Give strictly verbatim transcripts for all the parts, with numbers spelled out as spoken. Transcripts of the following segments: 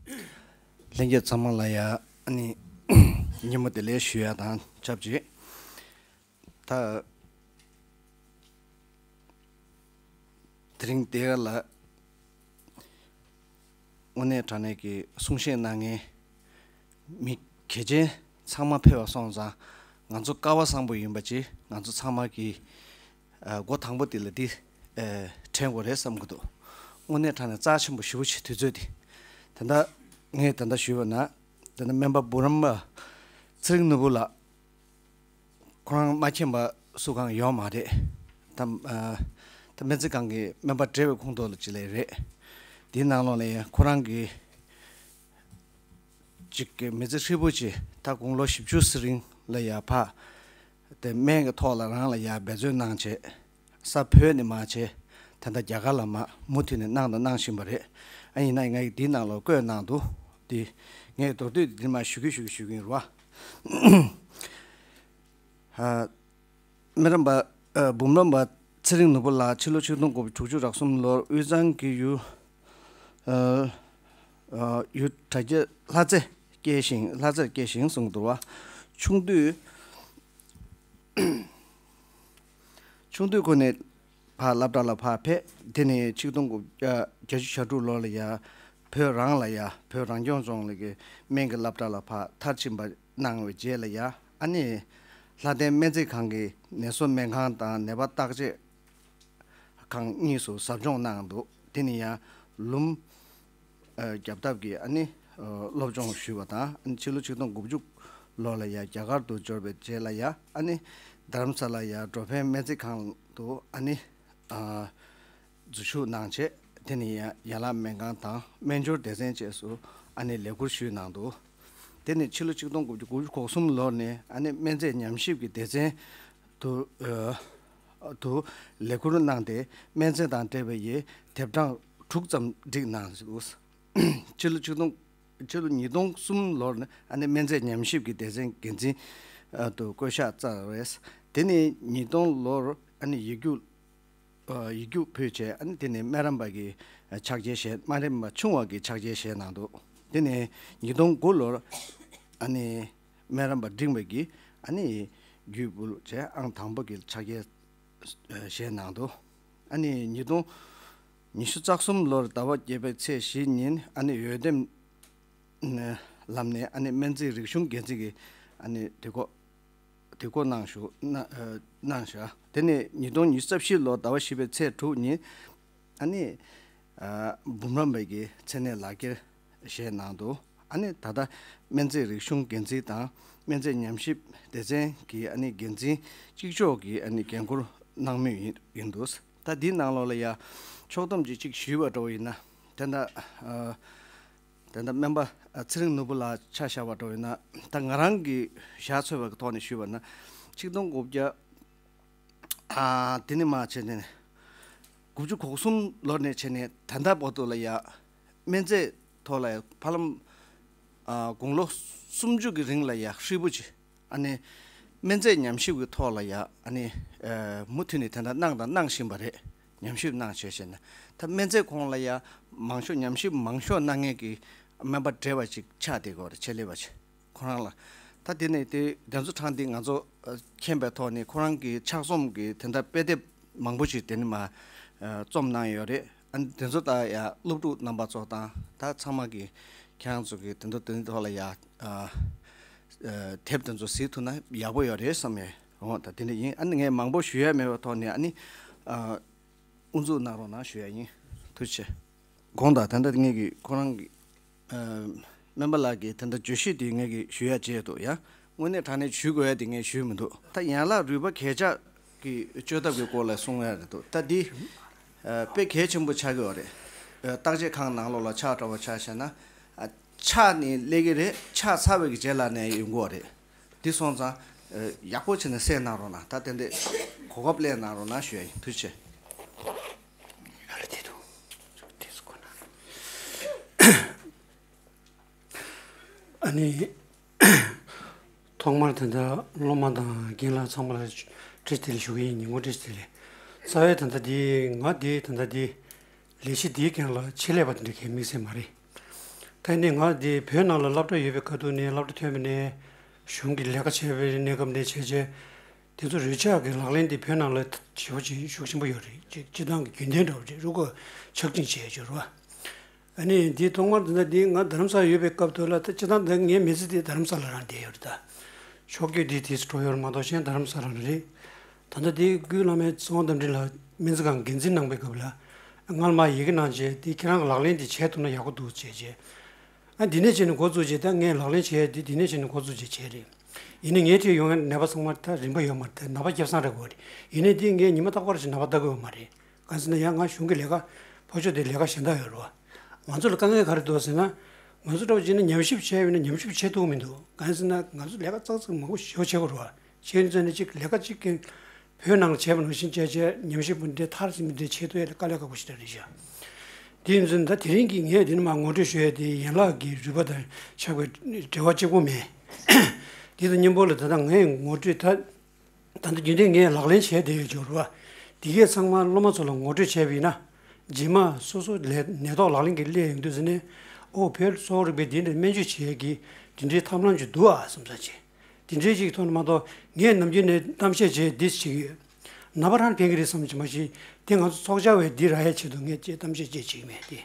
ལྷན་རྒྱས་ཚང་མ་ལ་ཡ་ཨ་ནི་ཉིན་མོ་བདེ་ལེགས་ཞུ་ཡ་དང་ཆབས་ཅིག་ད་དེ་རིང་དེ་ག་ལ་དངོས་གནས་དྲང་གནས་ཀྱི་གསུང་བཤད་གནང་མཁན་མི་གལ་ཆེན་ཚང་མ་ཕེབས་པ་སོང་ཙང་ང་ཚོ་སྐལ་བ་བཟང་པོ་ཡིན་པ་ཅིག་ང་ཚོ་ཚང་མ་གི་ཨ་འགོ་དང་པོ་དེ་ལ་འདི་ཨ་དྲན་དགོས་རེད་བསམ་གི་འདུག་དངོས་གནས་དྲང་གནས་རྩ་ཆེན་པོ་ཞེ་པོ་ཅིག་དུས་ཚོད་འདི། ད་ལྟ་ངས་ད་ལྟ་ཞུས་པ་ན་ད་ལྟ་སྨན་པ་འབུམ་རམས་པ་ཚེ་རིང་ནོར་བུ་ལགས་ཁོ་རང་མ་མཁྱེན་པ་སུ་གང་ཡོད་མ་རེད། ད་ཨ་ད་སྨན་རྩིས་ཁང་གི་སྨན་པ་བགྲེས་པའི་ཁོངས་གཏོགས་ལ་ཅིག་ལས་རེད། འདིའི་ནང་ལོགས་ལ་ཡང་ཁོ་རང་གི་ཅིག་གི་མི་ཚེ་ཧྲིལ་པོ་ཅིག་ད་དགུང་ལོ་བཞི་བཅུ་ཟེར་རིང་ལ་ཡ་ཕ་དེ་སྨན་གྱི་ཐོག་ལ་རང་ལ་ཡ་འབད་བརྩོན་གནང་བྱས་ས་བོད་ནས་མ་བྱས་ད་ལྟ་རྒྱ་གར་ལ་མ་མུ་མཐུད་ནས་གནང་དང་གནང་བཞིན་པ་རེད། ཨ་ཡིན་ན་ང་ཡི་འདིའི་ནང་ལ་བཀོད་གནང་འདུག་དེ་ངས་མདོར་བསྡུས་འདི་མ་ཞུ་གི་ཞུ་གི་ཞུ་གི་ཡིན་རོ། ཨ། སྨན་རམས་པ་ཨ་འབུམ་རམས་པ་ཚེ་རིང་ནོར་བུ་ལགས་ཕྱི་ལོ་ཆིག་སྟོང་དགུ་བརྒྱ་དྲུག་ཅུ་རེ་གསུམ་ལོར་དབུས་གཙང་གི་ཡུལ་ཨ་ཨ་ཡུལ་དྲ་རྒྱ་ལྷ་རྩེ་སྐྱེས་ཤིང་ལྷ་རྩེར་སྐྱེས་ཤིང་གསུངས་འདུག་བ། ཆུང་དུས་ཆུང་དུས་ཁོ་ནས་ཕར་སློབ་གྲྭ་ལ་ཕར་ཕེབས། དེ་ནས་ཆིག་སྟོང་དགུ་བརྒྱ་བརྒྱད་ཅུ་གྱ་དྲུག་ལོ་ལ་ཡ་བོད་རང་ལ་ཡ་བོད་རང་སྐྱོང་ལྗོངས་ལ་གི་སྨན་གྱི་སློབ་གྲྭ་ལ་ཕར་མཐར་ཕྱིན་པ་གནང་བའི་རྗེས་ལ་ཡ་ཨ་ནི་ལྷ་ལྡན་སྨན་རྩིས་ཁང་གི་ནད་གསོ་སྨན་ཁང་དང་ནད་པ་བརྟག་དཔྱད་ཁང་གཉིས་སུ་ཟབ་སྦྱོང་གནང་འདུག་དེ་ནི་ཡང་ལུམ་ཨ་རྒྱབ་ཐབས་ཀྱིས་ཨ་ནི་ཨ་སློབ་སྦྱོང་ཞུས་པ་དང་ཨ་ནི་ཕྱི་ལོ་ཆིག་སྟོང་དགུ་བཅུ་ལོ་ལ་ཡང་རྒྱ་གར་དུ་འབྱོར་བའི་རྗེས་ལ་ཡང་ཨ་ནི་རྡ་རམ་ས་ལ་ཡང་འགྲོ་ཕན་སྨན་རྩིས་ཁང་དུ་ཨ་ནི་ཨ་འཛུལ་ཞུགས་གནང་རྗེས་དེ་ནི་ཡང་ཡན་ལག་སྨན་ཁང་དང་སྨན་སྦྱོར་སྡེ་ཚན་བཅས་སུ་ཨ་ནི་ལས་ཁུར་ཞུས་གནང་འདུག་དེ་ནི་ཕྱི་ལོ་ཆིག་སྟོང་དགུ་བརྒྱ་དགུ་བཅུ་གོ་གསུམ་ལོ་ནས་ཨ་ནི་སྨན་རྫས་ཉམས་ཞིབ་ཀྱི་སྡེ་ཚན་དུ་ཨ་དུ་ལས་ཁུར་གནང་སྟེ་སྨན་རྫས་དང་འབྲེལ་བའི་ཡི་དེབ་གྲངས་དྲུག་ཙམ་བསྒྲིགས་གནང་འདུག་ཕྱི་ལོ་ཆིག་སྟོང་ཕྱི་ལོ་ཉིས་སྟོང་གསུམ་ལོར་ཨ་ནི་སྨན་རྫས་ཉམས་ཞིབ་ཀྱི་སྡེ་ཚན་འགན་འཛིན་ཨ་དུ་བསྐོ་གཞག་བསྩལ་བས། དེ་ནི་ཉིས་སྟོང་ལོར་ཨ་ནི་ཡིག་རྒྱུགས་ཨ་ཡིག་རྒྱུགས་ཕུལ་བྱས་ཨ་ནི་དེ་ནི་སྨན་རམས་པ་གི་ཕྱག་འཁྱེར་བཞེས། སྨན་རམས་པ་ཆུང་བ་གི་ཕྱག་འཁྱེར་བཞེས་གནང་འདུག་དེ་ནི་ཉིས་སྟོང་དགུ་ལོར་ཨ་ནི་སྨན་རམས་པ་འབྲིང་བ་གི་ཨ་ནི་རྒྱུད་བུ་བྱས་ཨང་དང་པོ་གི་ཕྱག་འཁྱེར་བཞེས་གནང་འདུག་ཨ་ནི་ཉིས་སྟོང་ཉི་ཤུ་རྩ་གསུམ་ལོར་ཟླ་བ་བརྒྱད་པའི་ཚེས་བཞི་ཉིན་ཨ་ནི་འོས་འདེམས་ལམ་ནས་ཨ་ནི་སྨན་རྩིས་རིག་གཞུང་འགན་འཛིན་གྱི་ཨ་ནི་དུས་འགོ་དུས་འགོ་གནང་ཞུ་གནང་གནང་བཞག་དེ་ནས་ཉིས་སྟོང་ཉི་ཤུ་རྩ་བཞི་ལོ་ཟླ་བ་བཞི་པའི་ཚེས་དྲུག་ཉིན་ཨ་ནི་འབུམ་རམས་པའི་གི་མཚན་གནས་ལག་ཁྱེར་བཞེས་གནང་འདུག་ཨ་ནི་ད་ལྟ་སྨན་རྩིས་རིག་གཞུང་འགན་འཛིན་དང་སྨན་རྩིས་ཉམས་ཞིབ་སྡེ་ཚན་གྱི་ཨ་ནི་འགན་འཛིན་གཅིག་ལྕོགས་ཀྱི་ཨ་ནི་འགན་འཁུར་གནང་མུས་ཡིན་ཡིན་འདུག་ད་འདིའི་ནང་ལོགས་ལ་ཡ་ཕྱོགས་བསྡོམས་ཅིག་ཅིག་ཞུས་པ་འདྲ་བོ་ཡིན་ན་དེ་འདྲ་ཨ། དེ་འདྲ་སྨན་པ་ཚེ་རིང་ནོར་བུ་ལགས་ཆ་བཞག་པ་འདྲ་བོ་ཡིན་ན་ད་ང་རང་གི་ཞག་ཚོད་པ་གི་ཐོག་ནས་ཞུས་པ་ན་ཆིག་སྟོང་དགུ་བརྒྱ་ཨ་དེ་ནས་མ་བྱས་ནས་དགུ་བཅུ་གོ་གསུམ་ལོ་ནས་བྱས་ནས་ད་ལྟ་བར་དུ་ལ་ཡ་སྨན་རྫས་ཐོག་ལ་ཡ་ཧ་ལམ་ཨ་དགུང་ལོ་སུམ་ཅུ་གི་རིང་ལ་ཡ་ཧྲིལ་པོ་ཅིག་ཨ་ནི་སྨན་རྫས་ཉམས་ཞིབ་ཀྱི་ཐོག་ལ་ཡ་ཨ་ནི་ཨ་མུ་མཐུད་ནས་དེ་འདྲ་གནང་དང་གནང་བཞིན་པ་རེད། ཉམས་ཞིབ་གནང་བྱས་བྱས་ན་ད་སྨན་རྫས་ཁོངས་ལ་ཡ་མང་ཤོས་ཉམས་ཞིབ་མང་ཤོས་གནང་མཁན་གྱི་སྨན་པ་བགྲེས་པ་ཅིག་ཆགས་བསྡད་ཀྱི་ཡོད་རེད། ཆེད་ལས་པ་ཅིག་ཁོ་རང་ལ་ད་དེ་ནས་དེ་དེ་ཚོ་གྲངས་འདི་ང་ཚོ་ཨ་མཁྱེན་པའི་ཐོག་ནས་ཁོ་རང་གི་ཕྱག་རྩོམ་གྱི་དེ་འདྲ་དཔེ་དེབ་མང་པོ་ཅིག་དེ་ནས་མ་ཨ་རྩོམ་གནང་ཡོད་རེད། ཨ་ནི་དེ་ཚོ་ད་ཡ་སློབ་ཕྲུག་རྣམ་པ་ཚོ་དང་ད་ཚང་མ་གི་ཁྱེད་རང་ཚོ་གི་དེ་ཚོ་དེ་ཚོ་ཐོག་ལ་ཡ་ཨ་ཨ་དེབ་དེ་ཚོ་གཟིགས་ཐུབ་ན་ཡག་པོ་ཡོད་རེད་བསམ་ཡས། འོ་ད་དེ་འདྲ་ཡིན། ཨ་ནི་ངས་མང་པོ་ཞུ་ཡ་མེད་པའི་ཐོག་ནས་ཨ་ནི་ཨ་དབུ་འཛུགས་གནང་རོགས་གནང་ཞུ་ཡ་ཡིན། ཐུགས་རྗེ་ཆེ། དགོངས་དག་ད་ལྟ་ངས་ཀྱི་ཁོ་རང་གི་ཨ་སྨན་པ་ལགས་ཀྱི་ད་ལྟ་བརྗོད་གཞི་དེ་ངས་ཀྱི་ཞུ་ཡ་བྱས་འདུག་ཡ། དངོས་གནས་དྲང་གནས་ཞུ་དགོས་ཡ་དེ་ངས་ཞུས་མི་འདུག་ད་ཡན་ལག་རུས་པ་གས་ཆག་གི་བཅོས་ཐབས་ཀྱི་སྐོར་ལ་གསུང་ཡ་རེད་འདུག་ད་འདི་ཨ་དཔེ་གལ་ཆེན་པོ་ཆགས་ཀྱི་ཡོད་རེད། ཨ་བརྟག་དཔྱད་ཁང་ནང་ལོགས་ལ་ཆགས་འདྲ་བ་ཆགས་བྱས་ན་ཨ་ཆགས་ནས་སླེབས་ཀྱི་རེད། ཆགས་ཚར་བའི་གི་རྗེས་ལ་ནས་ཡོང་གི་ཡོད་རེད། འདི་སོང་ཙང་ཨ་ཡག་པོ་བྱས་ནས་གསན་གནང་རོགས་གནང་། ད་དེ་འདྲས་གོ་སྐབས་ལེན་གནང་རོགས་གནང་ཞུ་ཡ་ཡིན། ཐུགས་རྗེ་ཆེ། ཨ་ནི་ཐོག་མར་ད་ལྟ་སློབ་མ་དང་རྒན་ལགས་ཚང་མ་ལ་བཀྲ་ཤིས་བདེ་ལེགས་ཞུ་གི་ཡིན། ཉིན་གུང་བཀྲ་ཤིས་བདེ་ལེགས། རྩ་བའི་ད་ལྟ་འདི་ང་འདི་ད་ལྟ་འདི་ལས་གཞི་འདིའི་སྒང་ལ་ཆེད་ལས་པ་དེ་འདྲ་གང་དམིགས་བསལ་མ་རེད། ད་ ད་ནི་ང་འདི་བོད་ནང་ལ་སློབ་གྲྭ་ཡོད་པའི་ཁ་ཐུག་ནས་སློབ་གྲྭ་ཐོན་པ་ནས་གཞུང་གི་ལས་ཀ་བྱས་པའི་གནས་སྐབས་ནས་བྱས་རྗེས། དེ་ཚོ་རུ་ཆག་གི་ལག་ལེན་དེ་བོད་ནང་ལ་ཞེ་པོ་ཅིག་ཤུགས་ཆེན་པོ་ཡོད་རེད། ཅིག་སྤྱི་བཏང་གི་རྒྱུན་ལྡན་འདྲ་བོ་ཅིག་རུ་ཁག་ཆག་ཅིང་བྱས་ཡོད་རེད་བ། ཨ་ནི་འདི་ཐོག་མར་འདི་འདྲ་འདི་ང་རྡ་རམ་ས་ལ་ཡོད་པའི་སྐབས་དུ་ལ་ད་སྤྱི་བཏང་འདི་ངའི་མི་ཚེ་འདི་རྡ་རམ་ས་ལ་རང་བསྡད་ཡོད་རེད་ད། ཕྱོགས་བསྐྱོད་འདི་དེ་འགྲོ་ཡོད་མ་གཏོགས་གཞན་རྡ་རམ་ས་ལ་རང་རེད། ད་ལྟ་འདི་ཀུན་བླ་མའི་ཚེ་དབང་རྟ་མགྲིན་ལགས་སྨན་རྩིས་ཁང་འགན་འཛིན་གནང་པའི་སྐབས་ལ། སྔར་མ་ཡི་གེ་གནང་རྗེས་འདི་ཁྱེད་རང་གི་ལག་ལེན་འདི་བྱས་ཐུབ་ན་ཡག་པོ་འདུག་ཅེས་བྱས། ཨ་འདི་ནས་བྱས་ནས་འགོ་བཙུགས་རྗེས་ད་ངས་ལག་ལེན་བྱས་ཡ་འདི་འདི་ནས་བྱས་ནས་འགོ་བཙུགས་རྗེས་བྱས་རེད། ཡིན་ནའི་ངའི་འཕྲད་ཡོང་ཡ་ནད་པ་ཚང་མ་ད་རིམ་པ་ཡོད་མ་རེད། ད་ནད་པ་སྐྱེ་བཟང་རེད་དགོས་རེད། ཡིན་ནའི་འདི་ངས་ཉི་མ་རྟག་པར་ཞིག་ནད་པ་ལྟ་གི་ཡོད་མ་རེད། གང་ཟེར་ན་ཡང་ང་གཞུང་གི་ལས་ཀ་ཕར་ཕྱོགས་དེ་ལས་ཀ་གཞན་དག་ཡོད་རེད་བ། ང་ཚོ་ལ་དཀའ་ངལ་ག་རེ་འདུག་ཟེར་ན། ང་ཚོ་འདྲ་བོ་བྱས་ན་ཉམས་ཞིབ་བྱས་ཡོད་ན་ཉམས་ཞིབ་བྱེད་ཐུབ་མི་འདུག་གང་ཟེར་ན་ང་ཚོ་ལས་ཀ་ཙག་ཙིག་མང་པོ་ཞེ་པོ་བྱེད་དགོས་རེད་བ། བྱས་ཙང་ནས་གཅིག་ལས་ཀ་གཅིག་གིས་བོད་ནང་ལ་བྱས་པ་ནང་བཞིན་བྱས་བྱས་ཉམས་ཞིབ་པ་འདྲ་མཐར་ཕྱིན་པ་འདྲ་བྱེད་ཐུབ་ཡ་དེ་དཀའ་ལས་ཁག་པོ་ཞིག་རེད་ཤག་དེ་ཡིན་ཙང་ད་དེ་རིང་གི་ངས་འདི་ནས་མར་ངོ་སྤྲོད་ཞུ་ཡ་དེ་ཡན་ལག་གི་རུས་པ་དང་ཆགས་པའི་འབྲེལ་བ་གཅིག་པོ་མེད། དེ་དང་མཉམ་པོ་ལ་ད་ལྟ་ངས་ངོ་སྤྲོད་ད། ད་ལྟ་རྒྱུན་ལྡན་ངས་ལག་ལེན་བྱས་བསྡད་ཡོད་ཅོག་རེད་བ། དེ་གས་ཚང་མ་སློབ་མ་ཚོ་ལ་ངོ་སྤྲོད་བྱས་པ་ཡིན་ན། རྗེས་མ་སོ་སོ་ལས་ནད་ཐོག་ལག་ལེན་གྱི་སླེབས་ཡོང་དུས་ཟེར་ནས། ཨོ་བོད་གསོ་བ་རིག་པའི་འདི་འདྲའི་སྨན་བཅོས་བྱེད་ཡས་ཀྱི་འདི་འདྲའི་ཐབས་ལམ་ཅིག་འདུག་ཨ་བསམ་ས་ཅིག་དེ་འདྲའི་ཅིག་ཐོག་ནས་མ་གཏོགས་ངས་ནམ་རྒྱུན་ནས་གཏམ་བཤད་བྱས་འདི་བྱེད་ཀྱི་ཡོད། ནད་པ་རང་ཕན་གྱི་རེད་བསམ་གྱི་མ་གཞི། དེ་ང་ཚོ་ཚོགས་བཅར་བས་འདི་རག་ཡས་ཆེད་དུ་ངས་ཅིག་གཏམ་བཤད་ཅིག་བྱེད་ཀྱི་མེད་དེ།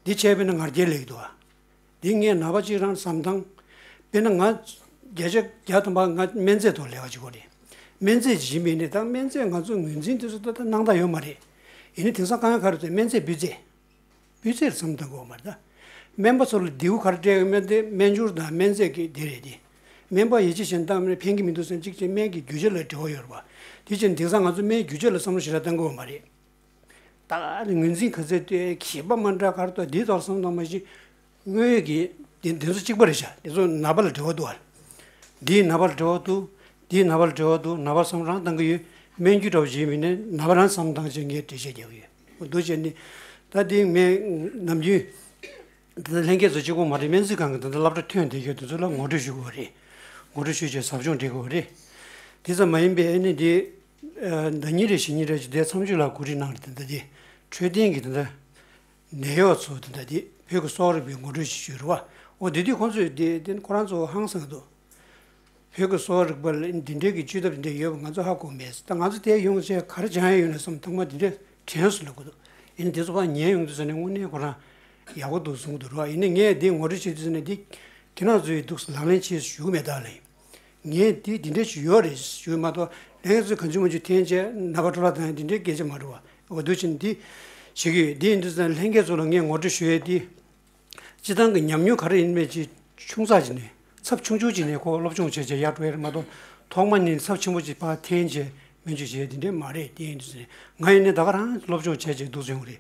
འདི་བྱས་པས་ན་ངར་རྒྱལ་ལེགས་འདུག་ཨ། འདི་ངས་ནང་པ་གཅིག་རང་བསམ་སྟངས། དཔེར་ན་ང་བརྒྱ་ཆ་བརྒྱ་ཐམ་པ་ང་སྨན་རྫས་ཐོག་ལས་ཀ་བྱེད་ཀྱི་ཡོད་རེད། སྨན་རྫས་ཀྱི་མི་ནི་ད་སྨན་རྫས་ང་ཚོ་ངོས་འཛིན་དེ་ཚོ་ད་ལྟ་གནང་སྟངས་ཡོད་མ་རེད། ཡིན་ནའི་དེང་སང་དཀའ་ངལ་ག་རེ་ཟེར་སྨན་རྫས་སྤུས་ཚད། སྤུས་ཚད་བསམ་བཏང་དགོས་མ་རེད་ད། སྨན་པ་ཚོ་ལ་འདེའུ་ག་རེ་སྤྲད་ཡོད་མེད་དེ་སྨན་སྦྱོར་དང་སྨན་རྫས་ཀྱི་དེ་རེད་དེ། སྨན་པ་ཡིད་ཆེས་བྱེད་སྟངས་ཕན་གྱི་མི་འདུག་ཟེར་ན་གཅིག་བྱས་སྨན་གྱི་རྒྱུ་ཆ་ལ་འབྲེལ་བ་ཡོད་རེད་པ། དེ་བྱས་ན་དེང་སང་ང་ཚོ་སྨན་རྒྱུ་ཆ་ལ་བསམ་བློ་ཞེ་དྲག་གཏང་དགོས་མ་རེད། ད་ག་ནས་ངོས་འཛིན་ག་ཚད་ལྟོས་ཁྱད་པར་མ་འདྲ་ག་རེ་ལྟོས་འདིའི་ཐོག་བསམ་བཏང་མ་གཞི། དངོས་ཡོད་ཀྱི་དེ་དེ་ཚོ་གཅིག་པ་རེད་ཤག་དེ་ཚོ་ནད་པ་ལ་འབྲེལ་བ་འདུག་ཨ། འདིའི་ནད་པ་ལ་འབྲེལ་བ་འདུག་འདིའི་ནད་པ་ལ་འབྲེལ་བ་འདུག་ནད་པ་བསམ་རང་བཏང་གི་ཡོད། སྨན་རྒྱུ་འདྲ་བོ་ཞིག་མིན་ནས་ནད་པ་རང་བསམ་བཏང་བྱས་ངས་འགྲེལ་བཤད་རྒྱག་གི་ཡོད། འོ་འདུག་བྱས་ནས་ད་དེ་ངས་ནམ་རྒྱུན། ད་ལྷན་རྒྱས་ཚོ་གཅིག་པོ་མ་རེད། སྨན་རྩིས་ཁང་གི་ད་ལྟ་སློབ་གྲྭ་ཐོན་བསྡད་ཡོད་དེ་ཚོ་ལ་ངོ་སྤྲོད་ཞུ་དགོས་པ་རེད། ངོ་སྤྲོད་ཞུས་བྱས་ཟབ་སྦྱོང་སྤྲད་དགོས་པ་རེད། དེ་ཙམ་མ་ཡིན་པའི་ཨ་ནི་དེ། ཟླ་ཉིན་རེ་ཞེ་ཉིན་རེ་ཅིག་དེ་མཚམས་ཆོས་ལ་གོ་སྒྲིག་གནང་རེད། དེ་འདྲ་དེ། འཕྲོད་བསྟེན་གྱི་དེ་འདྲ། ནད་གཡོག་ཚོ་དེ་འདྲ་དེ་བོད་ཀྱི་གསོ་བ་རིག་པའི་ངོ་སྤྲོད་ཞིག་ཞུས་རེད་བ། འོ་དེ་དུས་ཁོང་ཚོས་དེ་དེ་ཁོ་རང་ཚོ་ཧང་སང་འདུག་བོད་ཀྱི་གསོ་བ་རིག་པ་ལ་འདི་འདྲའི་གི་བཅོས་ཐབས་འདི་འདྲ་ཡོད་པ་ང་ཚོ་ཧ་གོ་མེད། ད་ང་ཚོ་དེ་ཡོང་བྱས་ག་རེ་སྦྱང་ཡ་ཡོད་ན་བསམ་ཐོག་མ་འདི་འདྲ་དྲན་སོང་ལབ་གི་འདུག་ཡིན་ནའི་དེ་ཚོ་ཕར་ཉན་ཡོང་དུས་ཙ་ནས་དངོས་གནས་ཁོ་རང་ཡག་པོ་འདུག་གསུང་གི་འདུག་ར། ཡིན་ནའི་ངས་འདི་ངོ་སྤྲོད་བྱེད་དུས་ཙ་ནས་འདི་ཁྱེད་རང་ཚོས་འདུག་ལག་ལེན་བྱེད་ཞུ་གི་མེད་ད་ལབ་ཡིན། ངས་འདི་འདི་འདྲ་ཞིག་ཡོད་རེད་ཞུ་མ་གཏོགས་ལྷན་རྒྱས་ཚོས་གང་བྱུང་མང་བྱུང་འཐེན་བྱས་ནད་པ་འཕྲོ་བརླག་བཏང་ཡ་འདི་འདྲའི་སྐད་ཆ་མ་རེད་བ། འོ་འདུག་ཕྱིན་འདི་བྱེད་ཀྱི་ཡོད། འདི་ཡིན་དུས་ཙ་ནས་ལྷན་རྒྱས་ཚོ་ལ་ངས་ངོ་སྤྲོད་ཞུ་ཡས་འདི། སྤྱིར་བཏང་གི་ཉམས་མྱོང་ག་རེ་ཡིན་མིན་ཅིག་ཆུང་ཙག་ཅིག་ནས་ཚབས་ཆུང་ཆུང་ཅིག་ནས་ཁོ་སློབ་སྦྱོང་བྱས་བྱས་ཡར་འགྲོ་ཡ་རེད་མ་གཏོགས་ཐོག་མ་ནས་ཚབས་ཆེན་པོ་ཅིག་ཕར་འཐེན་བྱས་སྨན་བཅོས་བྱས་འདི་འདྲས་མ་རེད། དེ་ཡིན་དུས་ང་ཡིན་ནའི་ད་ག་རང་སློབ་སྦྱོང་བྱས་བྱས་འདུག་སེ་ཡོང་གི་རེད།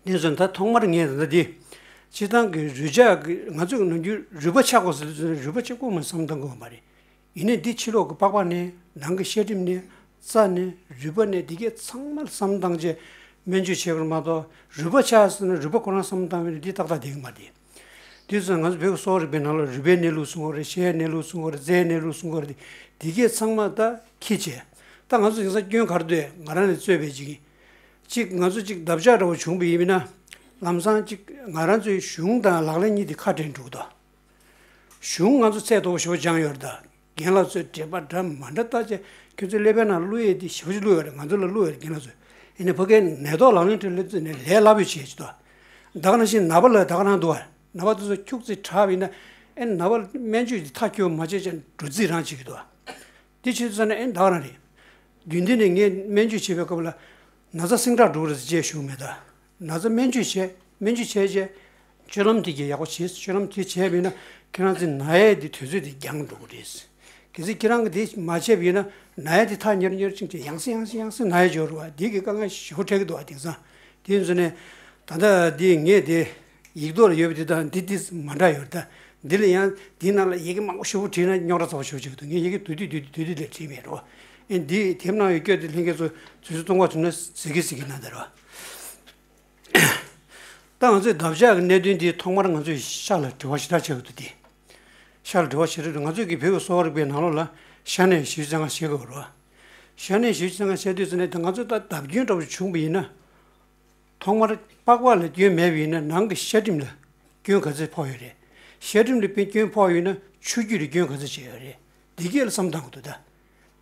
འདི་ཚོ་ད་ཐོག་མར་ངས་ད་ལྟ་འདི་སྤྱིར་བཏང་གི་རུས་ཆག་གི་ང་ཚོས་ནམ་རྒྱུན་རུས་པ་ཆག་དགོས་ཟེར་དུས་རུས་པ་གཅིག་པོ་མ་བསམ་བཏང་དགོས་མ་རེད། ཡིན་ནའི་འདི་ཕྱི་ལོགས་ཀྱི་པགས་པ་ནས་ནང་གི་ཤ་གྲིམ་ནས་རྩ་ནས་རུས་པ་ནས་འདི་གས་ཚང་མ་བསམ་བཏང་བྱས་སྨན་བཅོས་བྱེད་དགོས་མ་གཏོགས་རུས་པ་ཆག་ཟེར་ན་རུས་པ་ཁོ་རང་བསམ་བཏང་བས་འདི་ཏག་ཏག་བསྡད་ཀྱི་མ་རེད། དེ་ཚོ་ང་ཚོ་བོད་ཀྱི་གསོ་བ་རིག་པའི་ནང་ལ་རུས་པའི་གནས་ལུགས་གསུང་གི་རེད། ཤའི་གནས་ལུགས་གསུང་གི་རེད། རྩའི་གནས་ལུགས་གསུང་གི་རེད། འདི་གས་ཚང་མ་ད་ཁྱི་བྱས་ད་ང་ཚོ་དེང་སང་སྐྱོན་ག་རེ་འདུག་ང་རང་ནས་གཙོས་པའི་ཅིག་ཅིག་ང་ཚོ་ཅིག་འདབ་ཆགས་འདྲ་བོ་བྱུང་བ་ཡིན་ན་ལམ་སང་ཅིག་ང་རང་ཚོའི་གཞུང་དང་ལག་ལེན་གཉིས་དེ་ཁ་བྲལ་འགྲོ་གི་འདུག་གཞུང་ང་ཚོ་ཚད་མཐོ་པོ་ཞེ་པོ་སྦྱངས་ཡོད་རེད་ད། རྒན་ལགས་ཚོས་འགྲེལ་པ་འདྲ་མ་འདྲ་བལྟས་བྱས་ཁྱོད་ཚོའི་ཀླད་པའི་ནང་བླུག་ཡས་དེ་ཞེ་པོ་ཅིག་བླུགས་ཡོད་རེད། ང་ཚོ་ལ་བླུགས་ཡོད་རེད་རྒན་ལགས་ཚོས། ཡིན་ནའི་ཕ་གིའི་ནད་ཐོག་ལག་ལེན་ཁྲོད་ལ་བརྩིས་ནས་ལས་སླ་པོ་བྱས་ཅིག་ད། ད་ག་ནང་བཞིན་ནད་པ་ལ་ད་ག་རང་འདུག་བ། ནད་པ་དེ་ཚོ་ཁྱུག་ཙམ་དྲག་པ་ཡིན་ན་ཨེ་ནད་པ་སྨན་བཅོས་ཀྱི་ཐག་གཅོད་མ་བྱས་ཀྱང་འགྲོ་རྩིས་རང་བྱེད་ཀྱི་འདུག་བ། དེ་བྱེད་དུས་ཙ་ན་ཨེ་ད་ག་རང་རེད། རྒྱུན་ལྡན་ནས་ངས་སྨན་བཅོས་བྱེད་པའི་སྐབས་ལ་ན་ཚ་སིང་དྲག་འགྲོ་གི་རེད་ཅེས་ཞུ་མེད་ད། ན་ཚ་སྨན་བཅོས་བྱས། སྨན་བཅོས་བྱས་རྗེས་སྤྱོད་ལམ་དེ་གྱིས་ཡག་པོ་བྱས། སྤྱོད་ལམ་དེ་བྱས་པ་ཡིན་ན་ཁྱེད་རང་ཚོའི་ན་ཡས་དེ་དུས་ཚོད་དེ་འགྱངས་འགྲོ་གི་རེད། གལ་སྲིད་ཁྱེད་རང་གིས་དེ་མ་བྱས་པ་ཡིན་ན་ན་ཡས་དེ་ཐག་ཉེར་ཉེར་ཅིག་ཅིག་ཡང་སེ་ཡང་སེ་ཡང་སེ་ན་ཡས་འབྱོར་བ་འདི་གི་དཀའ་ངལ་ཞེ་པོ་འཕྲད་ཀྱི་འདུག་བ། དེང་སང་དེ་ཡིན་ཚོད་ནས་ད་ལྟ་འདི་ངས་དེ་ཡིག་ཐོག་ལ་ཡོད་པ་དེ་དང་འདི་འདི་མ་འདྲ་ཡོད་ད། འདི་ལ་ཡང་འདིའི་ནང་ལ་ཡི་གེ་མང་པོ་ཞེ་པོ་བྲིས་ན་རྙོག་དྲ་ཚ་པོ་ཞེ་པོ་ཆགས་འདུག་ངས་ཡི་གེ་བསྡུས་བསྡུས་བསྡུས་བསྡུས་བསྡུས་ལས་བྲིས་མེད་རོ། ཨེ་འདི་དེབ་ནང་ཡོད་སྐྱོ་དེ་ལྷན་རྒྱས་ཚོ་དུས་ཚོད་གཏོང་ག་བྱུང་ན་གཟིགས་གི་གཟིགས་གི་གནང་དེ་རོ། ད་ང་ཚོས་འདབ་ཆགས་ཀྱི་གནད་དོན་འདི་ཐོག་མར་ང་ཚོས་ཤ་ལ་དྲི་བ་ཞེ་དྲག་བྱེད་དགོས་འདུག་སྟེ། ཤ་ལ་དྲི་བ་ཞེ་དྲག་འདུག་ང་ཚོས་ཀྱི་བོད་ཀྱི་གསོ་བ་རིག་པའི་ནང་ལོགས་ལ་ཤ་ནད་ཞེ་པོ་ཅིག་ང་བཤད་དགོས་རེད་བ། ཤ་ནད་ཞེ་པོ་ཅིག་ང་བཤད་དུས་ཙ་ནས་ད་ང་ཚོས་ད་བརྡབ་སྐྱོན་འདྲ་བོ་བྱུང་བ་ཡིན་ན། ཐོག་མར་པགས་པ་ལ་སྐྱོན་མེད་པ་ཡིན་ན་ནང་གི་ཤ་གྲིམ་ལ་སྐྱོན་ག་ཚོད་ཕོག་ཡོད་རེད། ཤ་གྲིམ་ལ་དཔེ་སྐྱོན་ཕོག་ཡོད་ན་ཆུ་རྒྱུས་ལ་སྐྱོན་ག་ཚོད་བྱས་ཡོད་རེད། འདི་གས་ལ་བསམ་བཏང་དགོས་འདུག་ད།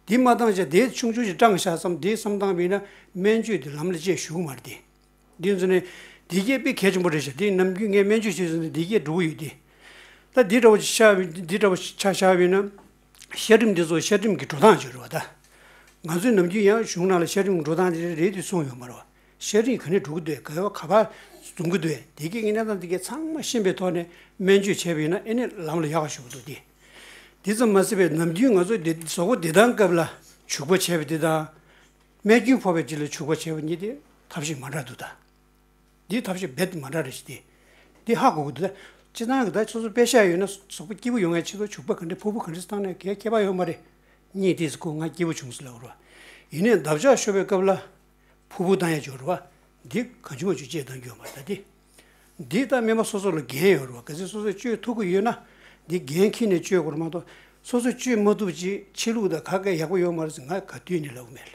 འདི་མ་བཏང་བྱས་དེ་ཆུང་ཆུང་ཞིག་སྐྲངས་བཞག་བསམ་དེ་བསམ་བཏང་བ་ཡིན་ན་སྨན་བཅོས་དེ་ལམ་ལ་བཅད་ཞུ་གི་མ་རེད་དེ། འདི་ཚོ་ནི་འདི་གས་དཔེ་གལ་ཆེན་པོ་རེད་ཤག་དེ་ནམ་རྒྱུན་ངས་སྨན་བཅོས་བྱས་ཟིན་ནས་འདི་གས་འགྲོ་གི་ཡོད་དེ། ད་འདི་འདྲ་བོ་ཆགས་འདི་འདྲ་བོ་ཆ་བཞག་པ་ཡིན་ན་ཤ་གྲིམ་འདི་ཚོ་ཤ་གྲིམ་གྱི་འགྲོ་སྟངས་ཅིག་རེད་བ་ད། ང་ཚོའི་ནམ་རྒྱུན་ཡང་གཞུང་ནང་ལ་ཤ་གྲིམ་གྱི་འགྲོ་སྟངས་དེ་རེད་དེ་གསུངས་ཡོད་མ་རེད་བ། ཤ་གྲིམ་ག་ནས་འགྲོ་གི་འདུག་ག་བ་ག་པར་འཛོམས་ཀྱི་འདུག་དེ་གས་ངས་གནས་སྟངས་དེ་གས་ཚང་མ་ཤེས་པའི་ཐོག་ནས་སྨན་བཅོས་བྱས་པ་ཡིན་ན་ཨེ་ནས་ལམ་ལ་ཡག་པ་ཞུ་གི་འདུག་དེ། དེ་ཙམ་མ་ཟད་པའི་ནམ་རྒྱུན་ང་ཚོ་འདི་གཟུགས་པོ་བདེ་ཐང་སྐབས་ལ་བྱུག་པ་བྱས་པ་དེ་དང་། རྨས་སྐྱོན་ཕོག་པའི་རྗེས་ལ་བྱུག་པ་བྱས་པ་གཉིས་དེ་ཐབས་ཤེས་མ་འདྲ་འདུག་ད། འདི་ཐབས་ཤེས་རྦད་དེ་མ་འདྲ་རེད་ཤག་དེ། འདི་ཧ་གོ་གི་འདུག་ད། སྤྱིར་བཏང་གི་ད་སོ་སོ་པེ་ཤ་ཡོད་ན་གཟུགས་པོ་སྐྱིད་པོ་ཡོང་ཡའི་ཆེད་དུ་བྱུག་པ་ག་འདྲ་ཕུར་བུ་ག་འདྲ་བཏང་ན་གའི་ཁྱད་པར་ཡོད་མ་རེད། གཉིས་དེས་ཁོ་ང་སྐྱིད་པོ་བྱུང་ཟེར་ལབ་རོགས། ཡིན་ནའི་འདབ་ཆགས་ཤོར་བའི་སྐབས་ལ་ཕུར་བུ་བཏང་ཡ་འབྱོར་བ། འདི་གང་བྱུང་མ་བྱུང་བཅད་བཏང་རྒྱུ་ཡོད་མ་རེད་ད་དེ། འདི་ལྟ་སྨན་པ་སོ་སོ་ལ་འགན་ཡོད་རེད་བ། གལ་སྲིད་སོ་སོས་བཅོས་ཐུབ་ཀྱི་ཡོད་ན་འདི་འགན་འཁྱེར་ནས་བཅོས་དགོས་རེད་མ་གཏོགས་སོ་སོས་བཅོས་མ་ཐུབ་ཅིག་ཕྱི་ལུགས་དང་ག་གེ་ཡག་པོ་ཡོད་མ་རེད་ཟེར་ང་ག་དུས་ནས་ལབ་ཀྱི་མེད།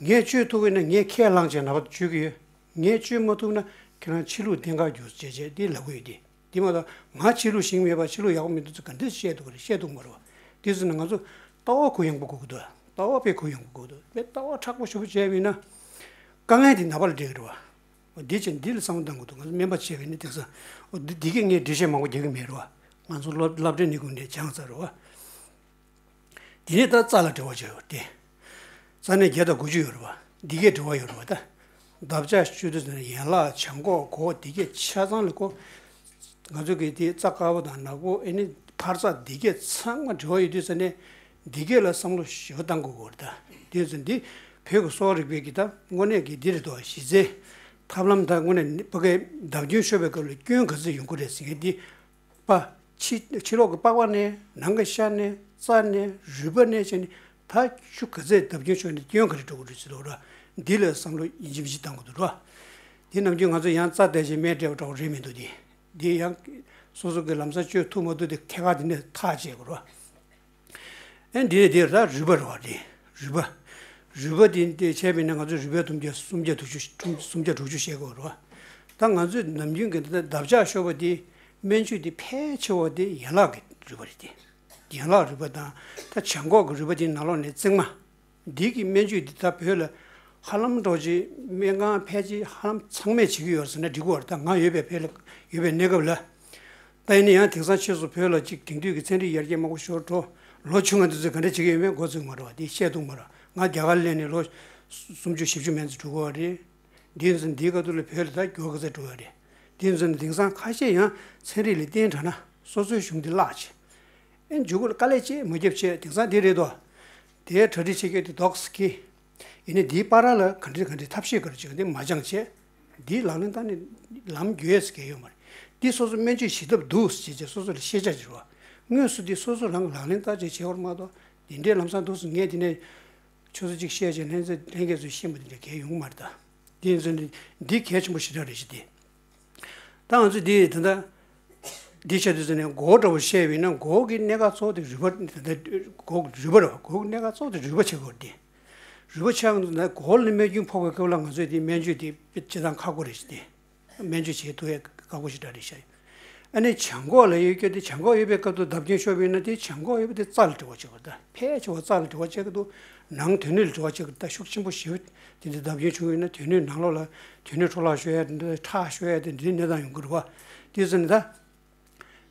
ངས་བཅོས་ཐུབ་ཀྱི་ན་ངས་ཁས་བླངས་བྱས་ནད་པ་བཅོས་ཀྱི་ཡོད། ངས་བཅོས་མ་ཐུབ་ན་ཁྱེད་རང་ཕྱི་ལུགས་བསྟེན་ག་རྒྱུགས་བྱས་བྱས་འདི་ལབ་ཀྱི་ཡོད་དེ། འདི་མ་གཏོགས་ང་ཕྱི་ལུགས་ཤེས་ཀྱི་མེད་པ་ཕྱི་ལུགས་ཡག་པོ་མི་འདུག་ཚོ་ག་འདྲས་བཤད་ཐུབ་ཀྱི་རེད། བཤད་ཐུབ་མ་རེད་བ། དེ་ཟེར་ན་ང་ཚོ་ལྟ་བ་གུ་ཡངས་པོ་དགོས་ཀྱི་འདུག་ལྟ་བ་དཔེ་གུ་ཡངས་པོ་དགོས་ཀྱི་འདུག་དཔེ་ལྟ་བ་མཁྲེགས་པོ་ཞེ་པོ་བྱས་པ་ཡིན་ན་དཀའ་ངལ་དེ་ནད་པ་ལ་འཕྲད་ཀྱི་རེད་བ། འོ་འདི་བྱས་འདི་ལ་བསམ་བློ་གཏང་དགོས་འདུག་ང་ཚོ་སྨན་པ་བྱས་པ་ཡིན་ན་དེང་སང་འོ་འདི་འདི་གས་ངས་འགྲེལ་བཤད་མང་པོ་རྒྱག་གི་མེད་རེད་བ། ང་ཚོ་སློབ་སློབ་གྲྭའི་ནས་ཀུན་ནས་སྦྱངས་ཚར་རེད་བ། དེ་ནས་ད་རྩ་ལ་འབྲེལ་བ་བྱས་ཡོད་དེ། རྩ་ནས་བརྒྱ་དང་དགུ་བཅུ་ཡོད་རེད་བ། འདི་གས་འབྲེལ་བ་ཡོད་རེད་བ་ད། འདབ་ཆགས་ཤོར་དུས་ཟེར་ན་ཡན་ལག་བྱང་ཁོག་མགོ་འདི་གས་ཆ་ཚང་ལ་ཁོ། ང་ཚོ་གི་དེ་རྩ་དཀར་པོ་དང་ནག་པོ་ཨེ་ནི་འཕར་རྩ་འདི་གས་ཚང་མ་འབྲེལ་བ་ཡོད་དུས་ཟེར་ནས། འདི་གས་ལ་བསམ་བློ་ཞེ་པོ་གཏང་དགོས་ཀྱི་རེད་ད། དེ་ཚོ་འདི་བོད་ཀྱི་གསོ་བ་རིག་པའི་གི་ད་དངོས་གནས་ཀྱི་འདི་རེད་དོ་གཞི་རྩའི་ཐབས་ལམ་ད་དངོས་གནས་ཕ་གིའི་བརྡབ་སྐྱོན་ཤོར་བའི་སྐབས་ལ་སྐྱོན་ག་ཚོད་ཡོང་གི་རེད་ཟེར་མཁན་འདི། པ། ཕྱི་ཕྱི་ལོགས་ཀྱི་པགས་པ་ནས་ནང་གི་ཤ་ནས་རྩ་ནས་རུས་པ་ནས་བྱས་ནས་ད་ཆུ་ག་ཚད་བརྡབ་སྐྱོན་བྱུང་ནས་སྐྱོན་ག་རེ་འགྲོ་གི་རེད་ཟེར་ལོ་ར། འདི་ལ་བསམ་བློ་ཡིན་གཅིག་མིན་གཅིག་བཏང་དགོས་འདུག་ར། འདི་ནམ་རྒྱུན་ང་ཚོ་ཡང་རྩ་དེ་བཞིན་སྨན་སྤྲད་པ་འདྲ་བོ་རེད་མི་འདུག་འདི། འདི་ཡང་སོ་སོ་གི་ལམ་སང་བཅོས་ཐུབ་མ་ཐུབ་དེ་ཐད་ཀར་འདི་ནས་ཐག་བཅད་དགོས་ར། ཨེ་འདི་འདིར་ད་རུས་པ་རེད་བ་རེད། རུས་པ། རུས་པ་འདི་འདི་བྱས་པས་ན་ང་ཚོས་རུས་པའི་ཐུམ་རྒྱ་སུམ་བརྒྱ་དྲུག་ཅུ་སུམ་བརྒྱ་དྲུག་ཅུ་བཤད་དགོས་རེད་བ། ད་ང་ཚོས་ནམ་རྒྱུན་གྱི་འདི་འདབ་ཆགས་ཤོར་བ་འདི་སྨན་བཅོས་འདི་ཕལ་ཆེ་བ་འདི་ཡན་ལག་གི་རུས་པ་རེད་དེ། ཡན་ལག་རུས་པ་དང་ད་བྱང་ཁོག་གི་རུས་པ་འདི་ནང་ལོགས་ནས་རྩིང་མ། འདི་གི་སྨན་བཅོས་འདི་ད་བོད་ལ་ཧ་ལམ་འགྲོ་ཅིག་སྨན་ཁང་ཕལ་ཆེར་ཧ་ལམ་ཚང་མས་བྱེད་ཀྱི་ཡོད་ཟེར་ན་འགྲིག་གི་རེད། ད་ང་ཡོད་པའི་བོད་ལ་ཡོད་པའི་གནས་སྐབས་ལ། ད་ཡིན་ན་ཡང་དེང་སང་ཕྱིས་སུ་བོད་ལ་གཅིག་དེང་དུས་ཀྱི་ཚན་རིག་ཡར་རྒྱས་མང་པོ་ཤོར་འགྲོ། ལོ་ཆུང་ང་འདི་ཚོས་ག་འདྲ་བྱེད་ཀྱི་ཡོད་མེད་མགོ་ཚོས་མ་རེད་བ། འདི་བཤད་ཐུབ་མ་རེད། ང་རྒྱ་གར་སླེབས་ནས་ལོ་སུམ་ཅུ་བཞི་བཅུ་མན་ཙམ་འགྲོ་གི་ཡོད་རེད། འདི་ཚོ་འདིའི་ཁ་ཐུག་ལ་བོད་ལ་ད་མགྱོགས་ག་ཚད་འགྲོ་ཡོད་རེད། འདི་ཚོ་ནི་དེང་སང་ཁ་ཤས་ཡང་ཚན་རིག་ལ་བརྟེན་དྲགས་ན་སོ་སོའི་གཞུང་འདི་བརླག་བྱས། ཨེ་འཇུག་སྒོ་ལ་དཀའ་ལས་བྱས་མ་བརྒྱབ་བྱས་དེང་སང་འདི་རེད་དོ། དེའི་གྲ་སྒྲིག་བྱེད་མཁན་དེ་རྡོག་ཙམ་ཁེ། ཡིན་ནའི་འདིའི་བར་ལ་ག་འདྲ་ག་འདྲ་ཐབས་ཤེས་ག་རེ་བྱེད་དགོས་འདི་མ་སྦྱངས་བྱས། འདིའི་ལག་ལེན་བསྟར་ནས་ལམ་འགྱོད་ཡས་སུ་གལ་ཡོད་མ་རེད། འདི་སོ་སོ་སྨན་བཅོས་བྱེད་ཐབས་འདུག་ཟེར་བྱས་སོ་སོ་ལ་ཤེས་བྱ་བྱེད་རོགས། དངོས་སུ་འདི་སོ་སོ་རང་ལག་ལེན་བསྟར་བྱས་བྱེད་དགོས་མ་གཏོགས་འདི་འདྲའི་ལམ་སང་འདུག་ཟེར་ངས་དེ་ནས་ཆུ་ཚོད་གཅིག་བཤད་བྱས་ལྷན་རྒྱས་ལྷན་རྒྱས་ཚོས་ཤེས་མ་དེ་འདྲ་གལ་ཡོང་གི་མ་རེད་ད། འདི་ཚོ་འདི་འདི་གལ་ཆེན་པོ་ཞེ་དྲག་རེད་ཤག་འདི། ད་ང་ཚོ་འདི་ད་ལྟ་འདི་བྱས་དུས་ཚོད་ནས་མགོ་འདྲ་བོ་བཤད་པ་ཡིན་ན་མགོ་གི་གནད་འགག་གཙོ་བོ་དེ་རུས་པ་ད་ལྟ་མགོ་རུས་པ་རེད་བ། མགོ་གི་གནད་འགག་གཙོ་བོ་དེ་རུས་པ་ཆགས་ཀྱི་ཡོད་རེད་དེ། རུས་པ་ཆགས་ཀྱི་འདུག་ན་མགོ་ལ་སྨན་སྐྱོན་ཕོག་པའི་སྐབས་ལ་ང་ཚོས་དེ་སྨན་བཅོས་དེ་བྱེད་སྟངས་ཁག་པོ་རེད་ཤག་དེ། སྨན་བཅོས་བྱེད་ཐུབ་ཡས་ཁག་པོ་ཞེ་དྲག་རེད་ཤག་ཨ་ནི་བྱང་ཁོག་ལ་ཡོད་རྒྱུ་དེ་བྱང་ཁོག་ཡོད་པའི་སྐབས་དུ་བརྡབ་སྐྱོན་ཤོར་བ་ཡིན་ན་དེ་བྱང་ཁོག་ཡོད་པ་དེ་རྩ་ལ་འབྲེལ་བ་བྱེད་དགོས་རེད་ད། ཕལ་ཆེ་བ་རྩ་ལ་འབྲེལ་བ་བྱེད་ཀྱི་འདུག་ནང་དོན་སྣོད་ལ་འབྲེལ་བ་བྱེད་ཀྱི་འདུག་ད་ཤུགས་ཆེན་པོ་ཞེ་པོ་དེ་འདྲ་བརྡབ་སྐྱོན་བྱུང་ཡོད་ན་དོན་སྣོད་ནང་ལོགས་ལ་དོན་སྣོད་འཕྲོ་བརླག་ཤོར་ཡ་དེ་འདྲ་ཁྲག་ཤོར་ཡ་དེ་འདྲའི་གནས་སྟངས་ཡོང་གི་རེད་བ། དེ་ཚོ་ནི་ད།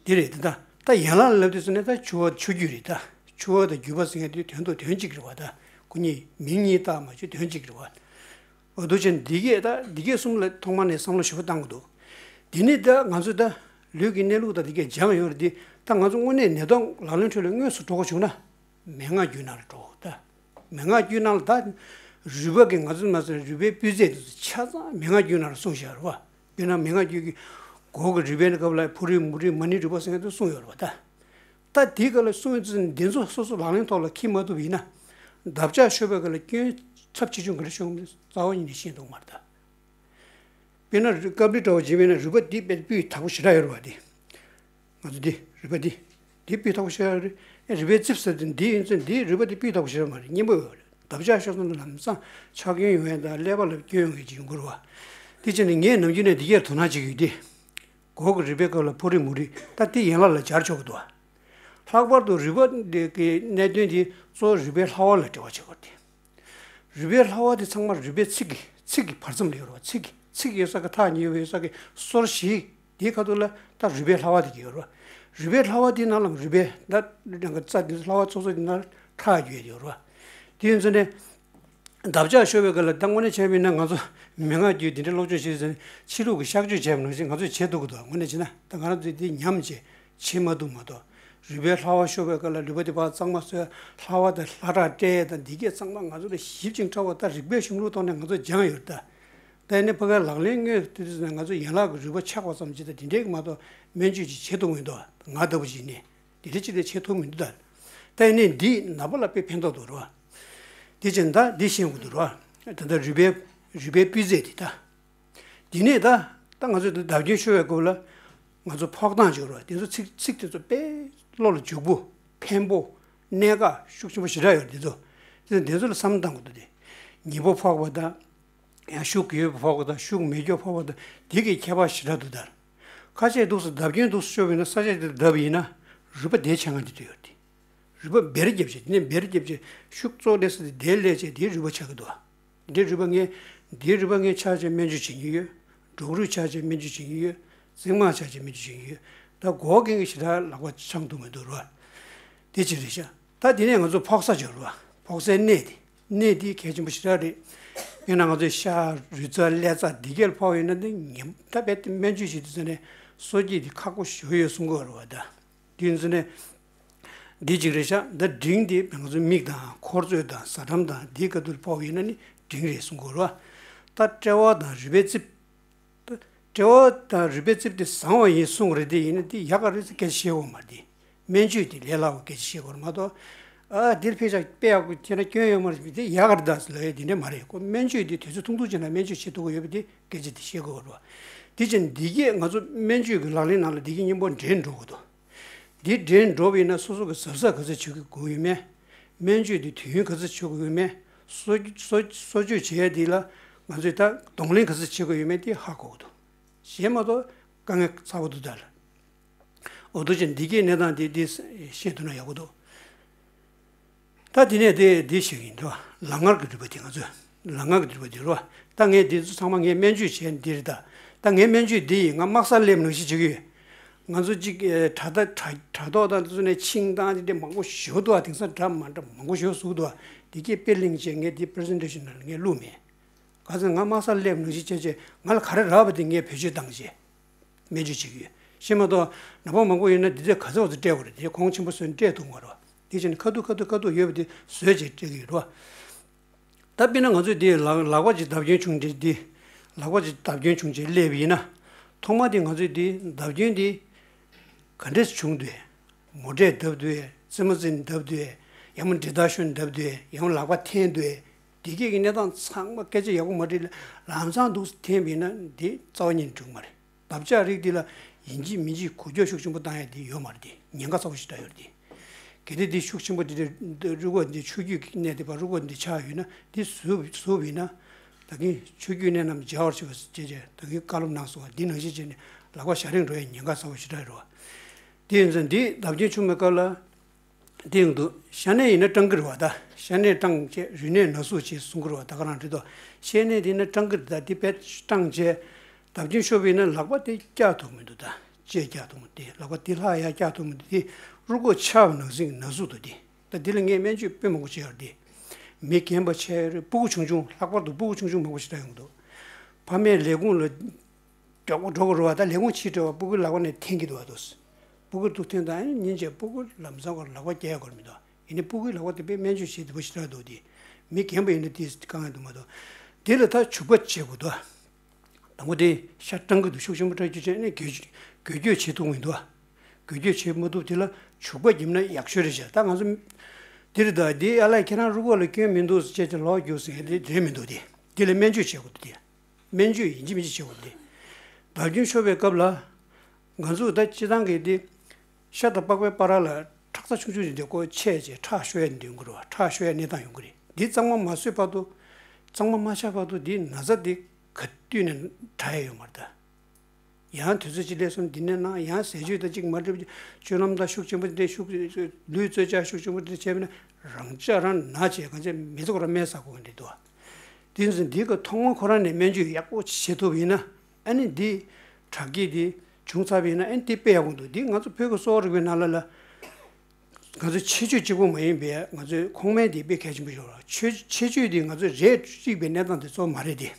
འདི་རེད་ད། ད་ཡན་ལག་ལབ་དུས་ཙམ་ནས་ད་ཆུ་བ་ཆུ་རྒྱུས་རེད་ད། ཆུ་བ་དང་རྒྱུས་པ་ཟེར་མཁན་དེ་དོན་དུ་དོན་གཅིག་རེད་བ་ད། སྐུ་ཉིད་མིང་གཉིས་བཏགས་མ་བྱུང་དོན་གཅིག་རེད་བ། འོ་འདུག་ཅན་འདི་གས་ད་འདི་གས་གསུམ་ལ་ཐོག་མ་ནས་བསམ་བློ་ཞེ་པོ་བཏང་གི་འདུག་འདི་ནི་ད་ང་ཚོས་ད་ལུས་ཀྱི་གནས་ལུགས་དང་འདི་གས་སྦྱངས་ཡོད་རེད་དེ། ད་ང་ཚོ་དངོས་གནས་ནད་ཐོག་ལག་ལེན་ཁྲོད་ལ་དངོས་སུ་འགྲོ་དགོས་བྱུང་ན། མན་ངག་རྒྱུད་ནང་ལ་འགྲོ་ད། མན་ངག་རྒྱུད་ནང་ལ་ད། རུས་པ་གི་ང་ཚོ་མ་ཟེར་རུས་པའི་སྤུས་ཚད་དེ་ཚོ་ཆ་ཚང་མན་ངག་རྒྱུད་ནང་ལ་གསུངས་བཞག་རེད་བ། དཔེར་ན་མན་ངག་རྒྱུད་ཀྱི་མགོ་གི་རུས་པའི་སྐབས་ལ་ཕོ་རུས་མོ་རུས་མ་ནིང་རུས་པ་ཟེར་མཁན་དེ་གསུངས་ཡོད་རེད་བ་ད། ད་དེའི་སྐབས་ལ་གསུངས་ཡོད་ཚུལ་འདི་ཚོ་སོ་སོ་ལག་ལེན་ཐོག་ལ་འཁྱེར་མ་ཐུབ་པ་ཡིན་ན། འདབ་ཆགས་ཤོར་བའི་སྐབས་ལ་སྐྱོན་ཚབས་ཆེ་ཆུང་ག་རེ་བྱུང་མིན་རྩ་བ་ཉིད་ནས་ཤེས་འདུག་མ་རེད་ད། དཔེར་ན་རུས་ཀབ་ལི་འདྲ་བོ་བྱེད་པས་ན་རུས་པ་འདི་དཔེ་སྤུས་དག་པོ་ཞེ་དྲག་ཡོད་རེད་བ་འདི། ང་ཚོ་འདི་རུས་པ་འདི། འདི་སྤུས་དག་པོ་ཞེ་དྲག་རེད། ཨེ་རུས་པའི་རྩིབས་ཟེར་དེ་འདི་ཡིན་ཚེ་འདི་རུས་པ་འདི་སྤུས་དག་པོ་ཞེ་དྲག་མ་རེད། སྙན་པོ་ཡོད་རེད། འདབ་ཆགས་ཤོར་སོང་ན་ལམ་སང་ཆག་སྐྱོན་ཡོང་ཡ་དང་ཀླད་པ་ལ་སྐྱོན་ཡོང་ཡ་ཅིག་ཡོང་གི་རེད་བ། དེ་བྱས་ནས་ངས་ནམ་རྒྱུན་ནས་འདི་གས་དོ་སྣང་བྱེད་ཀྱི་ཡོད་དེ། གོ་གི་རུས་པའི་སྐབས་ལ་ཕོ་རིགས་མོ་རིགས་ད་དེ་ཡན་ལག་ལ་སྦྱར་ཆོག་གི་འདུག། ལྷག་པར་དུ་རུས་པ་འདི་གི་གནད་དོན་དེ་གཙོ་བོ་རུས་པའི་ལྷ་བ་ལ་འབྲེལ་བ་ཆགས་པ་དེ། རུས་པའི་ལྷ་བ་དེ་ཚང་མ་རུས་པའི་ཚིགས་ཀྱི་ཚིགས་ཀྱི་བར་མཚམས་ལ་ཡོད་རེད་བ། ཚིགས་ཀྱི་ཚིགས་ཡོད་ས་གི་ཐག་ཉེ་བའི་ས་གི་སོར་བཞི་དེའི་ཁ་ཐུག་ལ་ད་རུས་པའི་ལྷ་བ་དེ་གི་ཡོད་རེད་བ། རུས་པའི་ལྷ་བ་དེའི་ནང་ལ་རུས་པའི་ད་རང་གི་རྩ་དེ་ལྷ་བ་ཚོ་ཚོ་དེ་ནང་ཁྲག་རྒྱུ་ཡོད་རེད་བ། དེ་ཡིན་ཙང་ནས། འདབ་ཆགས་ཤོར་བའི་སྐབས་ལ་ད་དངོས་གནས་བྱས་པ་ཡིན་ན་ང་ཚོ་མན་ངག་བརྒྱུད་དེ་འདྲའི་སློབ་སྦྱོང་བྱེད་ཟེར་ནས་ཕྱི་ལུགས་ཀྱི་གཤག་བཅོས་བྱས་པ་ནང་བཞིན་ང་ཚོས་བྱེད་ཐུབ་ཀྱི་འདུག། དངོས་གནས་བྱས་ན་ད་ང་རང་ཚོས་འདི་ཉམས་བྱས་བྱེད་མ་ཐུབ་མ་གཏོགས། རུས་པའི་ལྷ་བ་ཤོར་བའི་སྐབས་ལ་རུས་པ་དེ་ཕར་གཙང་མ་བཟོས། ལྷ་བ་དང་ལྷ་ཁྲག་སྤྲད་དང་འདི་གས་ཚང་མ་ང་ཚོ་ལ་ཞིབ་ཅིང་ཕྲ་བ། ད་རིག་པའི་གཞུང་ལུགས་ཐོག་ནས་ང་ཚོ་སྦྱངས་ཡོད་ད། ད་ཡིན་ནའི་ཕ་གའི་ལག་ལེན་དངོས་དེ་དུས་ཙམ་ནས་ང་ཚོ་ཡན་ལག་གི་རུས་པ་ཆག་པ་ཙམ་ཅིག་དང་དེ་འདྲས་ཀྱི་མ་གཏོགས་སྨན་བཅོས་ཅིག་བྱེད་ཐུབ་མི་འདུག། ང་ལྟ་བུ་ཞིག་ནས། དེ་འདྲ་ཅིག་ལས་བྱེད་ཐུབ་མི་འདུག་ད། ད་ཡིན་ནའི་འདི་ནད་པ་ལ་དཔེ་ཕན་ཐོགས་འདུག་རོ། དེ་བཞིན་ད་འདི་ཤེས་དགོས་འདུག་རོ། ད་ལྟ་རུས་པའི་རུས་པའི་སྤུས་ཚད་དེ་ད། འདི་ནས་ད་ད་ང་ཚོས་ད་བརྡབ་སྐྱོན་ཤོར་བའི་སྐབས་ལ་ང་ཚོ་ཕོག་སྟངས་ཅིག་རོ། དེ་ཚོ་ཚིག་ཚིག་དེ་ཚོ་དཔེ་བློ་ལ་འཇུག་པོ། ཕན་པོ། གནད་འགག་ཤུགས་ཆེན་པོ་ཞེ་དྲག་ཡོད་རེད་དེ་ཚོ། དེ་ཚོ་དེ་ཚོ་ལ་བསམ་བློ་གཏང་དགོས་འདུག་དེ། ཉེ་པོ་ཕོག་པ་དང་། ཡང་ཤུགས་ཡོད་པ་ཕོག་པ་དང་ཤུགས་མེད་རྒྱུ་ཕོག་པ་དང་དེ་གི་ཁྱད་པར་ཞེ་དྲག་འདུག་ད། ཁ་ཤས་འདུག་སེ་བརྡབ་སྐྱོན་འདུག་སེ་ཤོར་བ་ཡིན་ན་ས་ཆ་དེར་བརྡབས་ཡིན་ན་རུས་པ་དེ་ཆག་སྔ་དེ་དུས་ཡོད་དེ། རུས་པ་འབེར་བརྒྱབ་བྱས་དེ་ནས་འབེར་བརྒྱབ་བྱས་ཤུགས་ཙོག་ལས་སེ་དེ་ལས་བྱས་དེའི་རུས་པ་ཆག་གི་འདུག། དེ་རུས་པ་ངས་དེའི་རུས་པ་ངས་ཆག་བྱས་སྨན་བཅོས་བྱེད་ཀྱི་ཡོད། འབྲོག་རུས་ཆག་བྱས་སྨན་བཅོས་བྱེད་ཀྱི་ཡོད། རྩིང་མ་ཆག་བྱས་སྨན་བཅོས་བྱེད་ཀྱི་ཡོད། ད་མགོ་རྐྱེན་གྱི་ཞེ་དྲག་ལག་པ་འཆང་ཐུབ་མི་འདུག་རོ། དེ་ཅི་རེད་ཤག། ད་དེ་ནས་ང་ཚོ་ཕོག་ས་ཅིག་རེད་བ། ཕོག་སའི་གནས་དེ། གནས་དེ་གལ་ཆེན་པོ་ཞེ་དྲག་རེད། དཔེར་ན་ང་ཚོའི་ཤ་རུས་རྩ་ཀླད་རྩ་འདི་གས་ཕོག་ཡོད་ན་དེ་ཉེན་ད་རྦད་དེ་སྨན་བཅོས་བྱེད་དུས་ཙམ་ནས་གསོ་བྱེད་དེ་ཁག་པོ་ཞེ་པོ་ཡོད་གསུང་གི་ཡོད་རེད་བ་ད། དེ་ཡིན་ཙང་ནས། འདི་གཅིག་རེད་ཤག། ད་འབྲིང་དེ་ང་ཚོའི་མིག་དང་འཁོར་ཚོས་དང་ཟ་ཁྲམ་དང་འདིའི་ཁ་ཐུག་ཕོག་ཡོད་ན་ནི་འབྲིང་རེད་གསུང་གི་ཡོད་རེད་བ། ད་དཔྲལ་བ་དང་རུས་པའི་རྩིབས། ད་དཔྲལ་བ་དང་རུས་པའི་རྩིབས་དེ་བཟང་བ་ཡིན་གསུངས་རེད། དེ་ཡིན་ན་དེ་ཡག་ག་རེད་ཟེར་སྐད་ཆ་བཤད་དགོས་མ་རེད་དེ། སྨན་བཅོས་དེ་ལས་སླ་བོ་སྐད་ཆ་བཤད་དགོས་རེད་མ་གཏོགས། ཨ་འདིར་ཕེབས་ཤག་དཔེ་ཡག་པོ་བྱས་ན་སྐྱོན་ཡོད་མ་རེད་དེ་ཡག་ག་རེད་ད་ཟེར་ལབ་ཡས་དེ་འདྲ་མ་རེད། ཁོ་སྨན་བཅོས་དེ་དུས་ཚོད་ཐུང་ཐུང་བྱས་ན་སྨན་བཅོས་བྱེད་ཐུབ་ཀྱི་ཡོད་པ་དེ་སྐད་ཆ་དེ་བཤད་དགོས་རེད། དེ་བཞིན་འདི་གས་ང་ཚོ་སྨན་བཅོས་ཀྱི་ལག་ལེན་ནང་ལ་འདི་གས་མཉམ་པོ་འདྲེས་འགྲོ་དགོས་འདུག། འདི་འདྲེས་འགྲོ་བ་ཡིན་ན་སོ་སོ་གི་གཟབ་གཟབ་ག་ཚོད་བྱེད་དགོས་ཡོད་མེད། སྨན་བཅོས་འདི་དུས་ཡུན་ག་ཚོད་བྱེད་དགོས་ཡོད་མེད། གསོ་གསོ་གསོ་བཅོས་བྱེད་ཡས་འདི་ལ་ང་ཚོས་ད་གདོང་ལེན་ག་ཚོད་བྱེད་དགོས་ཡོད་མེད་དེ་ཧ་གོ་གི་འདུག། གཞན་མ་གཏོགས་དཀའ་ངལ་ཚ་པོ་འདུག་ད་ལ། འོ་དོ་ཅན་འདི་གའི་གནས་སྟངས་དེ་དེ་ཤེས་ཐུབ་ན་ཡག་པོ་འདུག། ད་དེ་ནས་དེ་དེ་ཞིག་ཡིན་འགྲོ། ལག་ངར་གྱི་རུས་པ་དེ་ང་ཚོས་ལག་ངར་གྱི་རུས་པ་དེ་རོ། ད་ངས་དེ་ཚོ་ཚང་མ་ངས་སྨན་བཅོས་བྱས་འདི་རེད་ད། ད་ངའི་སྨན་བཅོས་འདི་ཡིས་ང་དམག་སར་སླེབས་ནང་བཞིན་བྱེད་ཀྱི་ཡོད། ང་ཚོ་གཅིག་ཨེ་དྲ་ཐག་དྲ་དྲ་ཐོག་དང་དེ་ཚོ་ནས་ཆིངས་བཏང་དེ་འདྲ་མང་པོ་ཞེ་པོ་འདུག་ཨ། དེང་སང་འདྲ་མ་འདྲ་མང་པོ་ཞེ་པོ་བཟོས་འདུག་ཨ། དེ་སྐད་དཔེ་གླེང་བྱས་ངས་དེ་པི་རི་སེན་ཊེ་ཤན་ནང་ལ་ངས་བླུགས་མེད། ག་ཚོད་ང་དམག་སར་སླེབས་ནང་བཞིན་བྱས་བྱས་ང་ལ་ག་རེ་རག་པ་དེ་ངས་བེད་སྤྱོད་བཏང་བྱས། སྨན་བཅོས་བྱེད་ཀྱི་ཡོད། ཤེས་མ་གཏོགས་ནད་པ་མང་པོ་ཡོད་ན་འདི་ཚོས་ག་ཚོད་བ་ཚོད་སྤྲད་དགོས་རེད་དེ་གོང་ཆེན་པོ་བཟོས་ནས་སྤྲད་ཐུབ་མ་རེད། དེ་བཞིན་ཁ་ཐུག་ཁ་ཐུག་ཁ་ཐུག་ཡོད་པ་དེ་བཟོས་བྱས་སྤྲད་ཀྱི་ཡོད་རེད། ད་དཔེར་ན་ང་ཚོས་དེ་ལག་ལག་པ་ཅིག་བརྡབ་སྐྱོན་བྱུང་རྗེས་དེ། ལག་པ་ཅིག་བརྡབ་སྐྱོན་བྱུང་རྗེས་སླེབས་པ་ཡིན་ན། ཐོག་མ་དེ་ང་ཚོས་དེ་བརྡབ་སྐྱོན་དེ་ག་འདྲས་བྱུང་འདུག། མོ་ཊས་བརྡབས་འདུག། རྩེད་མོ་རྩེ་ནས་བརྡབས་འདུག། ཡང་མོ་འདྲེ་ལྟར་ཤོར་ནས་བརྡབས་འདུག། ཡང་མོ་ལག་པ་འཐེན་འདུག། དེ་གས་ཀྱི་གནས་སྟངས་ཚང་མ་སྐད་ཆ་ཡག་པོ་མ་དྲིས་ལམ་སང་འདུག་འཐེན་པ་ཡིན་ན་དེ་རྩ་བ་ཉིད་ནས་འགྲིག་མ་རེད། བརྡབ་ཆག་རིགས་འདི་ལ་ཡིན་གཅིག་མིན་གཅིག་འགུལ་སྐྱོད་ཤུགས་ཆེན་པོ་བཏང་ཡ་དེ་ཡོད་མ་རེད་དེ་ཉེན་ཁ་ཚ་པོ་ཞེ་དྲག་ཡོད་རེད་དེ། གལ་ཏེ་འདི་ཤུགས་ཆེན་པོ་འདི་འདྲ་རུས་ཁོག་འདི་ཆུ་རྒྱུས་ཀྱི་གནས་དེ་བར་རུས་ཁོག་འདི་ཆག་ཡོད་ན་འདི་ཟུག་ཟུག་ཡིན་ན། ད་གིན་ཆུ་རྒྱུས་གནས་རྣམས་སྦྱར་བར་བྱེད་པ་ཞེས་བྱས་ད་གིན་བཀའ་སློབ་གནང་སོང་བ་འདི་ནང་བཞིན་བྱས་ནས་ལག་པ་ཞ་རིང་འགྲོ་ཡའི་ཉེན་ཁ་ཚ་པོ་ཞེ་དྲག་ཡོད་རེད་བ། དེ་ཡིན་ཙང་འདི་བརྡབ་སྐྱོན་བྱུང་བའི་སྐབས་ལ། དེ་ཡང་འདུག། ཤ་གནད་ཡིན་ན་སྐྲངས་ཀྱི་རེད་བ་ད། ཤ་གནད་སྐྲངས་བྱས་རུས་ནད་ན་ཟུག་བྱས་གསུང་གི་རེད་བ་ད་ག་རང་རེད་དོ། ཤ་གནད་དེ་ཡིན་ན་སྐྲངས་ཀྱི་རེད་ད་དེ་བས་སྐྲངས་བྱས། བརྡབ་སྐྱོན་ཤོར་བ་ཡིན་ན་ལག་པ་དེ་བཀྱག་ཐུབ་མི་འདུག་ད། ལྕེ་བཀྱག་ཐུབ་མི་འདུག་དེ་ལག་པ་དེ་ལྷག་ཡ་བཀྱག་ཐུབ་མི་འདུག་དེ་རུས་ཁོག་ཆག་པའི་ནང་བཞིན་ན་ཟུག་འདུག་དེ། ད་དེ་ལ་ངས་སྨན་བཅོས་དཔེ་མང་པོ་བྱས་ཡོད་རེད་དེ། མི་རྒན་པ་ཆགས་ཡོད་རེད། སྤུ་གུ་ཆུང་ཆུང་ལྷག་པར་དུ་སྤུ་གུ་ཆུང་ཆུང་མང་པོ་ཞེ་དྲག་ཡོང་གི་འདུག། ཕ་མས་ལས་ཁུངས་ལ། མགྱོགས་པོ་འགྲོ་དགོས་རེད་བ། ད་ལས་ཁུངས་ཕྱིར་འགྲོ་བ་སྤུ་གུའི་ལག་པ་ནས་འཐེན་གྱི་འདུག་བ་དོ། སྤུ་གུ་འདུག་འཐེན་དང་ཨ་ནི་ཉིན་བྱས་སྤུ་གུ་ལམ་སང་ཁར་ལག་པ་བཀྱག་དགོས་མི་འདུག། ཡིན་ནའི་སྤུ་གུའི་ལག་པ་དེ་དཔེ་སྨན་བཅོས་བྱེད་བདེ་པོ་ཞེ་དྲག་འདུག་དེ། མི་རྒན་པ་ཡིན་ན་དེ་དཀའ་ངལ་འདུག་མ་གཏོགས། དེ་ལ་ད་བྱུག་པ་བྱེད་དགོས་འདུག། དང་པོ་དེ་ཤ་སྐྲངས་ཀྱི་འདུག་ཤུགས་ཆེན་པོ་སྐྲངས་རྒྱུ་བྱས་ནས་འགུལ་འགུལ་སྐྱོད་བྱེད་ཐུབ་མི་འདུག་བ། འགུལ་སྐྱོད་བྱེད་མ་ཐུབ་དེ་ལ་བྱུག་པ་བརྒྱབ་ན་ཡག་ཤོས་རེད་བྱས་ད་ང་ཚོ། དེ་རེད་ད་དེ་ཨ་ལས་ཁྱེད་རང་རུས་ཁོག་ལ་སྐྱོན་མི་འདུག་ཟེར་བྱས་ཀྱི་ལོག་རྒྱུགས་ཟེར་མཁན་དེ་རེད་མི་འདུག་དེ། དེ་ལ་སྨན་བཅོས་བྱེད་དགོས་འདུག་དེ། སྨན་བཅོས་ཡིན་གཅིག་མིན་གཅིག་བྱེད་དགོས་ཏེ། བརྡབ་སྐྱོན་ཤོར་བའི་སྐབས་ལ། ང་ཚོས་ད་སྤྱིར་བཏང་གི་དེ། ཤ་དང་པགས་པའི་བར་ལ་ཁྲག་རྩ་ཆུང་ཆུང་ཞིག་འདི་ཀོ་ཆད་བྱས་ཁྲག་ཤོར་ཡ་འདི་ཡོང་གི་རེད་བ། ཁྲག་ཤོར་ཡ་གནས་སྟངས་ཡོང་གི་རེད། འདི་གཙང་མ་མ་བཟོས་བར་དུ། གཙང་མ་མ་ཆགས་བར་དུ་འདི་ན་ཚ་འདི་ག་དུས་ནས་དྲག་ཡ་ཡོད་མ་རེད་ད། ཡང་དུས་ཚོད་ཅིག་སླེབས་སོང་། འདི་ནས་ནང་ཡང་ཟས་བཅུད་དང་གཅིག་མ་འགྲིག་པ། སྤྱོད་ལམ་དང་ཤུགས་ཆེན་པོ་འདི་ཤུགས་ལུས་རྩོལ་བཅག་ཤུགས་ཆེན་པོ་འདི་བྱས་པ་ན་རང་ཅག་རང་ན་བྱས་གང་བྱས་མི་ཚོགས་ར་སྨན་ཟ་དགོས་འདི་འདུག་དེ་ཚོ་འདི་ག་ཐོག་མ་ཁོ་རང་ནས་སྨན་བཅོས་ཡག་པོ་བྱེད་ཐུབ་ཡིན་ན། ཨ་ནི་འདི་དྲག་སྐྱེད་འདི་བྱུང་ཚར་བ་ཡིན་ན་ཨ་ནི་འདི་དཔེ་ཡག་པོ་འདུག་འདི་ང་ཚོ་བོད་ཀྱི་གསོ་བ་རིག་པའི་ནང་ལ་ལ། ང་ཚོ་ཆེད་བཅོས་གཅིག་པོ་མ་ཡིན་པའི་ང་ཚོའི་ཁོག་སྨན་འདི་དཔེ་གལ་ཆེན་པོ་ཡོད་རེད། ཆེད་ཆེད་བཅོས་འདི་ང་ཚོའི་རེད་གཅིག་པའི་གནས་སྟངས་དེ་གཙོ་བོ་མ་རེད་དེ།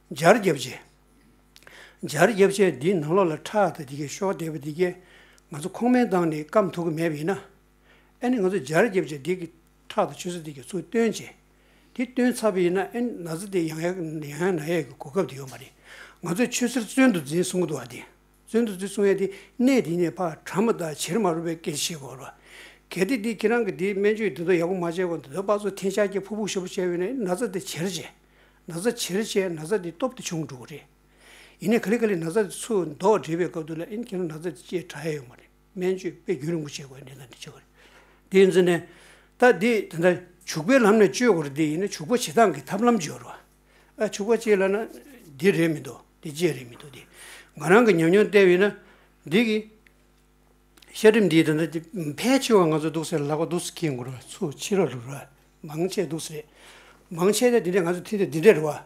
སྦྱར་རྒྱབ་བྱས། སྦྱར་རྒྱབ་བྱས་འདི་ནང་ལོགས་ལ་ཁྲག་དང་འདི་གའི་ཤོག་བསྡད་པ་འདི་གས་ང་ཚོ་ཁོག་སྨན་བཏང་ནས་སྐམ་ཐུབ་ཀྱི་མེད་པ་ཡིན་ན། ཨ་ནི་ང་ཚོ་སྦྱར་རྒྱབ་བྱས་འདི་གི་ཁྲག་དང་ཆུ་སེར་འདི་གས་ཚུར་བཏོན་བྱས། དེ་བཏོན་ཚར་བ་ཡིན་ན་ཨ་ནི་ན་ཚ་དེ་ཡང་ཡང་ཡང་ཡང་ན་ཡས་ཀྱི་གོ་སྐབས་དེ་ཡོད་མ་རེད། ང་ཚོས་ཆུ་སེར་བཙོན་དུ་འཛིན་གསུང་གི་འདུག་བ་དེ། བཙོན་དུ་འཛུལ་སོང་ཡ་དེ་གནས་དེ་ནས་ཕར་གྲམ་པ་དང་བྱེར་མ་རུབ་པའི་སྐད་ཆ་བཤད་དགོས་རེད་བ། གལ་ཏེ་དེ་ཁྱེད་རང་གི་དེ་སྨན་བཅོས་དེ་ཚོ་ཡག་པོ་མ་བྱས་གོང་དུ་དེ་པ་ཚོ་འཐེན་ཤག་གི་ཕུ་ཕུ་ཞབས་བྱས་པས་ན་ན་ཚ་དེ་བྱེར་བྱས། ན་ཚ་བྱེར་བྱས་ན་ཚ་དེ་སྟོབས་དེ་ཆུང་འགྲོ་གི་རེད། ཡིན་ནའི་ག་ལེ་ག་ལེ་ན་ཚ་དེ་ཚུར་ལྡོག་འགྲིལ་བའི་སྐབས་དུ་ལ་ཨིན་ཁྱེད་རང་ན་ཚ་དེ་ཅེས་དྲག་ཡ་ཡོད་མ་རེད། སྨན་བཅོས་དཔེ་རྒྱུན་རིང་པོ་བྱེད་དགོས་ནས་ད་འདི་ཆོག་གི་རེད། དེ་ཡིན་ཚེ་ནས་ད་དེ་ད་ལྟ་བྱུག་པའི་ལམ་ནས་བཅོས་དགོས་རེད། དེ་ཡིན་ན་བྱུག་པ་བྱེད་སྟངས་ཀྱི་ཐབས་ལམ་བརྗོད་རོགས། ཨ་ཆུ་བ་ཅིག་ལ་ན་འདི་རེད་མི་འདུག་འདི་ཅི་རེད་མི་འདུག་འདི་ང་རང་གི་ཉམས་མྱོང་བལྟས་པས་ན་འདི་གི་ཤ་རིམས་འདི་ད་ལྟ་འདི་ཕལ་ཆེ་བ་ང་ཚོ་འདུག་ཟེར་ལག་པ་འདུག་ཟེར་འཁྱེར་དགོས་རེད། ཚུར་ཕྱི་རོལ་རུ་ར་མང་ཆེ་འདུག་ཟེར་རེད། མང་ཆེ་ད་འདི་འདྲས་ང་ཚོ་མཐུན་ཏེ་འདི་འདྲས་རེད་བ།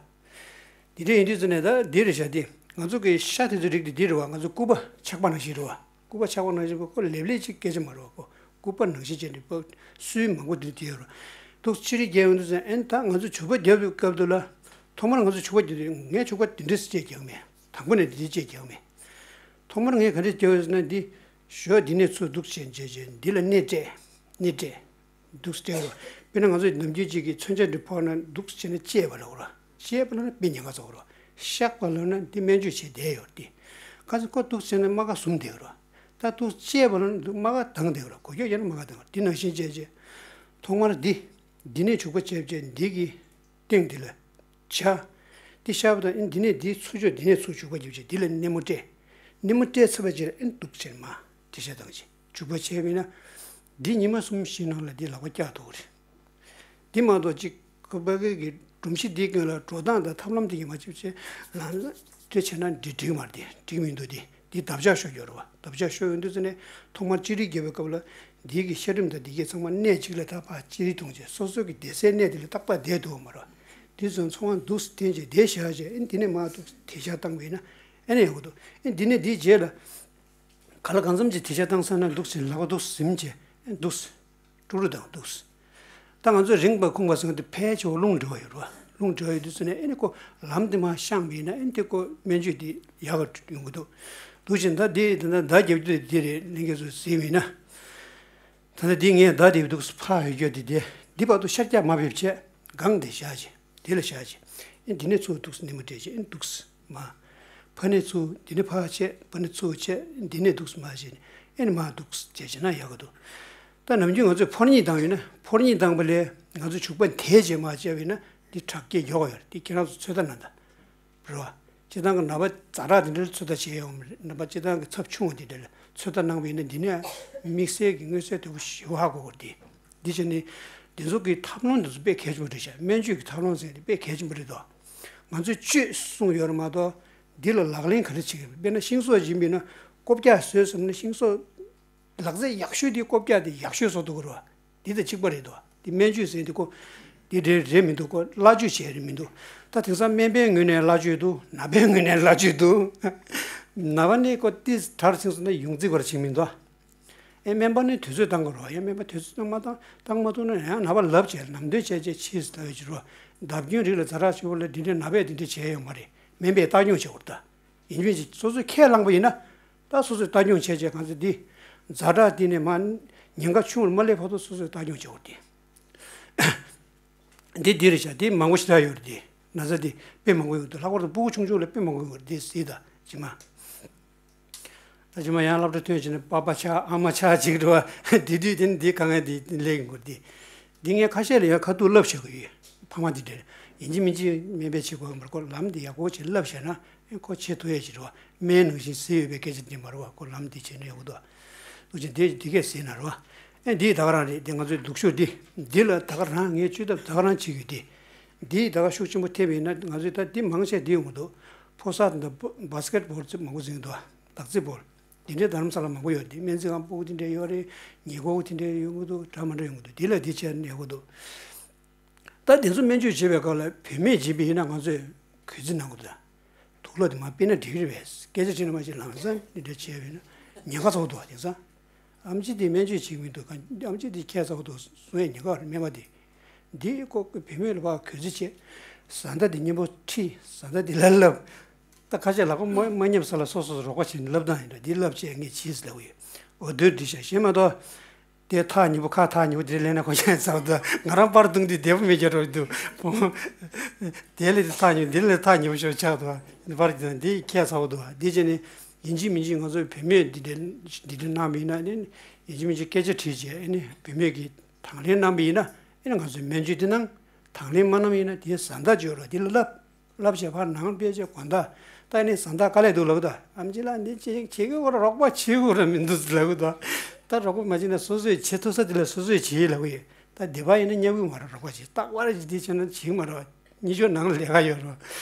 འདི་འདྲས་ཡིན་དུས་ཙི་ནས་ད་འདི་རེད་བཞག་འདི་ང་ཚོ་གི་ཤ་དེ་ཚོ་རིགས་དེ་འདི་རེད་བ། ང་ཚོ་སྐུད་པ་ཆག་པ་ནང་བཞིན་རེད་བ། སྐུད་པ་ཆག་པ་ནང་བཞིན་ཁོ་ལེབ་ལེབ་ཅིག་སྐད་ཆ་མ་རེད་བ། ཁོ་སྐུད་པ་ནང་བཞིན་བྱས་ནས་ཕར་སུའི་མང་པོ་འདི་དེ་ཡོད་རེད། འདུག་ཕྱི་རིགས་རྒྱལ་ཡོང་དུས་ཙང་ཨེན་ད་ང་ཚོ་བྱུག་པ་རྒྱབ་པའི་སྐབས་དུ་ལ་ཐོག་མར་ང་ཚོ་བྱུག་པ་རྒྱབ་དུས་ངས་བྱུག་པ་འདི་འདྲས་སེ་བཅད་རྒྱག་མེད། དང་པོ་ནས་འདི་འདྲས་བཅད་རྒྱག་མེད། ཐོག་མར་ངས་ག་འདྲས་རྒྱབ་ཡོད་ཟེར་ན་འདི་ཞོ་འདི་ནས་ཚུར་འདུག་བྱས་བྱས་བྱས་འདི་ལ་སྣེ་སྤྲད། སྣེ་སྤྲད། འདུག་སེ་སྤྲད་རོགས། དཔེར་ན་ང་ཚོ་ནམ་རྒྱུན་གཅིག་གི་མཚོན་ཆ་འདི་ཕོག་ན་འདུག་སེ་བྱས་ན་བཅད་པ་ལ་འོ་ར། བཅད་པ་ལ་ན་དཔེ་ཉེན་ཁ་ཚ་འོ་ར། གཤགས་པ་ལ་ན་འདི་སྨན་བཅོས་བྱས་བསྡད་ཡོད་དེ། ཁ་ཚ་ཁོ་འདུག་སེ་བྱས་ན་རྨ་ཁ་ཟུམ་བསྡད་ཡོད་ར། ད་འདུག་སེ་བཅད་པ་ལ་ན་འདུག་རྨ་ཁ་གདངས་བསྡད་ཡོད་ར། གོ་རྒྱུ་ཡོད་ན་རྨ་ཁ་གདངས་ར། འདི་ནང་བཞིན་བྱས་བྱས། ཐོག་མར་འདི། འདི་ནས་བྱུག་པ་བྱས་བྱས་འདི་གི་སྟེང་འདི་ལ། བྱ། འདི་བཤགས་པ་དང་ཨེ་འདི་ནས་འདི་ཚུར་ཕྱོགས་འདི་ནས་ཚུར་བྱུག་པ་རྒྱབ་བྱས་འདི་ལ་སྣེ་མོ་སྤྲད། སྣེ་མོ་སྤྲད་ཚར་བ་ཅིག་ལ་ཨེ་འདུག་སེ་མར་དེ་བྱས་བཏང་བྱས་བྱུག་པ་བྱས་པས་ན། འདི་ཉི་མ་གསུམ་བཞི་ནང་ལ་འདི་ལག་པ་བཀྱག་ཐུབ་ཀྱི་རེད། འདི་མ་གཏོགས་གཅིག་ཁོ་པ་གི་གི་སྒྲོམ་གཞི་འདིའི་སྒང་ལ་འགྲོ་སྟངས་དང་ཐབས་ལམ་དེ་གི་མ་ཅིག་བྱས་ལ་ལ་དེ་བྱས་ན་འགྲིག་འགྲིག་མ་རེད་དེ་འགྲིག་མི་འདུག་དེ། འདི་འདབ་ཆགས་ཤོར་ཡོད་རེད་བ། འདབ་ཆགས་ཤོར་ཡོང་དུས་ཙམ་ནས་ཐོག་མར་ཅི་རིགས་བརྒྱབ་པའི་སྐབས་ལ་འདི་གི་ཤ་རིམས་དང་འདི་གའི་ཚང་མ་གནས་གཅིག་ལ་ད་ཕར་ཅི་རིགས་གཏོང་བྱས་སོ་སོ་གི་བསྡད་སའི་གནས་དེ་ལ་ཏག་ཏག་བསྡད་ཐུབ་པ་མ་རེད་བ། དེ་ཚོ་ཚང་མ་འདུག་སེ་འཐེན་བྱས་བསྡད་བཞག་བྱས་ཨེ་འདི་ནས་མར་འདུག་སེ་དེ་ཤ་བཏང་བས་ན་ཨེ་ནས་ཡག་པོ་འདུག་ཨེ་འདི་ནས་འདིའི་རྗེས་ལ་ག་ལ་གང་འཚམ་ཅིག་དེ་ཤ་བཏང་ཚར་ན་འདུག་སེ་ལག་པ་འདུག་སེ་ཟིམ་བྱས་ཨེ་འདུག་སེ། ཀྲུག་ཀྲུག་དང་འདུག་ད་ང་ཚོ་རིང་པ་ཁུང་པ་ཟེར་བ་འདི་ཕལ་ཆེ་བ་རླུང་འགྲོ་བ་ཡོད་རེད་བ། རླུང་འགྲོ་བ་ཡོད་དུས་ཙམ་ནས་ཨེ་ནི་ཁོ་ལམ་དེ་མར་བཤངས་པ་ཡིན་ན་ཨེ་ནི་དེ་ཁོ་སྨན་བཅོས་དེ་ཡག་ག་ཡོང་གི་འདུག་འདུག་ཅིང་ད་འདི་ད་ལྟ་མདའ་རྒྱབ་རྒྱུ་དེ་རེད། ལྷན་རྒྱས་ཚོས་གཟིགས་པ་ཡིན་ན། ད་ལྟ་འདི་ངས་མདའ་དེ་འདུག་ཕར་ཡོད་རྒྱུ་དེ་དེ་འདི་བར་དུ་ཤར་རྒྱག་མ་ཕེབས་བྱས་སྒང་དེ་བཞག་བྱས་དེ་ལ་བཞག་བྱས་ཨེ་འདི་ནས་ཚུར་འདུག་སེ་སྣེ་མོ་སྤྲད་བྱས་ཨེ་འདུག་སེ། མ། ཕ་ནས་ཚུར་འདི་ནས་ཕར་བྱས་ཕ་ནས་ཚུར་བྱས་འདི་ནས་འདུག་སེ་མར་བྱས་ནས་ཨེ་ནས་མར་འདུག་སེ་བྱས་བྱས་ན་ཡག་གི་འདུག་ད་ནམ་རྒྱུན་ང་ཚོས་ཕོར་གཉིས་བཏང་ཡོད་ན་ཕོར་གཉིས་བཏང་པ་ལས་ང་ཚོས་བྱུག་པ་དེ་བྱས་མར་བྱས་པ་ཡིན་ན་འདི་དྲག་སྐྱེད་མགྱོགས་ཡོད་རེད། འདི་ཁྱེད་རང་ཚོ་ཚོད་ལྟ་གནང་དང་། རེད་བ། སྤྱིར་བཏང་གི་ནད་པ་ཛ་དྲག་དེ་འདྲ་ཚོད་ལྟ་བྱས་ཡོང་མ་རེད། ནད་པ་སྤྱིར་བཏང་གི་ཚབས་ཆུང་བ་དེ་འདྲ་ལ་ཚོད་ལྟ་གནང་བ་ཡིན་ན་འདི་ནས་དམིགས་བསལ་གྱི་མངོན་གསལ་དོད་པོ་ཞེ་པོ་ཧ་གོ་དགོས་རེད་དེ། འདི་བྱས་ནས་འདི་ཚོ་གི་ཐབས་ལམ་འདི་ཚོ་དཔེ་གལ་ཆེན་པོ་རེད་ཤག་སྨན་བཅོས་ཀྱི་ཐབས་ལམ་ཟེར་འདི་དཔེ་གལ་ཆེན་པོ་རེད་དོ། ང་ཚོས་བཅོས་གསུངས་ཡོད་རེད་མ་གཏོགས་འདི་ལ་ལག་ལེན་ག་རེ་བྱེད་ཀྱི་རེད། དཔེར་ན་ཤིང་བཟོ་བྱེད་པ་ཡིན་ན་ལྐོག་རྒྱག་བཟོས་ཟིན་ན་ཤིང་བཟོ་ལག་རྩལ་ཡག་ཤོས་དེ་ལྐོག་རྒྱག་དེ་ཡག་ཤོས་བཟོ་ཐུབ་ཀྱི་རེད་བ། འདི་དང་གཅིག་པ་རེད་དོ། འདི་སྨན་བཅོས་ཟེར་འདི་ཁོ་འདི་རེད་རེད་མི་འདུག་ཁོ་སླ་བཅོས་བྱས་རེད་མི་འདུག་ད་དེང་སང་སྨན་པའི་ངོས་ནས་སླ་བཅོས་འདུག་ནད་པའི་ངོས་ནས་སླ་བཅོས་འདུག་ནད་པ་ནི་ཁོ་ཏིས་དྲག་ཕྱིན་སོང་ན་ཡོངས་རྫིག་པར་བྱེད་མི་འདུག་ཨེ་སྨན་པ་ནི་དུས་ཚོད་བཏང་དགོས་རེད་བ། ཡང་སྨན་པ་དུས་ཚོད་བཏང་མ་བཏང་བཏང་མ་ཐུབ་ན་ཡང་ནད་པ་ལབ་བྱས་ལམ་སྟོན་བྱས་བྱས་ཕྱིས་སུ་ལྟ་བའི་ཕྱིར་རོ། བརྡབ་སྐྱོན་རིགས་ལ་ཛ་དྲག་ཆེ་བོ་ལ་འདི་འདྲའི་ནད་པས་འདི་འདྲ་བྱས་ཡོད་མ་རེད། སྨན་པས་བཏང་སྙོམས་བྱེད་དགོས་རེད་ད། ཡིན་མིན་ཅིག་སོ་སོས་ཁས་བླངས་པ་ཡིན་ན། ད་སོ་སོས་བཏང་སྙོམས་བྱས་བྱས་གང་ཚེ་འདི་ཛ་དྲག་འདི་ནས་མ་ཉེན་ཁ་ཆུང་བར་མ་སླེབས་བར་དུ་སོ་སོས་བཏང་སྙོམས་བྱེད་དགོས་རེད་དེ། འདི་འདི་རེད་ཤག་འདི་མང་པོ་ཞེ་དྲག་ཡོད་རེད་དེ། ན་ཚ་འདི་དཔེ་མང་པོ་ཡོད་འདུག་ལྷག་པར་དུ་སྤུ་གུ་ཆུང་ཆུང་ལ་དཔེ་མང་པོ་ཡོད་རེད་དེ་གཟིགས་དང་ཇི་མ། ད་ཇི་མ་ཡང་སློབ་གྲྭ་ཐོན་བྱས་ནས་པ་པ་ཆགས་ཨ་མ་ཆགས་ཅིག་འགྲོ་བ་འདི་དུས་དེ་ནི་འདི་དཀའ་ངལ་འདི་སླེབས་ཀྱི་འགོར་འདི། འདི་ངས་ཁ་ཤས་ལ་ཡང་ཁ་ཐུག་བསླབ་བྱ་གི་ཡོད། ཕ་མ་འདི་འདྲ་ཡིན་གཅིག་མིན་གཅིག་སྨན་པས་བྱེད་དགོས་མ་རེད། ཁོ་ལམ་འདི་ཡག་པོ་བྱས་བསླབ་བྱས་ན་ཁོ་བྱེད་ཐུབ་ཡས་ཅིག་རེད་བ། སྨན་ནང་བཞིན་ཟས་ཡོད་པའི་སྐད་ཆ་འདི་མ་རེད་བ། ཁོ་ལམ་འདི་བྱས་ན་ཡག་པོ་འདུག་འདུག་ཅིང་འདི་འདི་གས་ཟེར་ན་རེད་བ། ཨེ་འདི་ད་ག་རང་རེད། འདི་ང་ཚོའི་སྡུག་ཤོས་འདི་འདི་ལ་ད་ག་རང་ངས་བཅོས་ཐབས་ད་ག་རང་བྱེད་ཀྱི་འདི། འདི་ད་ག་ཤུགས་ཆེན་པོ་ཐེབས་ཡིན་ན་ང་ཚོས་ད་འདི་མང་ཆེ་འདི་ཡོང་གི་འདུག་ཕོ་གསར་དང་བྷ་སི་ཀེ་ཊི་བོལ་ཙི་མང་པོ་འཛིན་འདུག། སྟག་རྩེད་བོལ། དེ་འདྲའི་རྡ་རམ་ས་ལ་མང་པོ་ཡོད་དེ། སྨན་རྩིས་ཁང་སྤུ་གུ་དེ་འདྲའི་ཡོད་རེད། ཉེ་འཁོར་དེ་འདྲའི་ཡོང་གི་འདུག། འདྲ་མི་འདྲ་ཡོང་གི་འདུག། དེ་ལ་དེ་བྱས་ནས་ཡག་པོ་འདུག། ད་དེ་ཚོ་སྨན་བཅོས་བྱེད་པའི་སྐབས་ལ་བུད་མེད་བྱེད་པ་ཡིན་ན་ང་ཚོས་གུས་བརྩི་གནང་དགོས་འདུག། དུག་ལོག་དེ་མར་ཕུད་ན་འགྲིག་གི་རེད་པས། སྐད་ཆ་དྲིས་ན་མ་ཤེས། ལམ་སང་འདི་འདྲ་བྱས་པ་ཡིན་ན་ཉེན་ཁ་ཚ་པོ་འདུག་པ། དེང་སང་ཨེམ་ཆི་དེ་སྨན་བཅོས་བྱེད་ཀྱི་མི་འདུག། ཨེམ་ཆི་དེ་ཁྱད་མཚར་པོ་འདུག། གསུང་ཡས་ཉེན་ཁ་རེད། སྨན་པ་དེ། འདི་ཁོ་བུད་མེད་ལ་ཕར་གུས་བརྩི་བྱས། བཟའ་ཟླ་དེ་མཉམ་པོ་ཁྲིད། བཟའ་ཟླ་དེ་ལ་བསླབ། ད་ཁ་ཤས་ལག་པ་མ་མ་ཉེས་ས་ལ་སོ་སོ་སོ་རོགས་པ་བྱས་ནས་བསླབ་སྟངས་ཡིན་འདྲ། འདི་བསླབ་བྱས་ངས་བྱས་ཟེར་ལབ་ཀྱི་ཡོད། འོ་དེ་འདྲ་བྱས་ཤེས་མ་གཏོགས། དེ་ཐག་ཉེ་པོ་ཁ་ཐག་ཉེ་པོ་དེ་ལེན་ན་ཁོ་ཡང་ཚ་པོ་འདུག། ང་རང་པར་བརྡུངས་དུས་བདེ་པོ་མེད་རྒྱུ་འདྲ་པོ་འདུག། དེ་ལས་དེ་ཐག་ཉེ་པོ། འདི་ལས་ཐག་ཉེ་པོ་ཞིག་ཆགས་འདུག། པར་བརྡུངས་འདི་ཁྱད་མཚར་པོ་འདུག། འདི་བྱས་ནས་ཡིན་གཅིག་མིན་གཅིག་ང་ཚོའི་བུད་མེད་འདི་འདྲ་འདི་འདྲ་གནང་བ་ཡིན་ན་ནི། ཡིན་གཅིག་མིན་གཅིག་སྐད་ཆ་དྲིས་བྱས། ཨ་ནི་བུད་མེད་ཀྱིས་དང་ལེན་གནང་བ་ཡིན་ན། ཨ་ནི་ང་ཚོས་སྨན་བཅོས་འདི་གནང་། དང་ལེན་མ་གནང་བ་ཡིན་ན་དེའི་བཟའ་ཟླ་བྱོས་རོགས། འདི་ལ་བསླབ། བསླབ་བྱས་ཕར་ནང་ཕལ་ཆེར་དགོང་དག། ད་ནི་བཟའ་ཟླ་དཀའ་ལས་འདུག་ལབ་ད། ཨེམ་ཆི་ལགས་འདི་བྱེད་བྱེད་ཀྱི་ཡོད་ར། རོགས་པ་བྱེད་དགོས་ར་མི་འདུག་ལབ་ད། ད་རོགས་པ་མ་བྱེད་ན་སོ་སོས་བྱེད་ཐུབ་ས་དེ་ལ་སོ་སོས་བྱེད་ལབ་ཡོད། ད་སྡེ་པ་ཡིན་ན་མཉམ་གི་མ་རེད། རོགས་པ་བྱེད། རྟག་པར་འདི་བྱེད་ན་བྱེད་མ་རེད། གཉིས་ཆོག་ནང་ལས་ཀ་ཡོད་ར།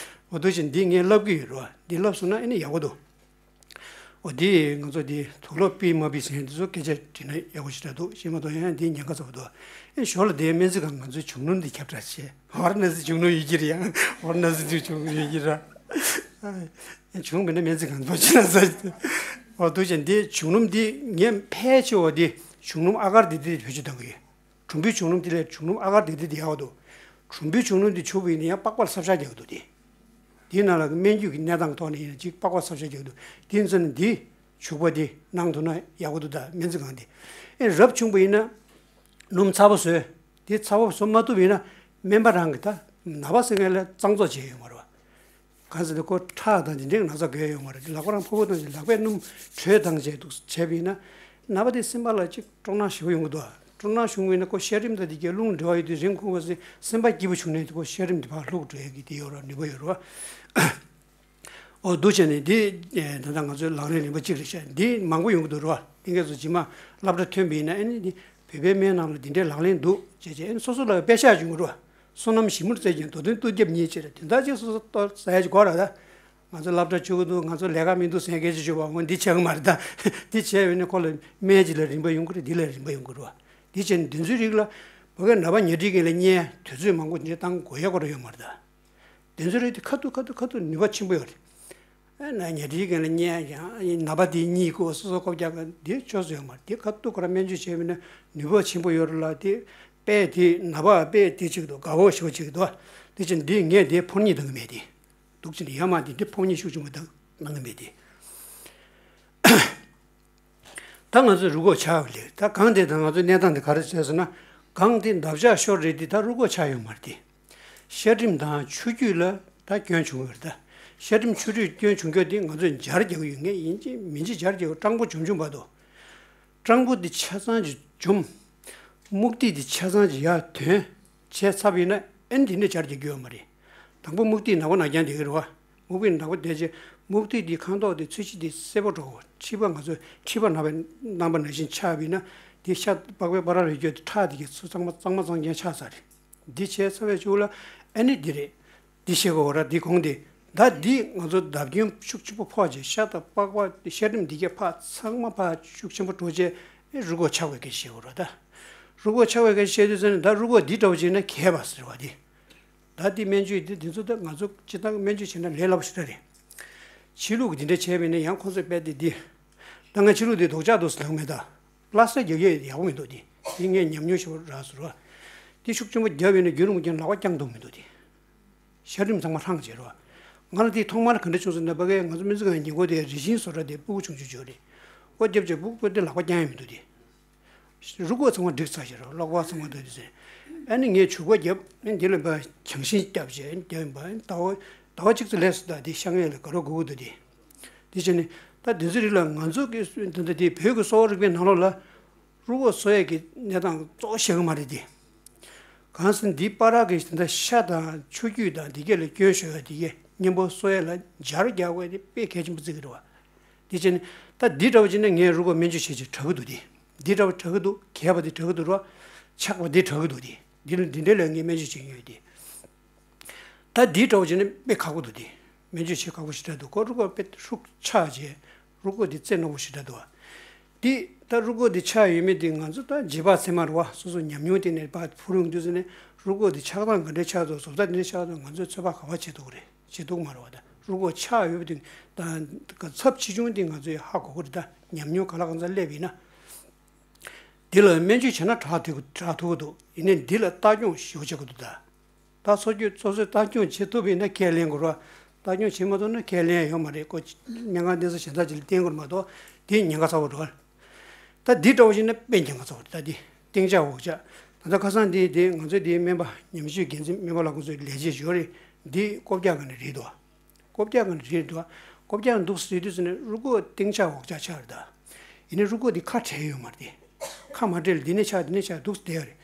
འོ་དེ་བཞིན་འདི་ངས་བསླབ་ཀྱི་ཡོད་ར། འདི་བསླབ་སོང་ན་ཨ་ནི་ཡག་པོ་འདུག། འོ་དེ་ང་ཚོ་དེ་དུག་ལོག་ཕུད་མ་ཕུད་ཟེར་མཁན་དེ་ཚོ་སྐད་ཆ་དྲིས་ན་ཡག་པོ་ཞེ་དྲག་འདུག། ཤེས་མ་གཏོགས་ཡང་ཡང་དེ་ཉེན་ཁ་ཚ་པོ་འདུག། ཨེ་ཞོར་ལ་དེ་སྨན་རྩིས་ཁང་ང་ཚོའི་བྱུང་རིམ་དེ་ཁྱབ་བསྒྲགས་བྱས། ཝཱ་ར་ཎ་སི་བྱུང་རིམ་ཡོད་ཀྱི་རེད། ཡང་ཝཱ་ར་ཎ་སི་དེ་བྱུང་རིམ་ཡོད་ཀྱི་རེད། ཨེ་བྱུང་མེད་ན་སྨན་རྩིས་ཁང་དུ་ཕྱིན་ན་ཟ། འོ་དེ་བཞིན་དེ་བྱུང་རིམ་དེ་ངས་ཕལ་ཆེ་བ་དེ་བྱུང་རིམ་ཨ་གར་དེ་དེ་བེད་སྤྱོད་གཏང་གི་ཡོད། གྲུམ་བུའི་བྱུང་རིམ་དེ་ལས་བྱུང་རིམ་ཨ་གར་དེ་དེ་དེ་ཡག་པོ་འདུག། གྲུམ་བུའི་བྱུང་རིམ་དེ་བྱུག་པ་ཡིན་ན་ཡང་པགས་པ་ལ་གསར་བཞག་རྒྱག་གི་འདུག་སྟེ། དེའི་ནང་ལ་སྨན་རྒྱུ་གི་གནས་སྟངས་ཐོག་ནས་ཡིན་ན་ཅིག་པགས་པ་གསར་བཞག་རྒྱག་གི་འདུག། དེ་ཚོ་ནི་འདི་བྱུག་པ་དེ་གནང་ཐུབ་ན་ཡག་པོ་འདུག། ད་སྨན་རྩིས་ཁང་དེ་ཨེ་རབ་བྱུང་པ་ཡིན་ན་སྣུམ་ཚ་པོ་བཟོས། དེ་ཚ་པོ་བཟོ་མ་ཐུབ་པ་ཡིན་ན་སྨན་པ་རང་གིས་ད་ནད་པ་ཟེར་མཁན་ལ་གཙང་བཙོག་བྱས་ཡོད་མ་རེད་པ། གང་ཟེར་ན་ཁོ་ཁྲག་དང་དེ་འདྲའི་ན་ཚ་འགོས་ཡོད་མ་རེད། ལག་པ་རང་ཕུར་བུ་བཏང་བྱས་ལག་པས་སྣུམ་དྲོད་བཏང་བྱས་འདུག་བྱས་པ་ཡིན་ན། ནད་པ་དེ་སེམས་པ་ལ་ཅིག་སྤྲོ་སྣང་ཞེ་པོ་ཡོང་གི་འདུག། སྤྲོ་སྣང་བྱུང་བ་ཡིན་ན་ཁོ་བཤད་རིམ་དང་དེ་གའི་རླུང་འབྲེལ་བ་ཡོད་དུས་རིང་ཁོ་བ་སེ་སེམས་པ་སྐྱིད་པོ་བྱུང་ནས་ཁོ་བཤད་རིམ་དེ་ཕར་ལྷུག་འགྲོ་ཡ་གི་དེ་ཡོད་རེད། ནུས་པ་ཡོད་རེད་པ། འོ་འདུག་བྱས་ནས་འདི་ད་ལྟ་ང་ཚོའི་ལག་ལེན་རིམ་པ་གཅིག་རེད་ཤག། འདི་མང་པོ་ཡོང་གི་འདུག་རེད་པ། དེ་གས་ཚོ་རྗེས་མ་སློབ་གྲྭ་ཐོན་པ་ཡིན་ན་ཨ་ནི་འདི་བོད་པའི་སྨན་ནང་ལ་འདི་འདྲའི་ལག་ལེན་འདུག་ཅེས་བྱས། ཨ་ནི་སོ་སོ་ལ་དཔེ་ཤག་བྱུང་གི་རེད་པ། བསོད་ནམས་ཞིབ་མོར་བཙལ་ཅིང་། མདོ་དོན་རྟོགས་རྒྱབ་ཉེས་བྱེད་ར། དོན་དག་ཅིག་སོ་སོ་རྟོགས་ཟ་ཡ་ཅིག་དགོས་ར། ད་ང་ཚོ་སློབ་གྲྭ་ཆུང་གི་འདུག། ང་ཚོ་ལས་ཀ་མི་འདུག་ཟེར་མཁན་ཅིག་བྱུང་བ། འོ་འདི་བྱེད་གི་མ་རེད། ད་འདི་བྱས་ཡོད་ན་ཁོ་ལ་སྨན་ཅིག་ལ་རིམ་པ་ཡོང་གི་རེད། འདི་ལ་རིམ་པ་ཡོང་གི་རེད་པ། འདི་བྱས་ནས་འདི་ཚོའི་རིགས་ལ་བོད་སྐད་ནད་པ་ཉལ་ཁྲིའི་སྒང་ལ་བསྙལ་དུས་ཚོད་མང་པོ་འདི་བཏང་དགོས་ཡ་སྐོར་ཡོད་མ་རེད། ད་འདི་ཚོའི་རིགས་དེ་ཁ་ཐུག་ཁ་ཐུག་ཁ་ཐུག་ནུས་པ་ཆེན་པོ་ཡོད་རེད། ཨ་ན་ཉལ་ཁྲིའི་སྒང་ལ་བསྙལ་ཡང་ནད་པ་དེ་གཉིད་ཁུག་སོ་སོ་ཁོག་རྒྱག་གི་འདི་ཆོག་ས་ཡོད་མ་རེད། དེ་ཁ་ཐུག་ཁོ་རང་སྨན་བཅོས་བྱས་པ་ཡིན་ན་ནུས་པ་ཆེན་པོ་ཡོད་རེད་ལ། དེ་དཔེ་དེ་ནད་པ་དཔེ་དེ་ཅིག་འདུག། དགའ་བོ་ཞེ་པོ་ཅིག་འདུག། དེ་ཕྱིན་འདི་ངས་དེ་ཕོག་ཉེས་གཏོང་གི་མེད། དེ་འདུག་ཅིག་ཡ་མ་དེ་འདི་ཕོག་ཉེས་ཤུགས་ཆེན་པོ་གཏོང་གཏོང་གི་མེད་དེ། ད་ང་ཚོས་རུས་ཁོག་ཆག་པ་ལས། ད་སྒང་དེ་དང་ང་ཚོའི་གནས་སྟངས་དེ་ག་རེ་བྱས་ཟེར་ན། སྒང་དེ་འདབ་ཆགས་ཤོར་རེད་དེ། ད་རུས་ཁོག་ཆག་ཡོད་མ་རེད་དེ། བཤལ་རིམས་དང་ཆུ་རྒྱུས་ལ་ད་སྐྱོན་བྱུང་ཡོད་རེད། ད་བཤལ་རིམས་ཆུ་རྒྱུས་སྐྱོན་བྱུང་རྒྱུ་དེ་ང་ཚོས་འབྱར་རྒྱག་གི་ཡོད། ངས་ཡིན་གཅིག་མིན་གཅིག་འབྱར་རྒྱག་གི། སྤྲང་པོ་འཇོམས་འཇོམས་བར་དུ། སྤྲང་པོ་འདི་ཆ་ཚང་ཅིག་འཇོམས། སྨུག་ཐིག་འདི་ཆ་ཚང་ཅིག་ཡར་དོན་བྱས་ཚར་བ་ཡིན་ན་ཨེ་ནི་དེ་འདྲ་འབྱར་རྒྱག་རྒྱུ་ཡོད་མ་རེད། དང་པོ་སྨུག་ཐིག་ནག་པོ་ནག་རྐྱང་བསྡད་ཀྱི་རེད་པ། སྨུག་པའི་ནག་པོ་བསྡད་རྗེས་སྨུག་ཐིག་འདི་ཁ་མདོག་དེ་ཚོས་གཞི་དེ་སེར་པོ་འགྲོ་གི། མཁྲིས་པ་ང་ཚོས་མཁྲིས་པ་ན་བའི་རྣམ་པ་ནང་བཞིན་ཆགས་པ་ཡིན་ན་དེ་ཤ་པགས་པའི་བ་ར་རེ་རྒྱུ་དེ་ཁྲག་དེ་གའི་ཚོས་གཙང་མ་གཙང་མ་གཙང་རྐྱང་ཆགས་ཚར་རེད། འདི་བྱས་ཚར་བའི་གཞུག་ལ་ཨེ་ནི་འདི་རེད། འདི་བཤད་དགོས་ར། འདི་གོང་དེ། ད་འདི་ང་ཚོ་བརྡབ་སྐྱོན་ཤུགས་ཆེན་པོ་ཕོག་རྗེས་ཤ་དང་པགས་པ་བཤལ་རིམས་འདི་གས་ཕར་ཚང་མ་ཕར་ཤུགས་ཆེན་པོ་འགྲོ་རྗེས་ཨེ་རུས་ཁོག་ཆག་པའི་སྐད་ཆ་བཤད་དགོས་ར། ད་རུས་ཁོག་ཆག་པའི་སྐད་ཆ་བཤད་དུས་ཙམ་ནས་ད་རུས་ཁོག་འདི་འདྲ་བོ་བྱས་ན་གས་པ་ཟེར་བ་འདི། ད་འདི་སྨན་བཅོས་འདི་འདི་ཚོ་ད་ང་ཚོ་སྤྱིར་བཏང་སྨན་བཅོས་བྱས་ན་ལས་སླ་པོ་ཞེ་དྲག་རེད། ཕྱི་ལུགས་ཀྱི་འདི་འདྲ་བྱས་པ་ཡིན་ན་ཡང་ཁོང་ཚོས་དཔེ་དེ་འདི། ད་ང་ཕྱི་ལུགས་འདི་ལྡོག་ཆགས་འདུག་ཟེར་ལབ་མེད་ད། སླ་བསྲེ་རྒྱག་ཡས་ཡག་པོ་མི་འདུག་དེ། དེ་ངས་ཉམས་མྱོང་ཞིག་རག་ཟེར་བ། དེ་ཤུགས་ཆེན་པོ་བརྒྱབ་ཡོད་ན་རྒྱུན་རིང་པོ་བརྒྱབ་ན་ལག་པ་བརྐྱང་ཐུབ་མི་འདུག་དེ། བཤལ་རིམས་ཚང་མ་ལྷང་བྱས་རོ། ང་ལ་དེ་ཐོག་མར་ག་འདྲ་བྱུང་ཟེར་ན། ཕ་གིའི་ང་ཚོ་སྨན་རྩིས་ཁང་ཉེ་འཁོར་དེ་རེ་ཞིང་བཟོ་གྲྭ་དེ་སྤུ་གུ་ཆུང་ཆུང་ཅིག་ཡོད་རེད། ཨོ་རྒྱབ་བྱས་སྤུ་གུ་དེ་ལག་པ་བརྐྱང་ཡས་མི་འདུག་དེ། རུས་ཁོག་ཚང་མ་འགྲིག་ཚར་བྱས་རོ། གློག་པ་ཚང་མ་འདུག་དེ་ཟེར། ཨ་ནི་ངས་བྱུག་པ་བརྒྱབ། ཨ་ནི་དེ་ལ་ཕར་གྱང་ཤིང་བརྒྱབ་བྱས། ཨ་ནི་བརྒྱབ་ཡིན་པ། ཨ་ནི་ཟླ་བ་ཟླ་བ་གཅིག་ཙམ་ལས་སུ་ད་དེ་ཤ་ངལ་ལ་དགའ་རབ་དགའ་རབ་འདུག་དེ། དེ་བྱས་ནས་ད་དེ་ཚོའི་རིགས་ལ་ང་ཚོ་གི་ད་ལྟ་དེ་བོད་ཀྱི་གསོ་བ་རིག་པའི་ནང་ལོགས་ལ། རུས་ཁོག་གསོ་ཡས་ཀྱི་གནས་སྟངས་གཙོ་བོ་བཤད་ཀྱི་མ་རེད་དེ། གང་ཟེར་ན་འདི་བར་གྱི་ད་ལྟ་ཤ་དང་ཆུ་རྒྱུས་དང་འདི་གས་ལ་སྐྱོན་ཤོར་ཡ་འདི་གས་མཉམ་པོ་གསོ་ཡས་ལ་འབྱར་རྒྱག་དགོས་དེ་དཔེ་གལ་ཆེན་པོ་བརྩི་གི་རེད་བ། དེ་བྱས་ནས་ད་འདི་འདྲ་བོ་བྱས་ན་ངས་རུས་ཁོག་སྨན་བཅོས་བྱས་བྱས་དྲག་གི་འདུག་དེ། འདི་འདྲ་བོ་དྲག་གི་འདུག། གས་པ་དེ་དྲག་གི་འདུག་རོ། ཆག་པ་དེ་དྲག་གི་འདུག་དེ། འདི་ལ་འདི་འདྲའི་ལ་ངས་སྨན་བཅོས་བྱས་ཡོད་དེ། ད་འདི་འདྲ་བོ་བྱས་ན་དཔེ་ཁག་པོ་འདུག་དེ། སྨན་བཅོས་བྱེད་ཁག་པོ་ཞེ་དྲག་འདུག་ཁོ་རུས་ཁོག་དཔེ་ཧྲུག་ཆག་བྱས། རུས་ཁོག་འདི་རྩེ་རྣོ་པོ་ཞེ་དྲག་འདུག་བ། འདི་ད་རུས་ཁོག་འདི་ཆག་ཡོད་མེད་འདི་ང་ཚོ་ད་རྗེས་དཔག་ཚད་མ་རེད་བ། སོ་སོ་ཉམས་མྱོང་དེ་ནས་ཕར་འཕུར་ཡོང་དུས་ཙམ་ནས་རུས་ཁོག་འདི་ཆག་སྟངས་ག་འདྲའི་ཆགས་འདུག་བཟོ་ལྟ་འདི་འདྲའི་ཆགས་འདུག་ང་ཚོས་ཚོད་དཔག་ག་པར་བྱེད་ཐུབ་ཀྱི་རེད། བྱེད་ཐུབ་ཀྱི་མ་རེད་བ། ད་རུས་ཁོག་ཆག་ཡོད་པ་དེ་ད་ཚབས་ཆེ་ཆུང་དེ་ང་ཚོས་ཧ་གོ་གི་རེད། ད་ཉམས་མྱོང་ག་ལ་གང་འཚམ་སླེབས་ཡིན་ན། འདི་ལ་སྨན་བཅོས་བྱས་ན་དྲག་ཐུབ་དྲག་ཐུབ་ཀྱི་འདུག་ཡིན་ནའི་འདི་ལ་ལྟ་སྐྱོང་ཞེ་པོ་བྱེད་དགོས་འདུག་ད་ད་སོ་སོས་སོ་སོས་ལྟ་སྐྱོང་བྱེད་ཐུབ་པ་ཡིན་ན་ཁས་ལེན་དགོས་རེད་བ། ལྟ་སྐྱོང་བྱེད་མ་ཐུབ་ན་ཁས་ལེན་ཡོད་མ་རེད། ཁོ་སྨན་ཁང་གནས་ཚུལ་གཞན་དག་ཅིག་ལ་བསྟེན་དགོས་རེད་མ་གཏོགས་དེ་ཉེན་ཁ་ཚ་པོ་རེད་བ། ད་འདི་འདྲ་བོ་ཞིག་ན་དཔེ་ཉེན་ཁ་ཚ་པོ་རེད། ད་འདི་སྟེང་ཆགས་འོག་ཆགས། ད་ལྟ་ཁ་སང་འདི་འདི་ང་ཚོའི་འདིའི་སྨན་པ་ཉམས་ཞིབ་འགན་འཛིན་སྨན་པ་ལགས་ཁོང་ཚོའི་ལས་བྱེད་ཞོར་རེད། འདི་ལྐོག་རྒྱག་གི་ནི་རེད་འདུག་ལྐོག་རྒྱག་གི་ནི་རེད་འདུག་ལྐོག་རྒྱག་འདུག་ཟེར་དུས་ཙམ་ནས་རུས་ཁོག་སྟེང་ཆགས་འོག་ཆགས་ཆགས་རེད་ད། ཡིན་ནའི་རུས་ཁོག་འདི་ཁ་བྲལ་ཡོད་མ་རེད་དེ། ཁ་མ་བྲལ་འདི་ནས་ཆགས་འདི་ནས་ཆགས་འདུག་བསྡད་ཡོད་རེད།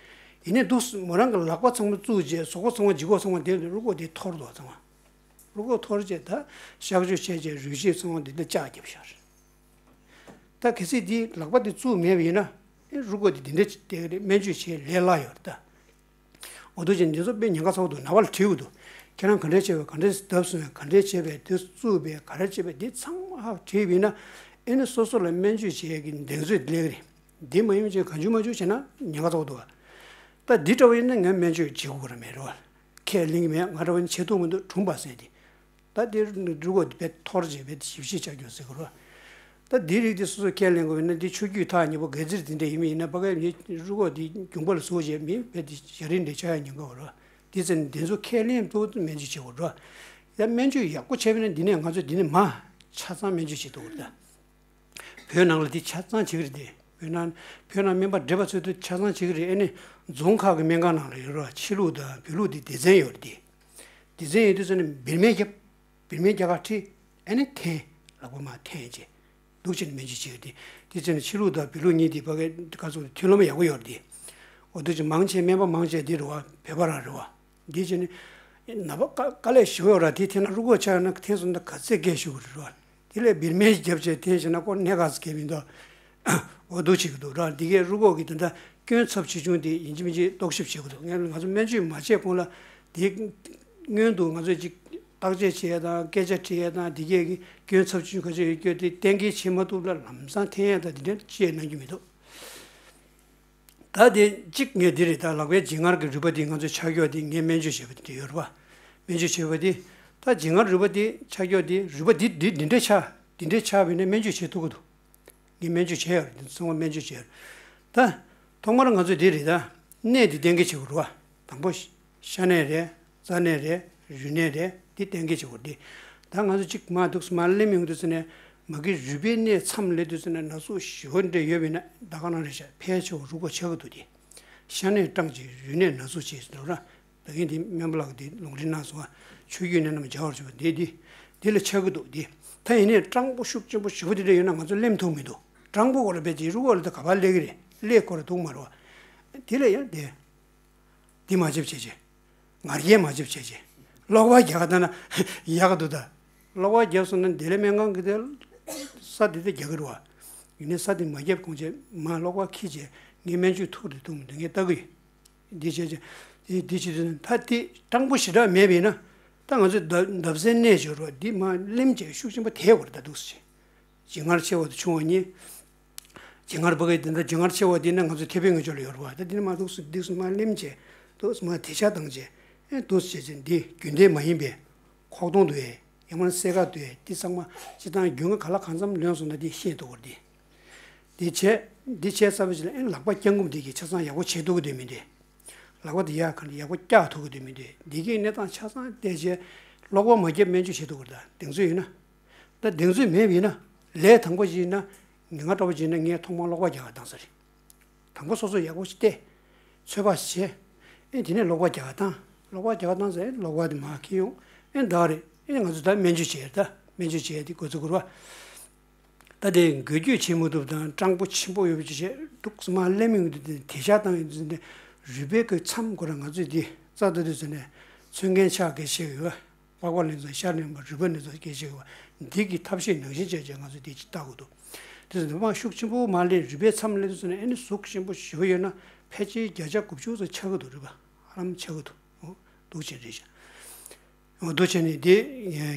ཡིན་ནའི་འདུག་མོ་རང་གི་ལག་པ་ཚང་མ་བཙུགས་རྗེས་གཟུགས་པོ་ཚང་མ་ལྗིད་ཁོག་ཚང་མ་བསྡད་ནས་རུས་ཁོག་འདི་འཐོར་འདུག་ཚང་མ། རུས་ཁོག་འཐོར་རྗེས་ད་གཤག་བཅོས་བྱས་རྗེས་རུས་ཆད་ཚང་མ་འདི་འདྲ་བཅག་བརྒྱབ་ཤག་རེད། ད་གལ་སྲིད་འདི་ལག་པ་འདི་བཙུགས་མེད་པ་ཡིན་ན་ཨེ་རུས་ཁོག་འདི་འདི་འདྲ་བསྡད་ཀྱི་རེད། སྨན་བཅོས་བྱེད་ལས་སླ་ཡོད་རེད་ད། འོ་འདུག་ཅིང་འདི་ཚོ་དཔེ་ཉེན་ཁ་ཚ་པོ་འདུག་ན་བ་ལ་བྲིས་དགོས་འདུག་ཁྱེད་རང་ག་འདྲས་བྱས་པས་ག་འདྲས་བརྡབས་སོང་། ག་འདྲས་བྱས་པས་འདི་བཙུགས་པས་ག་རེ་བྱས་པས་འདི་ཚང་མ་ཧ་བྲིས་པ་ཡིན་ན་ཨེ་ནི་སོ་སོ་ལ་སྨན་བཅོས་བྱེད་ཡས་ཀྱི་གདེང་ཚོད་སླེབས་ཀྱི་རེད། འདི་མ་ཡིན་ཅིག་གང་བྱུང་མ་བྱུང་བྱས་ན་ཉེན་ཁ་ཚ་པོ་འདུག་ད་འདི་འདྲ་བ་ཡིན་ན་ངས་སྨན་བཅོས་བྱེད་དགོས་ཀྱི་རེད་མེད་རེད་བ། ཁས་ལེན་གྱི་མེད། ང་འདྲ་བ་ཡིན་བྱེད་ཐུབ་མི་འདུག་གྲུམ་པ་ཟེར་འདི། ད་དེ་རུས་ཁོག་དེ་བེད་འཐོར་རྗེས་བེད་ཞིབ་བཤེར་བྱ་རྒྱུ་ཟེར་དགོས་རེད། ད་དེ་རིགས་དེ་སོ་སོས་ཁས་ལེན་དགོས་ན་འདི་ཆུ་རྒྱུས་ཐག་ཉེ་པོ་སྒལ་ཚིགས་དེ་འདྲ་ཡིན་མིན་ཡིན་ན་ཕ་གིའི་མི་རུས་ཁོག་དེ་རྒྱུང་པ་ལ་ཟུག་བྱས་མི་བེད་དེ་ཞ་རིན་འདྲ་ཆགས་ཡ་ཉེན་ཁ་ཡོད་རེད། དེ་ཚེ་ནི་དེ་ཚོ་ཁས་ལེན་ཐུབ་སྨན་བཅོས་བྱེད་དགོས་རེད། ད་སྨན་བཅོས་ཡག་པོ་བྱས་པ་ན་འདི་ནས་ང་ཚོས་འདི་ནས་མ་ཆ་ཚང་སྨན་བཅོས་བྱེད་ཐུབ་ཀྱི་རེད་ད། བོད་ནང་ལ་འདི་ཆ་ཚང་བྱེད་ཀྱི་རེད་དེ། བོད་ནང་བོད་ནང་སྨན་པ་བགྲེས་པ་ཚོས་འདི་ཆ་ཚང་བྱེད་ཀྱི་རེད། ཨེ་ནི་རྫོང་ཁག་གི་སྨན་ཁང་ནང་ལ་ཡོད་རེད་བ། ཕྱི་ལུགས་དང་བོད་ལུགས་འདི་སྡེ་ཚན་ཡོད་རེད་དེ། སྡེ་ཚན་ཡོད་དུས་ཙམ་ནས་བེར་མེད་བརྒྱབ། བེར་མེད་རྒྱག་ག་ཁྲིད། ཨེ་ནི་འཐེན། ལག་པ་མར་འཐེན་བྱས། འདུག་བྱས་ནས་སྨན་བཅོས་བྱེད་ཀྱི་རེད་དེ། དེ་ཚོ་ནི་ཕྱི་ལུགས་དང་བོད་ལུགས་གཉིས་དེ་ཕ་གི་ག་ཚོད་མཐུན་ལམ་ཡག་པོ་ཡོད་རེད་དེ། འོ་འདུག་ཅིང་མང་ཆེ་སྨན་པ་མང་ཆེ་འདི་རེད་བ། བོད་པ་རང་རེད་བ། འདི་བྱས་ནས་ནད་པ་དཀའ་དཀའ་ལས་ཞེ་པོ་ཡོད་ར། དེ་འཐེན་ན་རུས་ཁོག་ཆག་ན་འཐེན་སོང་ན་ག་ཚད་སྐད་ཤོར་གི་རེད་བ། དེ་ལས་བེར་མེད་བརྒྱབ་བྱས་འཐེན་བྱས་ན་ཁོ་གནད་ག་ཚོད་སྐད་མི་འདུག་འོ་འདུག་བྱེད་ཀྱི་འདུག་ར། འདི་གས་རུས་ཁོག་གི་དེ་འདྲ་སྐྱོན་ཚབས་ཆེ་ཆུང་དེ་ཡིན་གཅིག་མིན་གཅིག་རྟོག་ཞིབ་བྱེད་དགོས་འདུག་ངས་ང་ཚོ་སྨན་བཅོས་མ་བྱས་གོང་ལ་དེ་སྔོན་དུ་ང་ཚོས་ཅིག་བརྟག་དཔྱད་བྱེད་ཡ་དང་སྐད་ཆ་དྲི་ཡ་དང་འདི་གས་ཀྱི་སྐྱོན་ཚབས་ཆེ་ཆུང་ག་ཚོད་ཡོད་སྐྱོན་དེ་གཏན་འཁེལ་བྱེད་མ་ཐུབ་ལ་ལམ་སང་འཐེན་ཡ་དང་དེ་འདྲ་ཅི་ཡང་གནང་རྒྱུ་མི་འདུག་ད་དེ་གཅིག་ངས་འདི་རེད། ད་ལག་པའི་ལྗིད་མཁར་གྱི་རུས་པ་འདི་ང་ཚོས་ཆག་ཡོད་དེ་ངས་སྨན་བཅོས་བྱས་པ་དེ་འདྲ་ཡོད་རེད་པ། སྨན་བཅོས་བྱས་པ་དེ་ད་ལྗིད་མཁར་རུས་པ་དེ་ཆག་ཡོད་དེ་རུས་པ་འདི་འདི་འདི་འདྲ་ཆག་འདི་འདྲ་ཆག་བས་ན་སྨན་བཅོས་བྱེད་ཐུབ་ཀྱི་འདུག་ངས་སྨན་བཅོས་བྱས་ཡོད་རེད། འདི་ཚང་མ་སྨན་བཅོས་བྱས་ཡོད་རེད། ད་ཐོག་མར་ང་ཚོས་འདི་རེད། ད་གནས་འདི་གཏན་འཁེལ་བྱེད་དགོས་རེད་པ། དང་པོ་ཤ་གནད་རེད། རྩ་གནད་རེད། རུས་གནད་རེད། འདི་གཏན་འཁེལ་བྱེད་དགོས་འདི། ད་ང་ཚོ་གཅིག་མ་འདུག་སེ་མར་ལེན་ཡོང་དུས་ཙམ་ནས་མ་གི་རུས་པའི་གནས་མཚམས་སླེབས་དུས་ཙམ་ནས་ན་ཟུག་ཞེ་པོ་འདྲ་ཡོད་པས་ན་ད་ག་རང་རེད་ཤག་ཕལ་ཆེ་བ་རུས་ཁོག་ཆག་གི་འདུག་སྟེ། ཤ་གནད་སྐྲངས་ཀྱི་རུས་གནད་ན་ཟུག་བྱས་ཟིན་འགྲོ་ར། ད་གིན་དེ་སྨན་པ་ལགས་དེ་ལུང་འདྲེན་གནང་སོང་ང་། ཆུ་རྒྱུས་གནད་རྣམས་སྦྱར་བར་བྱེད་པ་འདི་འདི་འདི་ལ་ཆག་གི་འདུག་འདི། ད་ཡིན་ནའི་སྐྲངས་པོ་ཤུགས་ཆེན་པོ་ཞེ་པོ་དེ་འདྲ་ཡོད་ན་ང་ཚོ་ལེན་ཐུབ་མི་འདུག་སྐྲངས་པོ་སྐོར་ར་བས་ཀྱི་རུས་ཁོག་ལ་ད་ག་པར་སླེབས་ཀྱི་རེད། སླེབས་སྐོར་ར་འདུག་མ་རེད་པ། དེ་ལ་ཡང་དེ། འདི་མ་བརྒྱབ་བྱས་བྱས། ངར་རྒྱས་མ་བརྒྱབ་བྱས་བྱས། གློག་པར་རྒྱག་ག་བཏང་ན་ཡག་ག་འདུག་ད། གློག་པར་བརྒྱབ་སོང་ན་འདི་ལས་སྨན་ཁང་གི་དེ་ས་དེ་དེ་རྒྱག་གི་རེད་པ། ཡིན་ནའི་ས་དེ་མ་བརྒྱབ་གོང་བྱས་མར་གློག་པར་འཁྱེར་བྱས་ངས་སྨན་བཅོས་ཐུབ་རེད་ཐུབ་མི་འདུག་ངས་ལྟ་གི་ཡོད། འདི་བྱས་བྱས་འདི་བྱས་དུས་ད་དེ་སྐྲངས་པོ་ཞེ་དྲག་མེད་པ་ཡིན་ན་ད་ང་ཚོས་འདབ་འདབ་སའི་གནས་སྦྱོར་བ་འདི་མར་ལེམ་བྱས་ཤུགས་ཆེན་པོ་དེད་དགོས་རེད་ད་འདུག་སེ་བྱས། ལྗིད་མཁར་ཆེ་བ་དང་ཆུང་བ་གཉིས། ལྗིད་མཁར་ཕ་གི་དེ་འདྲ་ལྗིད་མཁར་ཆེ་བ་དེ་ནི་ང་ཚོ་ཐེ་བའི་ངོས་ཕྱོགས་ལ་ཡོད་རེད་པ། ད་དེ་ནི་མར་འདུག་སེ་འདུག་སེ་མར་ལེམ་བྱས། འདུག་སེ་མར་དེད་ཆག་བཏང་བྱས། ཨེ་འདུག་སེ་བྱས་བྱས་འདི་རྒྱུན་ལྡན་མ་ཡིན་པའི་ཁོག་སྟོང་དུ་ཡས་ཡང་མིན་སེ་ཁ་དུ་ཡས་འདི་ཚང་མ་སྤྱིར་བཏང་རྒྱུན་ག་ལ་གང་འཚམ་ལོན་སོང་ན་འདི་ཤེས་ཐུབ་ཀྱི་རེད། འདི་བྱས་འདི་བྱས་ཚར་བའི་རྗེས་ལ་ཨེ་ལག་པ་བརྐྱང་བསྐུམ་འདི་གིས་ཆ་ཚང་ཡག་པོ་བྱེད་ཐུབ་ཀྱི་འདུག་མི་འདུག་ལག་པ་འདི་ཡར་གང་ཡག་པོ་བཀྱག་ཐུབ་ཀྱི་འདུག་མི་འདུག་འདི་གའི་གནས་སྟངས་ཆ་ཚང་བལྟས་བྱས་གློག་པ་མ་བརྒྱབ་སྨན་བཅོས་བྱེད་ཐུབ་ཀྱི་རེད། ད་གདེང་ཚོད་ཡོད་ན། ད་གདེང་ཚོད་མེད་པ་ཡིན་ན། ལས་དང་པོ་ཅིག་ཡིན་ན། ཉིན་གང་འདྲ་པོ་ཅིག་ཡིན་ན་ངས་ཐོག་མར་གློག་པ་རྒྱག་ག་བཏང་ས་རེད། དང་པོ་སོ་སོ་ཡག་པོ་ཞིག་བལྟས། ཚོད་དཔག་བྱས། ཨེ་དེ་ནས་གློག་པ་རྒྱག་ག་བཏང་། གློག་པ་རྒྱག་ག་བཏང་ཚེ་གློག་པ་དེ་མར་འཁྱེར་ཡོང་། ཨེ་ད་རེད། ཨེ་ང་ཚོ་ད་སྨན་བཅོས་བྱས་ད་སྨན་བཅོས་བྱས་དེ་འགོ་ཚུགས་དགོས་རེད་པ། ད་དེ་འགུལ་སྐྱོད་བྱེད་མི་ཐུབ་དང་སྐྲངས་པོ་ཆེན་པོ་ཡོད་པ་ཅིག་བྱས་འདུག་སེ་མར་ལེམ་ཡོང་དུས་དེ་དེད་ཆག་བཏང་ཡོང་དུས་དེ་རུས་པའི་གི་མཚམས་ཁོ་རང་ང་ཚོས་དེ་རྩ་ལྟ་དུས་ཚོད་ནས་ཚོད་མཁན་ཆག་གི་ཤེས་ཡོད། པགས་པ་ལེན་ཚོ་ཤ་ལེན་པ་རུས་པ་ལེན་ཚོ་སྐད་ཆ་བ་འདི་གི་ཐབས་ཤེས་ནང་བཞིན་བྱས་བྱས་ང་ཚོས་དེ་ཅིག་ལྟ་དགོས་འདུག་དེ་ཚོ་འདི་མ་ཤུགས་ཆེན་པོ་མ་ལེན་རུས་པའི་མཚམས་ལེན་ཚོ་ནས་ཨེ་ནི་གཟུགས་ཆེན་པོ་ཞེ་པོ་ཡོད་ན་ཕལ་ཆེར་བརྒྱ་ཆ་དགུ་བཅུ་ཚོ་ཆག་གི་འདུག་རུས་པ་ཧ་ལམ་ཆག་གི་འདུག་འོ་འདུག་བྱས་རེད་ཤག་འོ་འདུག་བྱས་ནས་འདི་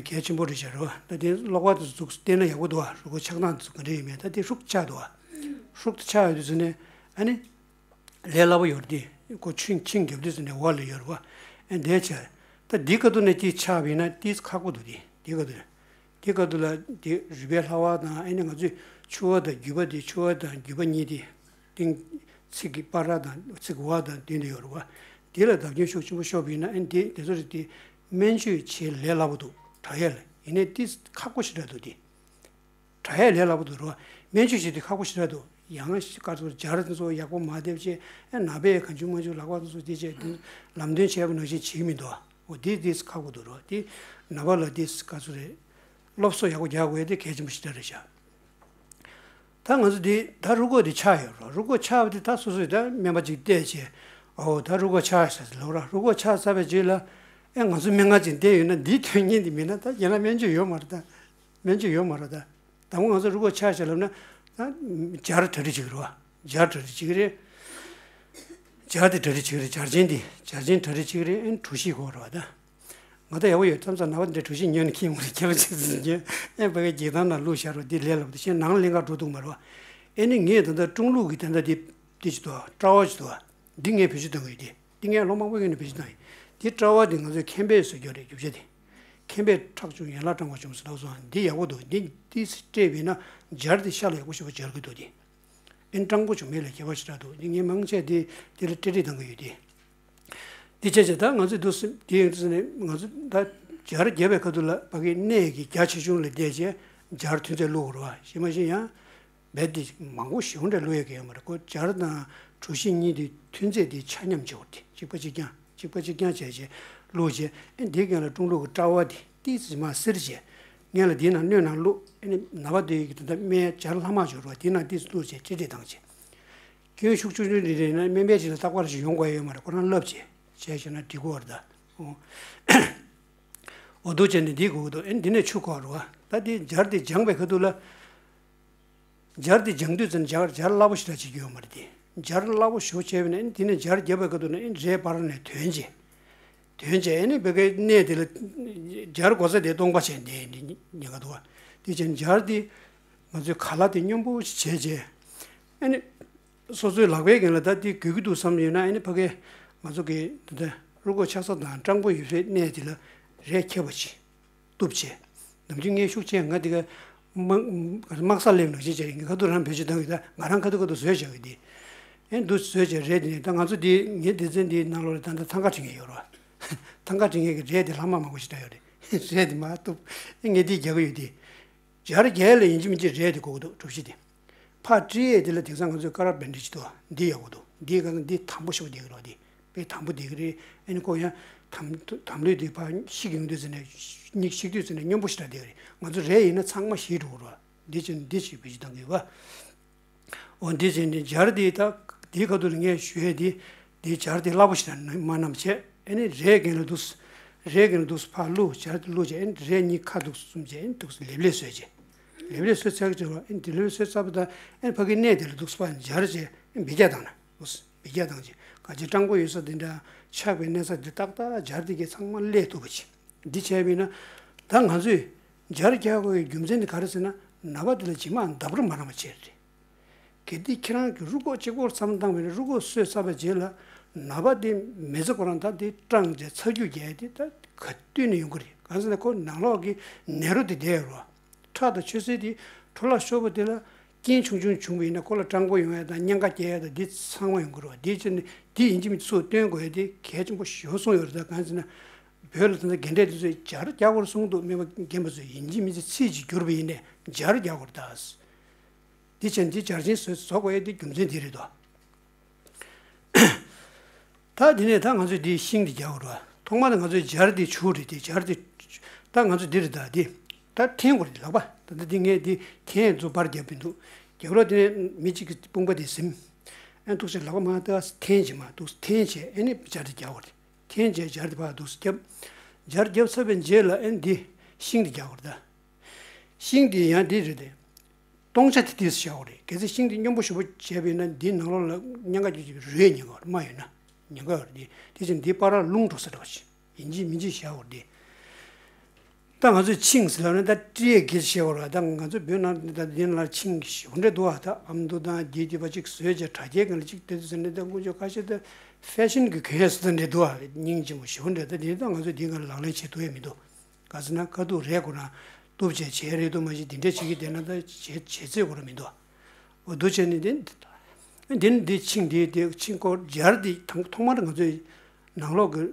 གལ་ཆེན་པོ་རེད་ཤག་རེད་བ། ད་དེ་ཀློག་པ་དེ་ཚོ་བལྟས་ན་ཡག་པོ་འདུག་བ། རུས་ཁོག་ཆག་སྟངས་དེ་ཚོ་ག་འདྲ་ཡོད་མེད། ད་དེ་ཧྲུག་ཆག་འདུག་བ། ཧྲུག་ཏུ་ཆག་ཡོད་དུས་ཚོད་ནས་ཨ་ནི། ལས་སླ་པོ་ཡོད་རེད་དེ། ཁོ་ཆིངས་ཆིངས་རྒྱབ་དུས་ཙམ་ནས་འོག་ལ་ཡོད་རེད་བ། ཨ་འདས་ཆ། ད་འདི་ཁ་ཐུག་ནས་དེ་ཆགས་པ་ཡིན་ན་དེ་ཁག་པོ་འདུག་དེ། འདི་ཁ་ཐུག་ནས། དེ་ཁ་ཐུག་ལ་དེ་རུས་པའི་ལྷ་བ་དང་། ཨ་ནི་ང་ཚོས་ཕྱུ་པ་དང་རྒྱུས་པ་དེ། ཕྱུ་པ་དང་རྒྱུས་པ་གཉིས་དེ། སྟེང་ཚིགས་ཀྱི་བར་དང་ཚིགས་འོག་དང་མདུན་དུ་ཡོད་རེད་བ། དེ་ལ་བརྡབ་སྐྱོན་ཤུགས་ཆེན་པོ་ཤོར་བ་ཡིན་ན། ཨ་ནི་དེ་དེ་ཚོ་རེད་དེ། སྨན་བཅོས་བྱེད་ལས་སླ་པོ་འདུག་དྲག་ཡས་ལ། ཡིན་ནའི་དེ་ཁག་པོ་ཞེ་དྲག་འདུག་དེ། དྲག་ཡས་ལས་སླ་པོ་འདུག་རོ། སྨན་བཅོས་བྱེད་དུས་ཁག་པོ་ཞེ་དྲག་འདུག་ཡང་སྐབས་སུ་སྦྱར་དེ་ཚོ་ཡག་པོ་མ་བསྡེབས་བྱས། ཨེ་ན་བས་གང་བྱུང་མང་བྱུང་ལག་པ་དེ་ཚོ་དེ་བྱས་དེ་ལམ་སྟོན་བྱས་པ་ནང་བཞིན་བྱེད་ཀྱི་མི་འདུག་འོ་དེ་དེ་ཁག་པོ་འདུག་རོ། དེ་ན་བ་ལ་དེ་སྐབས་སུ་རེད། སློབ་གསོ་ཡག་པོ་རྒྱག་དགོས་དེ་གལ་ཆེན་པོ་ཞེ་དྲག་རེད་ཤག་ད་ང་ཚོ་དེ་ད་རུས་ཁོག་དེ་ཆག་ཡོད་རོ། རུས་ཁོག་ཆག་པ་དེ་ད་སོ་སོས་ད་སྨན་པ་ཅིག་བལྟས་བྱས། ཨོ་ད་རུས་ཁོག་ཆག་ཤག་ཟེར་ལབ་ར། རུས་ཁོག་ཆག་ཚར་བའི་རྗེས་ལ། ཨེ་ང་ཚོ་སྨན་ཁང་ཅིག་བསྡད་ཡོད་ན་འདིའི་དོན་གཉེར་འདི་མེད་ན་ད་རྒན་ལགས་སྨན་བཅོས་ཡོད་མ་རེད་ད། སྨན་བཅོས་ཡོད་མ་རེད་ད། དང་པོ་ང་ཚོ་རུས་ཁོག་ཆག་ཤག་ལབ་ན། ད་སྦྱར་གྲ་སྒྲིག་བྱེད་ཀྱི་རེད་བ། སྦྱར་གྲ་སྒྲིག་བྱེད་ཀྱི་རེད། སྦྱར་དེ་གྲ་སྒྲིག་བྱེད་ཀྱི་རེད། སྦྱར་ཆེན་དེ། སྦྱར་ཆེན་གྲ་སྒྲིག་བྱེད་ཀྱི་རེད། ཨེ་གྲོ་ཞིབ་དགོས་རེད་བ་ད། ང་ད་ཡག་པོ་ཡོད། མཚམས་མཚམས་ན་བ་འདི་གྲོ་ཞིབ་ཉོས་ནས་ཁྱེར་ཡོང་རེད། ཁྱེར་བ་ཅིག་ཟིན་རྒྱུ། ཨེ་ཕ་གི་འགྱིག་ཐང་ནང་བླུགས་བཞག་རོགས། འདི་ལས་སླ་པོ་འདུག་ཤེས། ནང་ལེན་ག་འགྲོ་འདུག་མ་རེད་བ། ཨེ་ནི་ངས་ད་ལྟ་ཀྲུང་ལུགས་ཀྱི་ད་ལྟ་འདི་འདི་ཅིག་འདུག་སྤྲ་བ་ཅིག་འདུག་འདི་ངས་བེད་སྤྱོད་གཏོང་གི་ཡོད་དེ། འདི་ངས་ལོ་མང་པོའི་སྔོན་ནས་བེད་སྤྱོད་བཏང་ཡིན། འདི་སྤྲ་བ་འདི་ང་ཚོས་ཁེམ་པས་བཟོ་རྒྱུ་རེད། རྒྱུ་ཆ་འདི། ཁེམ་པས་ཁྲག་བྱུང་ཡན་ལག་སྐྲངས་པ་བྱུང་ཟེར་ལབ་སོང་། འདི་ཡག་པོ་འདུག་འདི་འདི་སྤྲད་པས་ན་སྦྱར་འདི་ཤ་ལ་ཡག་པོ་ཞེ་པོ་སྦྱར་གི་འདུག་དེ། ཨེ་སྐྲངས་པོ་བྱུང་མེད་ལ་ཁྱད་པར་ཞེ་དྲག་འདུག་འདི་ངས་མང་ཆེ་འདི་འདི་ལ་སྤྲད་རེས་གཏང་གི་ཡོད་དེ། འདི་བྱས་བྱས་ད་ང་ཚོས་འདུག་སེ་འདི་ཡོང་དུས་ནས་ང་ཚོ་ད་སྦྱར་བརྒྱབ་པའི་ཁ་ཐུག་ལ་ཕ་གིའི་གནས་ཀྱི་རྒྱ་ཆེ་ཆུང་ལ་བལྟས་བྱས་སྦྱར་ཐོན་ཚད་བླུགས་རོགས། ཤེས་མ་ཤེས་ཡང་། རྦད་དེ་མང་པོ་ཞེ་པོ་འདྲ་བླུག་ཡས་ཀྱི་ཡོད་མ་རེད། ཁོ་སྦྱར་དང་གྲོ་ཞིབ་གཉིས་དེ་ཐོན་ཚད་དེ་ཆ་མཉམ་བྱེད་དགོས་ཏེ། གཅིག་པ་གཅིག་རྐྱང་། གཅིག་པ་གཅིག་རྐྱང་བྱས་བྱས་བླུགས་བྱས། ཨེ་འདིའི་སྒང་ལ་ཀྲུང་ལུགས་ཀྱི་སྤྲ་བ་དེ་ཏོག་ཙམ་མར་བསིལ་བྱས། སྔོན་ལ་དེའི་ནང་སྣོད་ནང་བླུགས། ཨེ་ནི་ན་བ་དེ་གི་ད་ལྟ་སྨན་སྦྱར་ལྷག་མ་འབྱོར་བ་དེའི་ནང་ཏོག་ཙམ་བླུགས་བྱས་སྤྲད་རེས་བཏང་བྱས། སྐྱོན་ཤུགས་ཆུང་ཆུང་འདྲ་རེད་ན་སྨན་པས་ཅིག་ལ་རྟག་པར་ཞིག་ཡོང་དགོས་ཡོད་མ་རེད། ཁོ་རང་བསླབ་བྱས་བྱས་བྱས་ན་འགྲིག་གི་རེད་ད། འོ་འོ་འདུག་བྱས་ནས་འདི་དགོས་ཀྱི་འདུག་ཨེ་འདི་ནས་ཆུ་འཁོར་བ་རེད་བ། ད་དེ་སྦྱར་དེ་སྦྱངས་པའི་ཁ་ཐུག་ལ། སྦྱར་དེ་སྦྱང་དུས་ཙམ་སྦྱར་སྦྱར་སླ་པོ་ཞེ་དྲག་བྱེད་རྒྱུ་ཡོད་མ་རེད་དེ། སྦྱར་སླ་པོ་ཞེ་པོ་བྱས་པ་ན་ཨེ་དེ་ནས་སྦྱར་བརྒྱབ་པའི་སྐབས་དུ་ན་ཨེ་རས་བར་ནས་ཐོན་བྱས། ཐོན་བྱས་ཨེ་ནི་བེ་གའི་གནས་དེ་ལ་སྦྱར་དགོས་ས་དེ་སྟོང་པ་བྱས་འདི་ཉེན་ཁ་འདུག་བ། དེ་བྱས་ནས་སྦྱར་དེ་ང་ཚོའི་ཁ་ལག་དེ་སྙོམས་པོ་ཞིག་བྱས་བྱས། ཨེ་ནི་སོ་སོའི་ལག་པའི་རྒྱན་ལ་ད་དེ་དགོས་ཀྱི་འདུག་བསམ་ཡོད་ན་ཨེ་ནི་ཕ་གའི་ང་ཚོ་གི་ད་ལྟ་རུས་ཁོག་ཆག་ས་དང་སྐྲངས་པོ་ཡོད་པའི་གནས་དེ་ལ་རས་ཁྱབ་པ་ཅིག་གཏུབ་བྱས། ནམ་རྒྱུན་ངས་ཤུགས་ཆེ་ང་དེ་ག་དམག་དམག་ས་སླེབས་ནང་བཞིན་བྱས་ངས་ཁ་ཐུག་རང་བེད་སྤྱོད་བཏང་གི། ད་ང་རང་ཁ་ཐུག་ཁ་ཐུག་བཟོས་བཞག་གི་དེ། ཨེ་འདུག་བཟོས་བྱས་རས་དེ་ནས་ད་ང་ཚོ་དེ་ངའི་སྡེ་ཚན་དེའི་ནང་ལོགས་ལ་ད་ལྟ་ཐང་ག་འབྲི་མཁན་ཡོད་རེད་བ། ཐང་ག་འབྲི་མཁན་གྱི་རས་དེ་ལྷག་མ་མང་པོ་ཞིག་བྲིས་ཡོད་རེད། རས་དེ་མར་གཏུབ། ཨེ་ངས་དེ་རྒྱག་གི་ཡོད་དེ། སྦྱར་རྒྱག་ལ་ཡིན་གཅིག་མིན་གཅིག་རས་དེ་དགོས་ཀྱི་འདུག་གྲུ་བཞི་དེ། ཕར་བྲིས་ཡས་དེ་ལ་དེང་སང་ང་ཚོས་ཀ་ར་བེན་ཌེ་ཇི་འདུག་འདི་ཡག་པོ་འདུག་འདི་ག་ཚོད་འདི་དམ་པོ་ཞེ་པོ་བསྡད་ཀྱི་རེད་བ། འདི་དཔེ་དམ་པོ་བསྡད་ཀྱི་རེད། ཨ་ནི་ཁོ་ཡང་དམ་དམ་ལུས་འདི་ཕར་བཤིག་ཡོང་དུས་ཙམ་ནས་སྙིགས་བཤིག་དུས་ཙམ་ནས་སྙོམས་པོ་ཞེ་དྲག་བསྡད་ཀྱི་རེད། ང་ཚོ་རས་ཡིན་ན་ཚང་མ་ཞིག་འགྲོ་གི་རེད་བ། འདི་ཅི་འདི་ཅི་བེད་སྤྱོད་གཏང་གི་ཡོད་པ། འོ་འདི་བྱས་ནས་སྦྱར་འདི་ད་འདིའི་ཁ་ཐུག་ལ་ངས་ཞུ་ཡས་འདི། འདི་སྦྱར་འདི་སླ་པོ་ཞིག་དང་མ་ནམ་བྱས། ཨ་ནི་རས་རྒན་ལ་འདུག་རས་རྒན་ལ་འདུག་ཕར་བླུགས། སྦྱར་འདི་བླུགས་བྱས། ཨ་ནི་རས་གཉིས་ཁ་འདུག་གསུམ་བྱས། ཨ་ནི་འདུག་ལེབ་ལེབ་བཟོས་བྱས། ལེབ་ལེབ་བཟོས་ཚར་གི་བྱས་པ། ཨ་ནི་འདི་ལེབ་ལེབ་བཟོས་ཚར་བ་དང་ཨ་ནི་ཕ་གིའི་གནས་དེ་ལ་འདུག་ཕར་སྦྱར་བྱས། ཨ་ནི་འབུད་རྒྱག་བཏང་ན་འདུག་འབུད་རྒྱག་བཏང་བྱས། ག་ཅི་སྐྲངས་པོ་ཡོད་ས་དེ་འདྲ། ཆག་པའི་གནས་ས་དེ་ཏག་ཏག་སྦྱར་འདི་གས་ཚང་མ་སླེབས་ཐུབ་པ་བྱས། འདི་བྱས་པས་ན་ད་ང་ཚོས་སྦྱར་རྒྱག་དགོས་པའི་རྒྱུ་མཚན་དེ་ག་རེ་ཟེར་ན། ན་བ་དེ་ལ་ཇི་མ་འདབ་ར་མ་ར་མ་བྱས་རེད། གལ་ཏེ་ཁྱེད་རང་གི་རུས་ཁོག་གཅིག་པོར་མཚམས་བཏང་བས་ན་རུས་ཁོག་གསོས་ཚར་བའི་རྗེས་ལ་ན་བ་དེ་མི་ཚེ་ཁོ་རང་ད་དེ་སྐྲངས་བྱས་ཚ་རྒྱུ་རྒྱས་དེ་ད་ག་དུས་ནས་ཡོང་གི་རེད། གང་ཟེར་ན་ཁོ་ནང་ལོགས་ཀྱི་ནད་རོ་དེ་བསྡད་ཡོད་རེད་བ། ཁྲག་དང་ཆུ་སེར་དེ་འཕྲོ་བརླག་ཤོར་བ་དེ་ལ་རྐྱེན་ཆུང་ཆུང་བྱུང་བ་ཡིན་ན་ཁོ་ལ་སྐྲངས་པོ་ཡོང་ཡ་དང་གཉན་ཁ་སྐྱེ་ཡ་དང་དེ་ཚང་མ་ཡོང་གི་རེད་བ། དེ་ཕྱིར་ནས་དེ་ཡིན་གཅིག་མིན་གཅིག་ཚུར་སྟོན་དགོས་ཡ་དེ་གལ་ཆེན་པོ་ཞེ་པོ་གསུངས་ཡོད་རེད། ད་གང་ཟེར་ན་བོད་ལ་ད་ལྟ་རྒན་གྲས་དེ་ཚོས་སྦྱར་རྒྱག་དགོས་རེད་གསུངས་འདུག་སྨན་པ་རྒན་པ་ཚོས་ཡིན་གཅིག་མིན་གཅིག་ཚིག་ཅིག་བསྒྱུར་བ་ཡིན་ནའི་སྦྱར་རྒྱག་དགོས་རེད་ད། དེ་བྱས་ནས་དེ་སྦྱར་ཆེན་བཟོ་བཟོ་དགོས་ཡ་དེ་རྒྱུ་མཚན་དེ་རེད་དོ། ད་དེ་ནས་ད་ང་ཚོས་དེའི་ཤིང་དེ་རྒྱག་དགོས་རེད་བ། ཐོག་མར་ང་ཚོས་སྦྱར་དེ་བྱུག་རེད་དེ། སྦྱར་དེ་ད་ང་ཚོས་འདི་རེད་ད་དེ། ད་འཐེན་དགོས་རེད་དེ་ལག་པ། ད་ལྟ་དེ་ངས་དེ་འཐེན་ཚུར་འབར་རྒྱབ་པ་འདུག་རྒྱབ་ལོགས་དེ་ནས་མི་གཅིག་གི་དཔུང་པ་དེ་ཟིན། ཨ་ཐུག་ཆེ་ལག་པ་མ་ད་འཐེན་བྱེད་མ་འདུག་འཐེན་བྱས་ཨ་ནི་སྦྱར་དེ་རྒྱག་དགོས་རེད། འཐེན་བྱས་སྦྱར་དེ་ཕར་འདུག་རྒྱབ། སྦྱར་རྒྱབ་ཚར་བའི་རྗེས་ལ་ཨ་ནི་དེ་ཤིང་དེ་རྒྱག་དགོས་རེད་ད། ཤིང་དེ་ཡང་འདི་རེད་དེ། སྟོང་ཆ་དེ་དུས་སུ་བཞག་དགོས་རེད། གལ་སྲིད་ཤིང་དེ་སྙོམས་པོ་ཞེ་པོ་བྱས་པ་ཡིན་ན་འདིའི་ནང་ལོགས་ལ་གཉན་ཁ་རྒྱུ་ཅིག་རུལ་ཉེན་ཁ་ཡོད་རེད། རྨ་ཡོད་ན་ཉེན་ཁ་ཡོད་རེད། དེ་དེ་བཞིན་འདིའི་བར་ལ་རླུང་འགྲོ་ས་འདྲ་བ་ཞིག་ཡིན་གཅིག་མིན་གཅིག་བཞག་དགོས་རེད། ད་ང་ཚོས་ཆིངས་ཟེར་ལབ་ན་ད་ཏྲི་ཡེ་གེ་ཞེས་པ་རེད། ད་ང་ཚོ་བོད་ནང་ད་འདི་ལ་ཆིངས་ཞེ་པོ་འདྲ་འདུག་ཨ། ད་ཨ་མདོ་དང་རྒྱུད་སྡེ་པ་གཅིག་བཟོས་བྱས་དྲ་རྒྱའི་སྒང་ལ་གཅིག་དེ་ཚོ་ཟེར་ནས་ད་དཀོན་མཆོག་ཁ་ཤས་ད་ཕེ་ཤན་གྱི་གོན་ཡས་སུ་ད་འདྲ་འདུག་ཨ། སྙིང་རྗེ་མོ་ཞེ་པོ་འདྲ། ད་འདི་ད་ང་ཚོས་འདི་སྒང་ལག་ལེན་བྱེད་ཐུབ་ཡས་མི་འདུག། ག་ཟེར་ན་དཀའ་སྡུག་རེད་དགོས་ན་སྟོབས་ཆེ་བྱས་རེད་འདུག། མ་གཞི་འདི་འདྲ་བྱེད་ཀྱི་བསྡད་ན་ད་བྱེད་བྱེད་ཚད་དགོས་ར་མི་འདུག། འོ་འདུག་བྱས་ནས་འདི་འདི་འདི་ཆིངས་འདི་འདི་ཆིངས་སྐོར་སྦྱར་འདི་ཐང་ཐོག་མར་ང་ཚོའི་ནང་ལོགས་ཀྱི་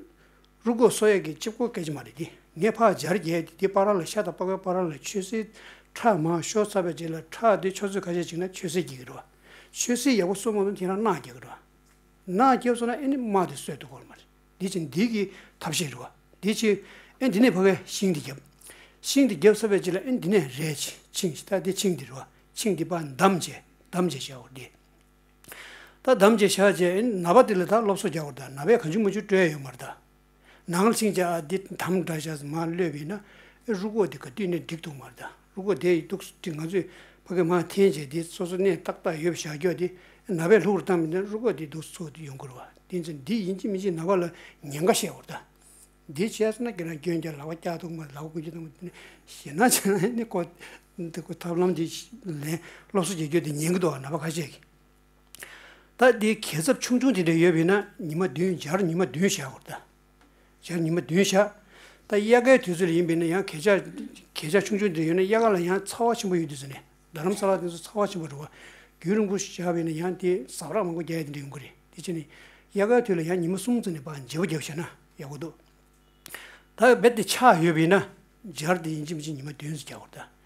རུ་སྐོགས་གསོ་ཡས་ཀྱི་ལྕེབ་སྐོར་སྐད་ཆ་མ་རེད་འདི། ངས་ཕར་སྦྱར་རྒྱག་འདི་འདི་བར་ལ་ཤ་དང་པགས་པའི་བར་ལ་ཆོས་སེལ་ཁྲག་མར་ཤོར་ཚར་བའི་རྗེས་ལ་ཁྲག་འདི་ཆུ་ཚོད་ཁ་ཤས་ཅིག་ན་ཆོས་སེལ་རྒྱག་གི་རེད་བ། ཆོས་སེལ་ཡག་པོ་གསོ་མ་ཐུབ་ན་ཁྱེད་རང་རྣག་རྒྱག་གི་རེད་བ། རྣག་རྒྱབ་སོང་ན་ཨེ་ནི་རྨ་དེ་གསོས་ཐུབ་ཀྱི་ཡོད་མ་རེད། འདི་ཅིག་འདི་གི་ཐབས་ཤེས་རེད་བ། འདི་ཅིག་ཨེ་འདི་ནས་ཕ་གིའི་ཤིང་འདི་རྒྱབ། ཤིང་འདི་རྒྱབ་ཚར་བའི་རྗེས་ལ་ཨེ་འདི་ནས་རས་ཆིངས་ཤིག་ད་འདི་ཆིངས་འདི་རེད་བ། ཆིངས་འདི་ཕར་བསྡམས་བྱས་བསྡམས་བྱས་བཞག་འོ་འདི། ད་བསྡམས་བྱས་བཞག་བྱས་ཨེ་ནི་ནད་པ་དེ་ལ་ད་སློབ་གསོ་རྒྱག་དགོས་རེད། ད་ནད་པས་གང་བྱུང་མང་བྱུང་སྤྲོད་ཡ་ཡོད་མ་རེད་ད། ནང་ལ་ཕྱིན་བྱས་ཨ་འདི་དམ་འདྲ་བྱས་མར་གློད་པ་ཡིན་ན་ཨེ་རུ་སྐོགས་འདི་ག་དུས་ནས་འགྲིག་ཐུབ་མ་རེད་ད། རུ་སྐོགས་དེ་འདུག་སེ་ང་ཚོས་ཕ་གི་མར་འཐེན་བྱས་འདི་སོ་སོ་གནས་ཏག་ཏག་ཡོད་པ་བཞག་རྒྱུ་དེ་ནད་པས་ལྷུག་རུ་བཏང་མི་འདུག། རུ་སྐོགས་འདི་འདུག་སེ་ཚུར་ཡོང་གི་རེད་བ། དེ་ཚོ་འདི་ཡིན་གཅིག་མིན་གཅིག་ནད་པ་ལ་ཉེན་ཁ་བཤད་དགོས་རེད་ད། འདི་བྱས་སོང་ན་ཁྱེད་རང་སྐྱོན་རྒྱག་ལག་པ་བཀྱག་ཐུབ་མ་རེད། ལག་པ་འགུལ་རྒྱུ་ཐུབ་མ་རེད། ཞེད་སྣང་བྱས་ན་ཨེ་ནི་ཁོ་འདི་ཁོ་ཐབས་ལམ་འདི་ལེན་སློབ་གསོ་རྒྱག་རྒྱུ་དེ་ཉན་གི་འདུག་བ། ནད་པ་ཁ་ཤས་ཀྱིས། ད་འདི་གས་ཚབས་ཆུང་ཆུང་དེ་འདྲ་ཡོད་པ་ཡིན་ན་ཉི་མ་བདུན་སྦྱར་ཉི་མ་བདུན་བཞག་དགོས་རེད་ད། སྦྱར་ཉི་མ་བདུན་བཞག། ད་དབྱར་ཁའི་དུས་ཚོད་ལ་ཡིན་པ་ཡིན་ན་ཡང་གས་ཆག་གས་ཆག་ཆུང་ཆུང་དེ་ཡོད་ན་དབྱར་ཁ་ལ་ཡང་ཚ་བ་ཆེན་པོ་ཡོད་དུས་ཚོད་ནས་རྡ་རམ་ས་ལ་དེ་ཚོ་ཚ་བ་ཆེན་པོ་རེད་བ། རྒྱུན་རིང་པོ་ཞིག་བཞག་པ་ཡིན་ན་ཡང་དེ་ཟ་འཕྲུག་མང་པོ་རྒྱག་ཡ་དེ་འདྲ་ཡོང་གི་རེད། དེ་བྱས་ནས་དབྱར་ཁའི་དུས་ལ་ཡང་ཉི་མ་གསུམ་ཙམ་ནས་ཕར་བརྗེ་པོ་བརྒྱབ་བཞག་ན་ཡག་པོ་འདུག། ད་རྦད་དེ་ཆག་ཡོད་པ་ཡིན་ན་སྦྱར་དེ་ཡིན་གཅིག་མིན་གཅིག་ཉི་མ་བདུན་ཙམ་རྒྱག་དགོས་རེད་ད།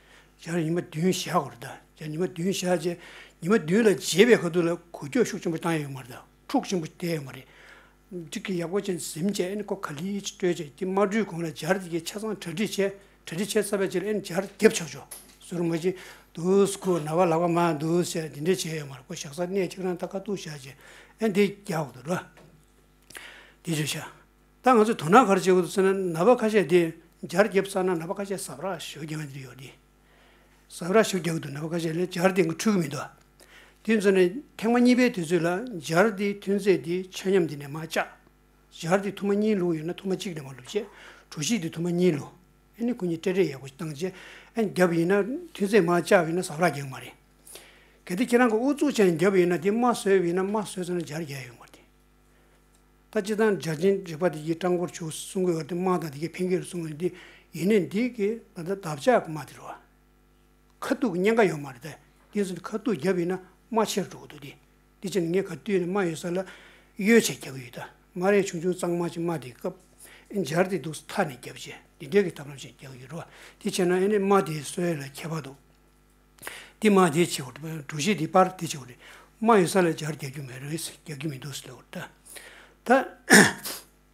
སྦྱར་ཉི་མ་བདུན་བཞག་དགོས་རེད་ད། སྦྱར་ཉི་མ་བདུན་བཞག་རྗེས་ཉི་མ་བདུན་ལ་བརྗེས་པའི་ཁ་ཐུག་ལ་འགུལ་སྐྱོད་ཤུགས་ཆེན་པོ་བཏང་ཡ་ཡོད་མ་རེད་ད། འཁྲུག་ཆེན་པོ་བསྡད་ཡོད་མ་རེད། འགྲིག་གི་ཡག་པོ་ཅན་ཟིམ་བྱས་ཨ་ནི་ཁོ་ག་ལེར་ཅིག་སྤྲོད་བྱས་དེ་མ་འཁྲུད་གོང་ལ་སྦྱར་དེ་གའི་ཆ་ཚང་གྲ་སྒྲིག་བྱས། གྲ་སྒྲིག་བྱས་ཚར་བའི་རྗེས་ལ་ཨ་ནི་སྦྱར་རྒྱབ་ཆོག་ཆོག་ཟུར་མ་ཅིག་འདུག་སེ་ཁོ་ནད་པ་ལག་པ་མར་འདུག་སེ་བྱས་དེ་འདྲས་བྱས་ཡོད་མ་རེད། ཁོ་བཞག་ས་གནས་གཅིག་རང་ད་ཁ་ཐུག་བཞག་བྱས་ཨ་ནི་དེ་རྒྱག་དགོས་འདུག་ར། དེ་བྱས་ཤག། ད་ང་ཚོས་དོ་སྣང་ག་རེ་བྱེད་དགོས་འདུག་ཟེར་ན་ནད་པ་ཁ་ཤས་དེ་སྦྱར་རྒྱབ་ཚར་ན་ནད་པ་ཁ་ཤས་ཟ་འཕྲུག་ཞེ་པོ་རྒྱག་མཁན་དེ་ཡོད་དེ། ཟ་འཕྲུག་ཞེ་པོ་རྒྱག་གི་འདུག། ནད་པ་ཁ་ཤས་ལ་སྦྱར་དེ་འཁྲུད་ཀྱི་མི་འདུག། དེ་ཚོ་ནས་ཐེངས་མ་གཉིས་པའི་དུས་ཚོད་ལ་སྦྱར་དེ་ཐོན་རྫས་དེ་ཆ་མཉམ་དེ་ནས་མར་བཅག། སྦྱར་དེ་ཐུར་མ་གཉིས་བླུགས་ཡོད་ན་ཐུར་མ་གཅིག་ནས་མར་བླུགས་བྱས་གྲོ་ཞིབ་དེ་ཐུར་མ་གཉིས་བླུགས། ཨ་ནི་ཁོ་གཉིས་སྤྲེལ་སྤྲེལ་ཡག་པོ་བཏང་བྱས་ཨ་ནི་བརྒྱབ་ཡིན་ན་ཐོན་རྫས་མར་བཅག་ཡོད་ན་ཟ་འཕྲུག་རྒྱག་གི་མ་རེད། གལ་ཏེ་ཁྱེད་རང་གི་ཨུ་ཚུགས་ཅན་བརྒྱབ་ཡིན་ན་དེ་རྨ་བཟོས་ཡིན་ན་རྨ་བཟོས་ཚར་ན་སྦྱར་རྒྱག་ཡོད་མ་རེད། ད་སྤྱིར་བཏང་འབྱར་ཆེན་རིགས་པ་དེ་གའི་སྤྲང་པོར་ཆུ་གསུང་གི་ཡོད་དེ་རྨ་དང་དེ་གའི་ཕན་གྱི་རེད་གསུང་གི་ཡོད་དེ་ཡིན་ནའི་འདི་གི་ད་ལྟ་འདབ་ཆགས་ཀྱི་རྨ་དེ་རེད་བ། ཁ་ཐུག་གི་གཉན་ཁ་ཡོད་མ་རེད་དེ། དེ་ཚོ་ཁ་ཐུག་བརྒྱབ་ཡིན་ན་རྨ་ཆེར་འགྲོ་གི་འདུག་དེ། དེ་ཕྱིར་ངས་ག་དུས་ནས་རྨ་ཡོད་ས་ལ་གཡོལ་བྱས་རྒྱག་གི་ཡོད་ད། རྨ་རས་ཆུང་ཆུང་གཙང་མ་ཅིག་རྨ་དེ་སྐབས་འབྱར་དེ་འདུག་མཐའ་ནས་བརྒྱབ་བྱས་འདི་འདྲའི་གི་ཐབས་ལམ་ཅིག་རྒྱག་གི་ཡོད་རེད་བ། དེ་བྱས་ན་ཨ་ནི་རྨ་དེ་གསོ་ཡས་ལ་ཁྱད་པར་འདུག། འདི་མ་དེ་བྱེད་དགོས་རེད། གྲོ་ཞིབ་འདི་པར་དེ་བྱེད་དགོས་རེད། རྨ་ཡོད་ས་ལ་སྦྱར་རྒྱག་རྒྱུ་མེད་རེད། རྒྱག་རྒྱུ་མི་འདུག་ཟེར་ལབ་དགོས་རེད་ད། ད་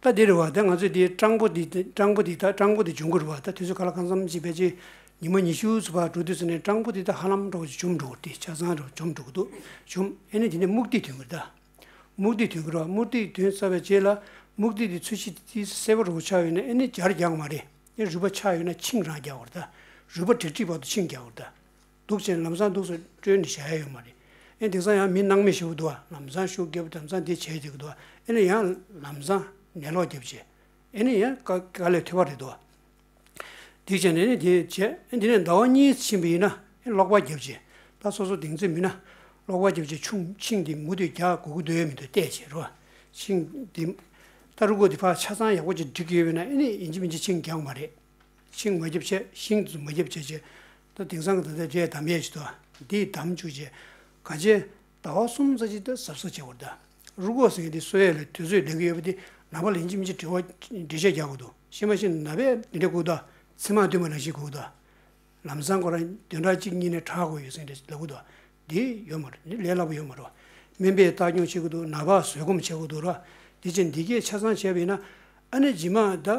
ད་འདི་རེད་བ། ད་ང་ཚོས་འདི་སྤྲང་པོ་འདི་སྤྲང་པོ་འདི་ད་སྤྲང་པོ་འདི་འབྱུང་གི་རེད་བ། ད་དུས་ཚོད་ག་ལ་གང་འཚམ་ཅིག་ཕལ་ཆེར་ཉི་མ་ཉི་ཤུ་ཙམ་ཕར་འགྲོ་དུས་ཙམ་ནས་སྤྲང་པོ་འདི་ད་ཧ་ལམ་འགྲོ་བ་ཅིག་འཇོམས་འགྲོ་གི་རེད། ཆ་ཚང་འགྲོ་འཇོམས་འགྲོ་གི་འདུག་འཇོམས། ཨ་ནི་དེ་ནས་སྨུག་ཏིག་ཐོན་གི་རེད་ད། སྨུག་ཏིག་ཐོན་གི་རེད་བ། སྨུག་ཏིག་ཐོན་ཚར་བའི་རྗེས་ལ་སྨུག་ཏིག་འདི་ཚོས་གཞི་ཏིག་སེར་པོ་རུ་ཆགས་ཡོད་ན་ཨ་ནི་སྦྱར་རྒྱག་མ་རེད། ཨ་ནི་རུས་པ་ཆགས་ཡོད་ན་ཆིངས་རང་རྒྱག་དགོས་རེད་ད། རུས་པ་འབྲིག་འབྲིག་བར་དུ་ཆིངས་རྒྱག་དགོས་རེད་ད། འདུག་ཅན་ལམ་སང་འདུག་སེ་སྤྲོད་ནས་བཞག་ཡ་ཡོད་མ་རེད། ཨེ་དེང་སང་ཡང་མི་སྣང་མེད་ཞེ་པོ་འདུག་བ། ལམ་སང་ཤུགས་རྒྱབ་དེང་སང་དེ་བྱས་བསྡད་ཀྱི་འདུག་བ། ཨེ་ནས་ཡང་ལམ་སང་ནད་ལོག་རྒྱབ་བྱས། ཨེ་ནས་ཡང་དཀའ་དཀའ་ལས་ཐུག་པ་རེད་འདུག་བ། དེ་བྱས་ནས་ནི་དེ་བྱས་ཨེ་དེ་ནས་ཟླ་བ་གཉིས་ཕྱིན་པ་ཡིན་ན་ཨེ་གློག་པ་རྒྱབ་བྱས། ད་སོ་སོ་གདེང་ཚོད་མིན་ན་གློག་པ་རྒྱབ་བྱས་ཆུང་ཆིངས་དེ་མུ་མཐུད་རྒྱག་དགོས་ཀྱི་འདུག་ཡོད་མི་འདུག་བལྟས་བྱས་རོ། ཆིངས་དེ་ད་རུ་སྐོགས་དེ་ཕར་ཆ་ཚང་ཡག་པོ་ཅིག་སྒྲིག་གི་ཡོད་པ་ཡིན་ན་ཨེ་ནས་ཡིན་གཅིག་མིན་གཅིག་ཆིངས་རྒྱག་མ་རེད། ཤིང་མ་རྒྱབ་བྱས། ཤིང་དུ་མ་རྒྱབ་བྱས་བྱས། ད་དེང་སང་གི་ད་ལྟ་འདྲས་དམ་ཡས་ཅིག་འདུག་ཨ། འདིས་དམ་བཅུག་བྱས། ག་བྱས། ཟླ་བ་གསུམ་ཙམ་ཅིག་ད་གཟབ་གཟབ་བྱེད་དགོས་རེད་ད། རུ་སྐོགས་ཟེར་མཁན་འདི་གསོ་ཡས་ལ་དུས་ཚོད་ལེན་གྱི་ཡོད་པ་འདི་ནད་པ་ལ་ཡིན་གཅིག་མིན་གཅིག་འགྲེལ་བ་འགྲེལ་བཤད་རྒྱག་དགོས་འདུག། ཤེས་མ་ཤེས་ནད་པས་འདི་འདྲ་དགོས་འདུག། ཚེར་མ་བཏོན་པ་ནང་བཞིན་དགོས་འདུག། ལམ་སང་ཁོ་རང་བདུན་ཕྲག་གཅིག་གཉིས་ནས་དྲག་དགོས་ཡོད་ཟེར་མཁན་འདྲ་ལབ་དགོས་འདུག། འདི་ཡོད་མ་རེད། འདི་ལས་སླ་པོ་ཡོད་མ་རེད། སྨན་པས་བརྟག་སྐྱོང་བྱེད་དགོས་འདུག། ནད་པ་བཟོད་སྒོམ་བྱེད་དགོས་འདུག་ར། འདི་བྱས་འདི་གས་ཆ་ཚང་བྱས་པ་ཡིན་ན་ཨ་ནི་རྗེས་མ་ད་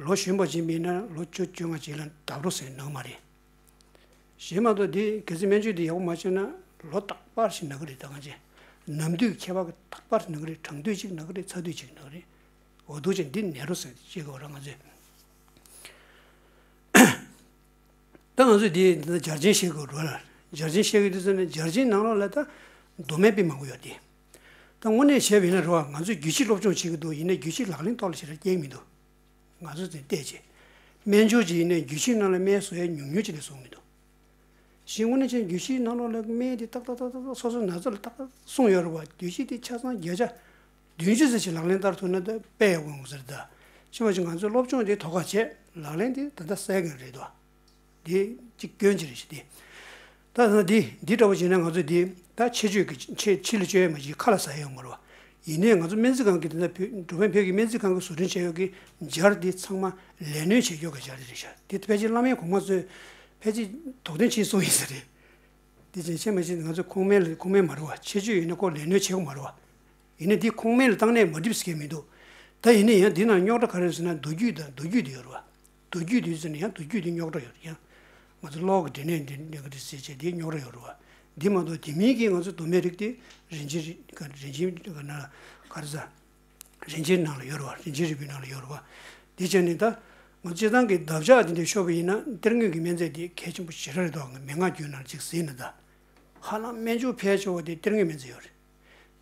ལོ་གཞོན་པ་ཅིག་ཡིན་ན་ལོ་བཅུ་བཅོ་ལྔ་ཅིག་ལ་ལྡབ་རོ་ཟེར་ནང་མ་རེད། གཞན་མ་གཏོགས་འདི་གལ་སྲིད་སྨན་བཅོས་འདི་ཡག་པོ་མ་བྱས་ན་ལོ་རྟག་པར་ཞིག་ན་གི་རེད། ད་གང་བྱས། ནམ་དུས་ཁྱད་པར་གྱི་རྟག་པར་ཞིག་ན་གི་རེད། གྲང་དུས་གཅིག་ན་གི་རེད། ཚ་དུས་གཅིག་ན་གི་རེད། འོ་འདུག་ཅེས་འདི་ནད་རོ་ཟེར་ཅེས་གོ་ར་ང་ཚོས། ད་ང་ཚོས་འདི་འདི་ལ་སྦྱར་ཆེན་བཤད་དགོས་རེད་ལ། སྦྱར་ཆེན་བཤད་ཀྱི་དུས་ཚོད་ནས་སྦྱར་ཆེན་ནང་ལོགས་ལ་ད་མདོ་སྨད་དཔེ་མང་པོ་ཡོད་དེ། ད་དངོས་གནས་བྱས་པ་ཡིན་ན་རེད་བ། ང་ཚོས་རྒྱུད་གཅིག་སློབ་སྦྱོང་བྱེད་ཀྱི་འདུག། ཡིན་ནའི་རྒྱུད་གཅིག་ལག་ལེན་ཐོག་ལ་ཞེ་དྲག་སྐྱེལ་མི་འདུག། ང་ཚོས་དེ་བལྟས་བྱས། སྨན་སྦྱོར་གྱི་ཡིན་ནའི་རྒྱུད་བཞིའི་ནང་ལ་སྨན་བཟོ་ཡ་ཉུང་ཉུང་ཅིག་ལས་བཟོ་མི་འདུག་གཞི་དངོས་གནས་ཅན་རྒྱུད་བཞིའི་ནང་ལོགས་ལ་སྨན་དེ་ཏག་ཏག་ཏག་ཏག་ཏག་སོ་སོའི་ན་ཚ་ལ་ཏག་ཏག་གསུངས་ཡོད་རེད་བ། རྒྱུད་བཞི་དེ་ཆ་ཚང་བརྒྱ་ཆ་བདུན་ཅུ་ཙམ་ཞིག་ལག་ལེན་བསྟར་ཐུབ་ན་ད་དཔེ་ཡག་པོ་ཡོང་གི་ཟེར། ད་ཕྱི་མ་ཅིག་ང་ཚོས་སློབ་སྦྱོང་དེ་ཐོག་ཁ་བྱས། ལག་ལེན་དེ་ད་ལྟ་གསལ་གི་རེད་དོ། དེ་གཅིག་སྐྱོན་ཅིག་རེད་ཤག་དེ། ད་ད་འདི་འདི་འདྲ་བོ་བྱས་ན་ང་ཚོ་འདི་ད་ཆེད་སྤྱོད་ཀྱི་ཆེད་ཕྱི་ལ་སྤྱོད་ཡ་མ་གཞི་ཁ་ལ་ཟ་ཡ་ཡོད་མ་རེད་བ། ཡིན་ནའི་ང་ཚོ་སྨན་རྩིས་ཁང་གི་དེ་འདྲ་བོད་འགྲོ་ཕན་བོད་ཀྱི་སྨན་རྩིས་ཁང་གི་བཟོ་སྐྲུན་བྱས་ཡོད་ཀྱི་སྦྱར་འདི་ཚང་མ་ལས་སྣོན་བྱེད་ཀྱོག་གི་སྦྱར་རེད་ཤག་དེ་ཕལ་ཆེར་བླ་མའི་གོང་མ་ཚོས་ཕལ་ཆེར་དོགས་ཟོན་བྱས་གསུངས་ཡིན་ས་རེད། དེ་ཅན་ཆེ་མ་ཆེ་ང་ཚོ་ཁུངས་སྨན་ལ་ཁུངས་སྨན་མ་རེད་བ། ཆེད་སྤྱོད་ཡིན་ན་ཁོ་ལས་སྣོན་བྱེད་དགོས་མ་རེད་བ། ཡིན་ན་འདི་ཁུངས་སྨན་ལ་བཏང་ནས་མ་འགྲིག་ཟེར་མཁན་མི་འདུག་ད་ཡིན་ན་ཡང་འདི་ནང་རྙོག་དྲ་ག་རེ་ཟེར་ན་མདོ་རྒྱུད་དང་མདོ་རྒྱུད་དེ་ཡོད་རེད་བ། མདོ་རྒྱུད་དེ་ཟེར་ན་ཡང་མདོ་རྒྱུད་དེ་རྙོག་དྲ་ཡོད་རེད། ཡང་ང་ཚོ་ཀློག་གི་འབྲས་གནས་འདི་འདི་ག་རེ་ཟེར་བྱས་དེ་རྙོག་དྲ་ཡོད་རེད་བ། འདི་མ་གཏོགས་དེ་མིན་གྱི་ང་ཚོ་མདོ་སྨན་རིགས་དེ་རིན་ཆེན་རིགས་རིན་ཆེན་ག་ན་ག་རེ་ཟ། རིན་ཆེན་ནང་ལ་ཡོད་རེད་བ། རིན་ཆེན་རིལ་བུའི་ནང་ལ་ཡོད་རེད་བ། དེ་བྱས་ནས་ད་ང་ཚོ་སྤྱིར་བཏང་གི་འདབ་ཆགས་དེ་འདྲ་ཤོར་བ་ཡིན་ན་གཏེར་དངོས་ཀྱི་སྨན་རྫས་དེ་གལ་ཆེན་པོ་ཞེ་དྲག་རེད་འདུག་མན་ངག་རྒྱུན་ནང་ཅིག་གཟིགས་ན་ད། ཧ་ལམ་སྨན་སྦྱོར་ཕལ་ཆེ་བ་དེ་གཏེར་དངོས་སྨན་རྫས་ཡོད་རེད།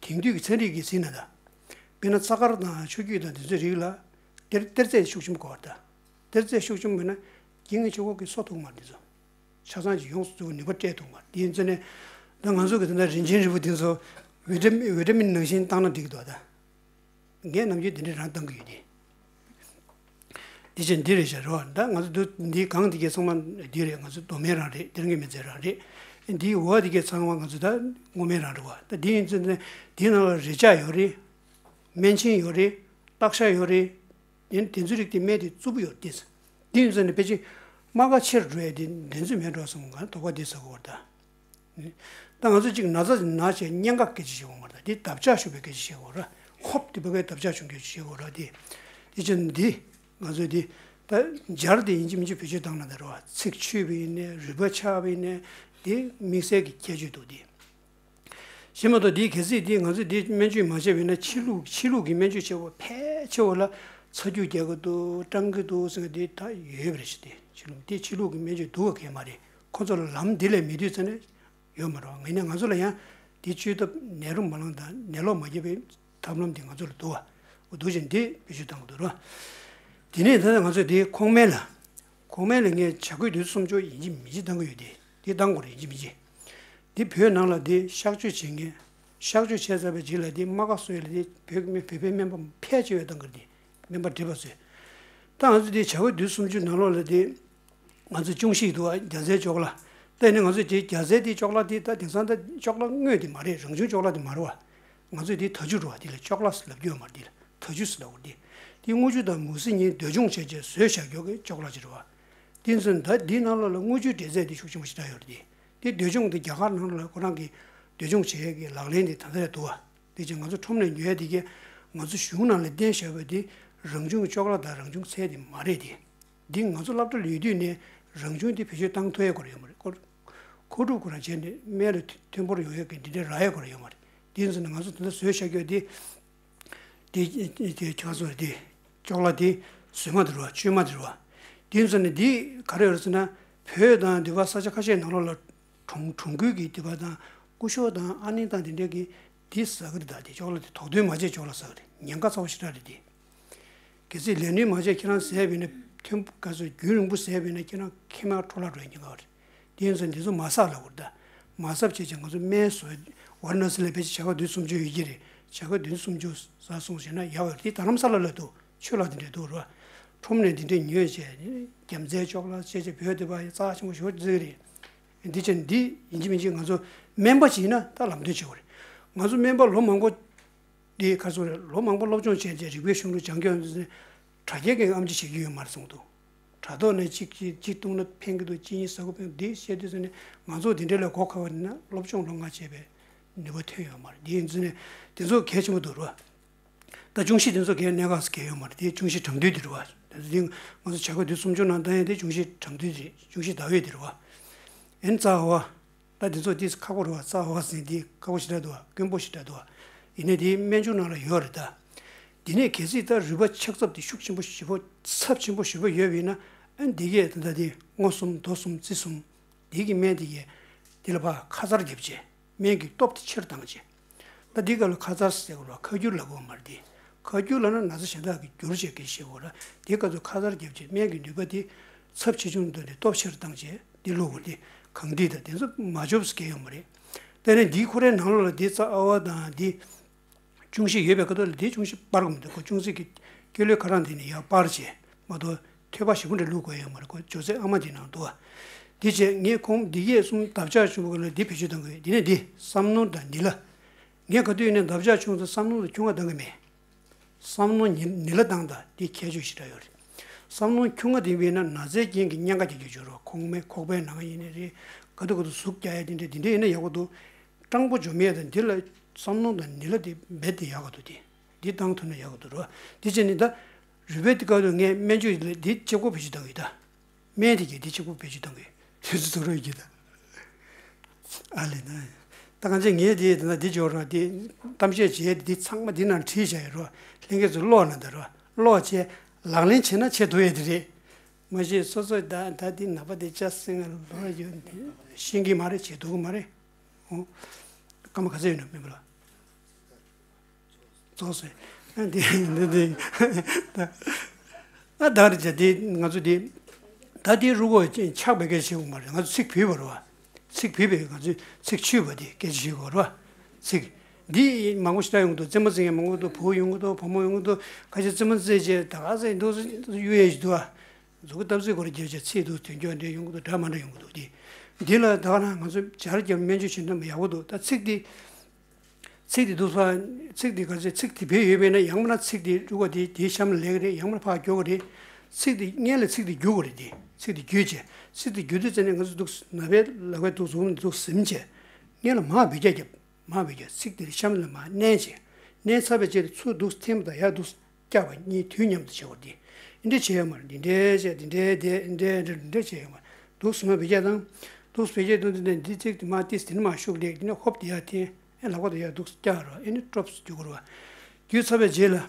དེང་དུས་ཀྱི་ཚན་རིག་གིས་ཟིན་ན་ད། དཔེར་ན་རྩ་དཀར་དང་ཆུ་རྒྱུས་དང་དེ་ཚོའི་རིགས་ལ་གཏེར་གཏེར་རྫས་ཤུགས་ཆེན་པོ་དགོས་པ་རེད་ད། གཏེར་རྫས་ཤུགས་ཆེན་པོ་མེད་ན་རྐྱེན་ངན་ཆེ་བོ་གི་གསོ་ཐུབ་མ་རེད་འདི་ཚོ། ཆ་ཚང་ཅིག་ཡོངས་སུ་རྫོགས་ནུས་པ་སྤྲད་ཐུབ་མ་རེད། དེ་ཡིན་ཚེ་ནས་ད་ང་ཚོ་གི་ད་ལྟ་རིན་ཆེན་རིལ་བུ་དེ་ཚོ་བི་ཊ་མིན་བི་ཊ་མིན་ནང་བཞིན་བཏང་ན་འགྲིག་གི་འདུག་ད། ངས་ནམ་རྒྱུན་དེ་འདྲ་རང་བཏང་གི་ཡོད་དེ། དེ་བཞིན་འདི་རེད་ཤག་རེད་བ། ད་ང་ཚོ་འདི་འདིའི་སྒང་འདི་གའི་ཚང་མ་འདི་རེད། ང་ཚོ་མདོ་སྨན་རང་རེད། གཏེར་དངོས་སྨན་རྫས་རང་རེད། འདིའི་འོག་འདི་གའི་ཚང་མ་ང་ཚོ་ད་དངོས་སྨན་རང་རེད་བ། ད་འདི་ཡིན་ཚེ་ནས་འདིའི་ནང་ལ་རེག་བྱ་ཡོད་རེད། སྨན་ཆེན་ཡོད་རེད། སྟག་ཤར་ཡོད་རེད། དེ་དེ་ཚོའི་རིགས་དེ་སྨན་དེ་རྩུབ་པོ་ཡོད་རེད། འདི་ཡིན་ཚེ་ནས་ཕལ་ཆེར་རྨ་ཁ་ཆེར་འགྲོ་ཡ་དེ་འདི་ཚོ་མེད་འགྲོ་སོང་ང་དོགས་པ་འདི་ཟ་གི་ཡོད་རེད་ད། ད་ང་ཚོ་གཅིག་ན་ཚ་ན་བྱས་གཉན་ཁ་སྐད་ཆ་བཤད་དགོས་མ་རེད། འདི་འདབ་ཆགས་ཤོར་བའི་སྐད་ཆ་བཤད་དགོས་རེད། ཧོབ་སྟེ་བོད་སྐད་འདབ་ཆགས་བྱུང་སྐད་ཆ་བཤད་དགོས་རེད། འདི་འདི་ཕྱིན་འདི་ང་ཚོ་འདི་ད་སྦྱར་འདི་ཡིན་གཅིག་མིན་གཅིག་བེད་སྤྱོད་བཏང་ན་འདི་རེད་བ། ཚིགས་ཆོད་པ་ཡིན་ནའི་རུས་པ་ཆག་པ་ཡིན་ནའི་འདི་དམིགས་བསལ་གྱི་ཁྱད་ཆོས་འདུག་འདི་གཞན་མ་གཏོགས་འདི་གལ་སྲིད་འདི་ང་ཚོས་འདི་སྨན་བཅོས་མ་བྱས་པ་ཡིན་ན་ཕྱི་ལུགས་ཕྱི་ལུགས་ཀྱི་སྨན་བཅོས་བྱེད་པ་ཕལ་ཆེ་བ་ལ་ཚ་རྒྱུས་རྒྱག་གི་འདུག་སྐྲངས་ཀྱི་འདུག་ཟེར་མཁན་འདི་ད་ཡོད་པ་རེད་ཤག་འདི་ཕྱི་ལུགས་འདི་ཕྱི་ལུགས་ཀྱི་སྨན་བཅོས་སྡུག་ག་གས་མ་རེད། ཁོ་ཚོ་ལ་ལམ་འདི་ལས་མི་འདུག་ཟེར་ནས། ཡོད་མ་རེད་བ། ངས་ནས་ང་ཚོ་ལ་ཡང་དེ་བཅོས་ཐབས་ནད་རོ་མ་ལངས་དང་ནད་ལོག་མ་རྒྱབ་པའི་ཐབས་ལམ་དེ་ང་ཚོ་ལ་འདུག་བ། འོ་འདུག་ཅིང་དེ་བེད་སྤྱོད་བཏང་དགོས་འདུག་ར། དེ་ནས་ད་ལྟ་ང་ཚོས་དེ་ཁོག་སྨན་ལ། ཁོག་སྨན་ལ་ངས་བྱ་རྒོད་བདུད་རྩི་སུམ་ཅུ་ཡིན་གཅིག་མིན་གཅིག་བཏང་གི་ཡོད་དེ། དེ་བཏང་དགོས་རེད་ཡིན་གཅིག་མིན་གཅིག་དེ་བོད་ནང་ལ་དེ་གཤག་བཅོས་བྱེད་མཁན། གཤག་བཅོས་བྱས་ཚར་བའི་རྗེས་ལ་དེ་རྨ་ཁ་གསོ་ཡས་ལ་དེ་བོད་ཀྱི་བོད་པའི་སྨན་པ་ཕལ་ཆེ་བས་བཏང་གི་རེད་དེ། སྨན་པ་བགྲེས་པ་ཚོས། ད་ང་ཚོ་དེ་བྱ་རྒོད་བདུད་རྩི་སུམ་ཅུ་ནང་ལོགས་ལ་དེ། ང་ཚོ་ཅུང་ཞིག་འདུག་བ། རྒྱ་ཚའི་ཅོག་ལ། ད་ནི་ང་ཚོ་དེ་རྒྱ་ཚའི་དེ་ཅོག་ལ་དེ་ད་དེང་སང་ད་ཅོག་ལ་དངོས་དེ་མ་རེད། རང་བྱུང་ཅོག་ལ་དེ་མ་རེད་བ། ང་ཚོས་དེ་ཐ་ཆུ་རེད་བ། དེ་ལ་ཅོག་ལ་ཟེར་ལབ་རྒྱུ་ཡོད་མ་རེད། དེ་ལ་ཐ་ཆུ་ཟེར་ལབ་དགོས་རེད། དེ་དངུལ་ཆུ་དང་མུ་ཟི་གཉིས་འདོད་སྦྱོང་བྱས་རྗེས་བཟོས་བཞག་རྒྱུ་གི་ཅོག་ལ་ཅིག་རེད་བ། དེ་ཚོ་ད་འདི་ནང་ལོགས་ལ་དངུལ་ཆུའི་འདྲེས་རྫས་དེ་ཤུགས་ཆེན་པོ་ཞེ་དྲག་ཡོད་རེད། དེ་དེ་འདོད་སྦྱོང་དེ་རྒྱ་གར་ནང་ལ་ཁོ་རང་གི་འདོད་སྦྱོང་བྱེད་ཡས་ཀྱི་ལག་ལེན་དེ་ད་ལྟ་ཡང་འདུག་བ། དེ་ཅིག་ང་ཚོ་ཁྲོམ་ནས་ཉོ་ཡ་དེ་གས་ང་ཚོ་གཞུང་ནང་ལ་བསྟན་བཞག་པའི་དེ་རང་བྱུང་གི་ཅོག་ལ་དང་རང་བྱུང་ཚལ་དེ་མ་རེད་དེ། འདི་ང་ཚོ་སློབ་གྲྭ་ལ་ཡོད་དུས་ནས་རང་བྱུང་དེ་བེད་སྤྱོད་བཏང་ཐུབ་ཡ་ཁོ་རང་ཡོད་མ་རེད། ཁོ་མཁོ་སྒྲུབ་ཁོ་རང་བྱས་ནས་སྨན་ལ་ཐོན་ཐོན་འབོར་ཡོང་ཡ་གི་འདི་འདྲའི་རག་ཡ་ཁོ་རང་ཡོད་མ་རེད། དེ་ཡིན་ཙང་ནས་ང་ཚོ་དེ་འདྲ་བཟོས་བཞག་རྒྱུ་དེ། དེ་དེ་ཁྱོད་ཚོ་དེ་ཅོག་ལ་དེ་བཟོས་མ་དེ་རེད་བ། བཅོས་མ་དེ་རེད་བ། དེ་ཡིན་ཙང་ནས་འདི་ག་རེ་ཡོད་རེད་ཟེར་ན། བོད་དང་འདི་བ་ས་ཆ་ཁ་ཤས་ནང་ལོགས་ལ་གྲོང་གྲོང་ཁུལ་གྱི་འདི་བ་དང་སྐུ་ཞབས་དང་ཨ་ནེ་དང་དེ་འདྲས་ཀྱི་འདི་ཟ་གི་རེད། ད་དེ་ཅོག་ལ་དེ་དོགས་འདོན་མ་བྱས་ཅོག་ལ་ཟ་གི་རེད། ཉེན་ཁ་ཚ་བོ་ཞེ་དྲག་རེད་དེ། གལ་སྲིད་ལས་སྣོན་མ་བྱས་ཁྱེད་རང་ཟས་པས་ན་ཐོན་ག་ཚོད་རྒྱུན་རིང་པོ་ཟས་པས་ན་ཁྱེད་རང་མཁལ་མ་འཕྲོ་བརླག་འགྲོ་ཡ་ཉེན་ཁ་ཡོད་རེད། དེ་ཡིན་ཙང་འདི་ཚོ་མ་ཟ་ལབ་དགོས་རེད་ད། མ་ཟ་བྱས་ཀྱང་ང་ཚོ་སྨན་བཟོ་ཝ་ར་ཎ་སི་ལ་ཕལ་ཆེར་བྱ་རྒོད་བདུད་སུམ་ཅུ་ཡོད་ཀྱི་རེད། བྱ་རྒོད་བདུད་སུམ་ཅུ་ཟ་སོང་ཟེར་ན་ཡག་ཡོད་རེད། དེ་རྡ་རམ་ས་ལ་ལ་འདུག་ཆོས་ལ་དེ་འདྲས་འདུག་རེད་བ། ཁྲོམ་ནས་དེ་འདྲས་ཉོས་བྱས་རྒྱ་མཚལ་ཅོག་ལ་བྱས་བྱས་བོད་དེ་བ་རྩ་ཆེན་པོ་ཞེ་པོ་བརྩི་གི་རེད། འདི་ཅན་འདི་ཡིན་གཅིག་མིན་གཅིག་ང་ཚོ་སྨན་པ་ཅིག་ཡིན་ན་ད་ལམ་སྟོན་བྱེད་དགོས་རེད། ང་ཚོ་སྨན་པ་ལོ་མང་པོ། འདི་ག་ཚོད་རེད། ལོ་མང་པོ་སློབ་སྦྱོང་བྱས་རྗེས་རིག་པའི་གཞུང་ལུགས་སྦྱང་རྒྱུ་ཡོང་དུས་ཙམ་ནས་དྲ་རྒྱའི་སྐད་ཨེམ་ཆི་བྱེད་རྒྱུ་ཡོད་མ་རེད་གསུངས་འདུག་དྲ་ཐོག་ནས་གཅིག་གཅིག་གཅིག་བཏུང་ན་ཕན་གྱི་འདུག་གཅིག་གཉིས་ཟ་དགོས་ཕན་འདི་བཤད་དུས་ཙམ་ནས་ང་ཚོ་འདི་འདྲའི་ལས་གོ་ཁ་བ་ན་སློབ་སྦྱོང་ལོ་ལྔ་བྱས་པའི་ནུས་པ་ཐོན་ཡོད་མ་རེད། འདི་ཡིན་ཙམ་ནས་འདི་ཚོ་གལ་ཆེན་པོ་འདུག་རེད་བ། ད་ཅུང་ཞིག་འདི་ཚོ་གའི་གནད་འགག་གལ་ཡོད་མ་རེད། འདི་ཅུང་ཞིག་གྲངས་ཐུང་འདི་རེད་བ། འདི་ང་ཚོ་བྱ་རྒོད་བདུད་སུམ་ཅུ་ནང་ད་ཡང་འདི་ཅུང་ཞིག་གྲངས་ཐུང་འདི་རེད། ཅུང་ཞིག་ཟླ་འོད་འདི་རེད་བ། ཨེན་ཙ་བ། ད་འདི་ཚོ་ཏིས་ཁག་པོ་རེད་བ། རྩ་བ་ཟིན་འདི་ཁག་པོ་ཞེ་དྲག་འདུག་བ། དཀོན་པོ་ཞེ་དྲག་འདུག་བ། ཡིན་ནའི་དེའི་སྨན་སྦྱོར་ནང་ལ་ཡོད་རེད་ད། འདི་ནས་གལ་སྲིད་ད་རུས་པ་ཆག་ཚབས་དེ་ཤུགས་ཆེན་པོ་ཞེ་པོ་ཚབས་ཆེན་པོ་ཞེ་པོ་ཡོད་པ་ཡིན་ན། ཨ་འདི་གས་ད་ལྟ་དེ་སྔོ་གསུམ་རྡོ་གསུམ་རྩི་གསུམ་འདི་གི་སྨན་དེ་གས་དེ་ལ་ཕར་ཁ་ཚར་རྒྱབ་བྱས་སྨན་གྱི་སྟོབས་དེ་ཆེར་བཏང་བྱས། ད་འདི་ག་ལ་ཁ་ཚར་ཟེར་གོ་ལ་ཁ་སྐྱུར་ལ་གོ་མ་རེད་དེ། ཁ་སྐྱུར་ལབ་ན་ན་ཚ་གཞན་དག་གི་འགྱུར་བྱེད་མཁན་ཞིག་ཡོད་རེད། དེའི་སྐབས་སུ་ཁ་གསར་བརྒྱབ་བྱས་སྨན་གྱི་ནུས་པ་དེ་ཚབས་ཆེ་ཆུང་འདོན་ཏེ་སྟོབས་ཆེར་བཏང་བྱས་དེ་བླུགས་དགོས་རེད། དེ་གངས་ཐིག་དང་དེ་ཚོ་མ་འཇོབ་སྐད་ཡོང་མ་རེད། དེ་ནས་འདིའི་ཁོ་རའི་ནང་ལོགས་ལ་འདི་རྩ་ཨ་བ་དང་འདི་ཅུང་ཞིག་ཡོད་པའི་ཁ་ཐོག་ལ་དེ་ཅུང་ཞིག་སྤར་དགོས་མི་འདུག་ཁོ་ཅུང་ཟད་ཀྱི་སྐྱེ་ལོའི་ཁ་རང་དེ་ནས་ཡར་སྤར་བྱས་མ་གཏོགས་ཐོད་པ་ཞིམ་པོ་འདྲ་བླུགས་དགོས་ཡོད་མ་རེད། ཁོ་ཇོ་ཚེ་ཨ་མ་དེ་ནང་འདུག་དེ་བྱས་ངས་ཁོང་འདི་གས་གསུམ་འདབ་ཆགས་ཆུང་བ་ལ་འདི་བེད་སྤྱོད་གཏང་དགོས། དེ་ནས་འདི་བསམ་ནོར་དང་ནི་ལ། ངས་ག་དུས་ཡིན་ན་འདབ་ཆགས་ཆུང་ཙང་བསམ་ནོར་དང་ཁྱུང་ང་གཏང་གི་མེད། བསམ་ནོར་ནི་ལ་བཏང་དང་འདི་ཁྱད་ཆོས་ཞེ་དྲག་ཡོད་རེད། བསམ་ནོར་ཁྱུང་ང་འདི་བས་ན་ན་ཚའི་རྐྱེན་གྱིས་གཉན་ཁ་རྒྱག་རྒྱུ་ཡོད་རེད། ཁོག་མའི་ཁོག་པའི་ནང་ཡིན་ནའི་རེད། ག་དུས་ག་དུས་ཟུག་རྒྱག་ཡ་དེ་འདྲ་དེ་འདྲ་ཡིན་ན་ཡག་པོ་འདུག་སྐྲངས་པོ་འཇོམས་ཡས་དང་འདི་ལ་བསམ་ནོར་དང་ནི་ལ་དེ་རྦད་དེ་ཡག་ག་འདུག་དེ་འདི་བཏང་ཐུབ་ན་ཡག་ག་འདུག་རོ། དེ་བྱས་ནས་ད་རུས་སྦལ་དེ་སྐབས་དུ་ངས་སྨན་བཅོས་ལ་འདི་གཅིག་པོ་བེད་སྤྱོད་བཏང་གི་ཡོད་ད། སྨན་དེ་གས་འདི་གཅིག་པོ་བེད་སྤྱོད་བཏང་གི་ཡོད། དེ་ཚོ་ཚོ་རོ་ཡི་གི་ད། ཨ་ལེ་ན། ད་གང་ཅི་ངས་དེ་ད་འདི་འཇོག་རོགས་དེ་གཏམ་བཤད་བྱས་དེ་ཚང་མ་འདི་ནང་བྲིས་བཞག་ཡོད་རོ། ལྷན་རྒྱས་ཚོ་ཀློག་ན་ད་རོ། ཀློག་བྱས་ལག་ལེན་བྱས་ན་བྱེད་ཐུབ་ཡས་དེ་རེད། མ་གཞི་སོ་སོ་ད་ད་འདི་ནད་པ་དེ་ལྕགས་སྲིན་ལ་ལོ་ཡོད་འདི་ཤེས་ཀྱི་མ་རེད། བྱེད་ཐུབ་ཀྱི་མ་རེད། ཨོ། སྐར་མ་ག་ཚོད་ཡོད་ན་མི་འབུལ་བ། རྫོགས་སོང་། ཨ་འདི་འདི་འདི་ད་ཨ་ད་རེ་བྱ་འདི་ང་ཚོ་འདི་ད་འདི་རུ་གོ་ཆག་པའི་སྐད་ཆ་བཤད་དགོས་མ་རེད། ང་ཚོ་ཚིག་ཕུད་པ་རེད་བ། ཚིག་ཕུད་པའི་ང་ཚོས་ཚིག་ཆུད་པ་འདི་སྐད་ཆ་བཤད་དགོས་རེད་བ། ཚིག་འདི་མང་པོ་ཞེ་དྲག་ཡོང་གི་འདུག་རྩེད་མོ་རྩེ་མཁན་མང་པོ་འདུག་བུ་ཡོང་གི་འདུག་བུ་མོ་ཡོང་གི་འདུག་ཁ་ཤས་རྩེད་མོ་རྩེ་བྱས་ད་ག་ཚོད་འདུག་གཡུག་ཡས་ཞིག་འདུག་བ། མཛུ་གུ་སྟབས་གཅིག་སྒོ་རེ་བརྒྱབ་བྱས་ཚིག་འདུག་དོན་འཁྱོག་འདྲ་ཡོང་གི་འདུག་འདྲ་མ་འདྲ་ཡོང་གི་འདུག་འདི་འདི་ལ་ད་ག་རང་ང་ཚོ་སྦྱར་རྒྱབ་སྨན་བཅོས་བྱེད་ན་ཡག་པོ་འདུག་ད་ཚིག་འདི། ཚིག་དེ་འདུག་ས། ཚིག་དེ་ག་ཚོད་ཚིག་དེ་བེད་ཡོད་པས་ན་ཡང་མིན་ན་ཚིག་དེ་རུ་ག་དེ་དེའི་གཤམ་ལ་ལེགས་རེད། ཡང་མིན་ན་ཕར་རྒྱོབ་གི་རེད། ཚིག་དེ་སྔོན་ལ་ཚིག་དེ་བསྒྱུར་དགོས་རེད་དེ། ཚིག་དེ་བསྒྱུར་བྱས་ཚིག་དེ་བསྒྱུར་དུས་ཙམ་ནས་ང་ཚོ་འདུག་ནད་པའི་ལག་པས་འདུག་བཟུང་ནས་འདུག་ཟིམ་བྱས། སྔོན་ལ་མར་བེད་རྒྱག་རྒྱབ། མར་བེད་རྒྱག་ཚིག་དེ་གཤམ་ལ་མར་མནན་བྱས། མནན་ཚར་བའི་རྗེས་ལ་ཚུར་འདུག་འཐེན་པ་དང་ཡར་འདུག་བཀྱག་པ་གཉིས་དུས་མཉམ་དུ་བྱེད་དགོས་རེད་དེ། འདི་འདྲས་བྱས་ཡོད་མ་རེད། འདི་འདྲས་བྱས་འདི་འདྲས་བསྡད་འདི་འདྲས་འདི་འདྲས་བྱས་ཡོད་མ་རེད། འདུག་སེ་མར་བེད་རྒྱག་དང་། འདུག་སེ་བེད་རྒྱག་དང་འདི་འདྲས་འདི་ཚིག་དེ་མར་ཏིས་དེ་ནས་མར་ཤུགས་ལེགས་དེ་ནས་ཧོབ་དེ་ཡར་འཐེན། ཨེ་ལག་པ་དེ་ཡར་འདུག་སེ་བཀྱག་རོགས། ཨེ་ནི་ཀྲོབ་སེ་རྒྱུག་དགོས་རེད་བ། རྒྱུག་ཚར་བའི་རྗེས་ལ།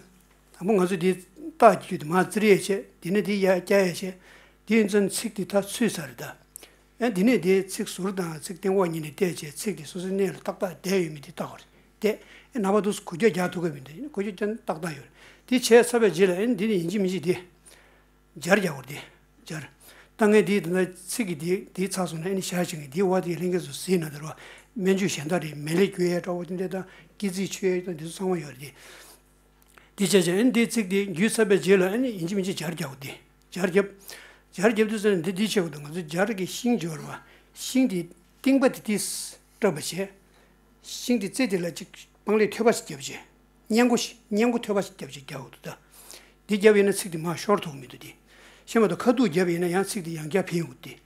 དང་པོ་ང་ཚོས་དེ་རྟགས་ཀྱི་རྒྱུ་དེ་མར་བཙིར་ཡས་བྱས། དེ་ནས་དེ་ཡར་བཀྱག་ཡས་བྱས། དེ་ཡིན་ཙང་ཚིག་དེ་ད་ཚུད་ཚར་རེད་ད། ཨེ་དེ་ནས་དེ་ཚིག་ཟུར་དང་ཚིག་སྟེང་འོག་གཉིས་ནས་བལྟས་བྱས་ཚིག་དེ་སོ་སོའི་གནས་ལ་ཏག་ཏག་བསྡད་ཡོད་མེད་དེ་བལྟ་དགོས་རེད་དེ། ཨེ་ནང་པ་འདུག་སེ་འགུལ་སྐྱོད་རྒྱག་ཐུབ་ཀྱི་མི་འདུག་འགུལ་སྐྱོད་ཀྱང་ཏག་ཏག་ཡོད་རེད། དེ་བྱས་ཚར་བའི་རྗེས་ལ་ཨེ་འདི་ནས་ཡིན་གཅིག་མིན་གཅིག་དེ། སྦྱར་རྒྱག་དགོས་རེད་དེ། སྦྱར། ད་ངས་འདི་ད་ལྟ་ཚིག་གི་འདི་འདི་ཚར་སོང་ན་ཨེ་ནི་བཞག་བྱས་ངས་འདི་འོག་དེ་ལྷན་རྒྱས་ཚོ་གཟིགས་ན་ད་རོ། སྨན་བཅོས་གཞན་དག་རེད། མེ་ལེ་བསྒྱུར་ཡས་འདྲ་བོ་དེ་འདྲས་དང་སྐེ་རྩིས་ཆོད་ཡས་དང་འདི་ཚོ་ཚང་མ་ཡོད་རེད་དེ། དེ་བྱས་བྱས་ཨ་ནི་དེའི་ཚིག་དེ་བརྒྱུད་ཚར་བའི་རྗེས་ལ་ཨ་ནི་ཡིན་གཅིག་མིན་གཅིག་སྦྱར་རྒྱག་དགོས་དེ། སྦྱར་རྒྱབ། སྦྱར་རྒྱབ་དུས་ཙམ་ནས་འདི་འདི་བྱེད་དགོས་འདུག་ང་ཚོ་སྦྱར་གྱི་ཤིང་སྦྱོར་བ། ཤིང་དེ་རྟིང་པ་དེ་དེས་སྐྲབ་པ་བྱས། ཤིང་དེ་རྩེ་དེ་ལ་ཅིག་སྤང་ལེབ་ཐོད་པ་ཞིག་བརྒྱབ་བྱས། སྔོན་པོ་ཞིག་སྔོན་པོ་ཐོད་པ་ཞིག་བརྒྱབ་བྱས་རྒྱག་དགོས་འདུག་ད། འདི་བརྒྱབ་ཡིན་ན་ཚིག་དེ་མར་ཤོར་ཐུབ་མི་འདུག་དེ། ཤེས་མ་གཏོགས་ཁ་ཐུག་བརྒྱབ་ཡིན་ན་ཡང་ཚིག་དེ་ཡང་བསྐྱར་འཕེན་ཡོང་གི་འདུག་དེ།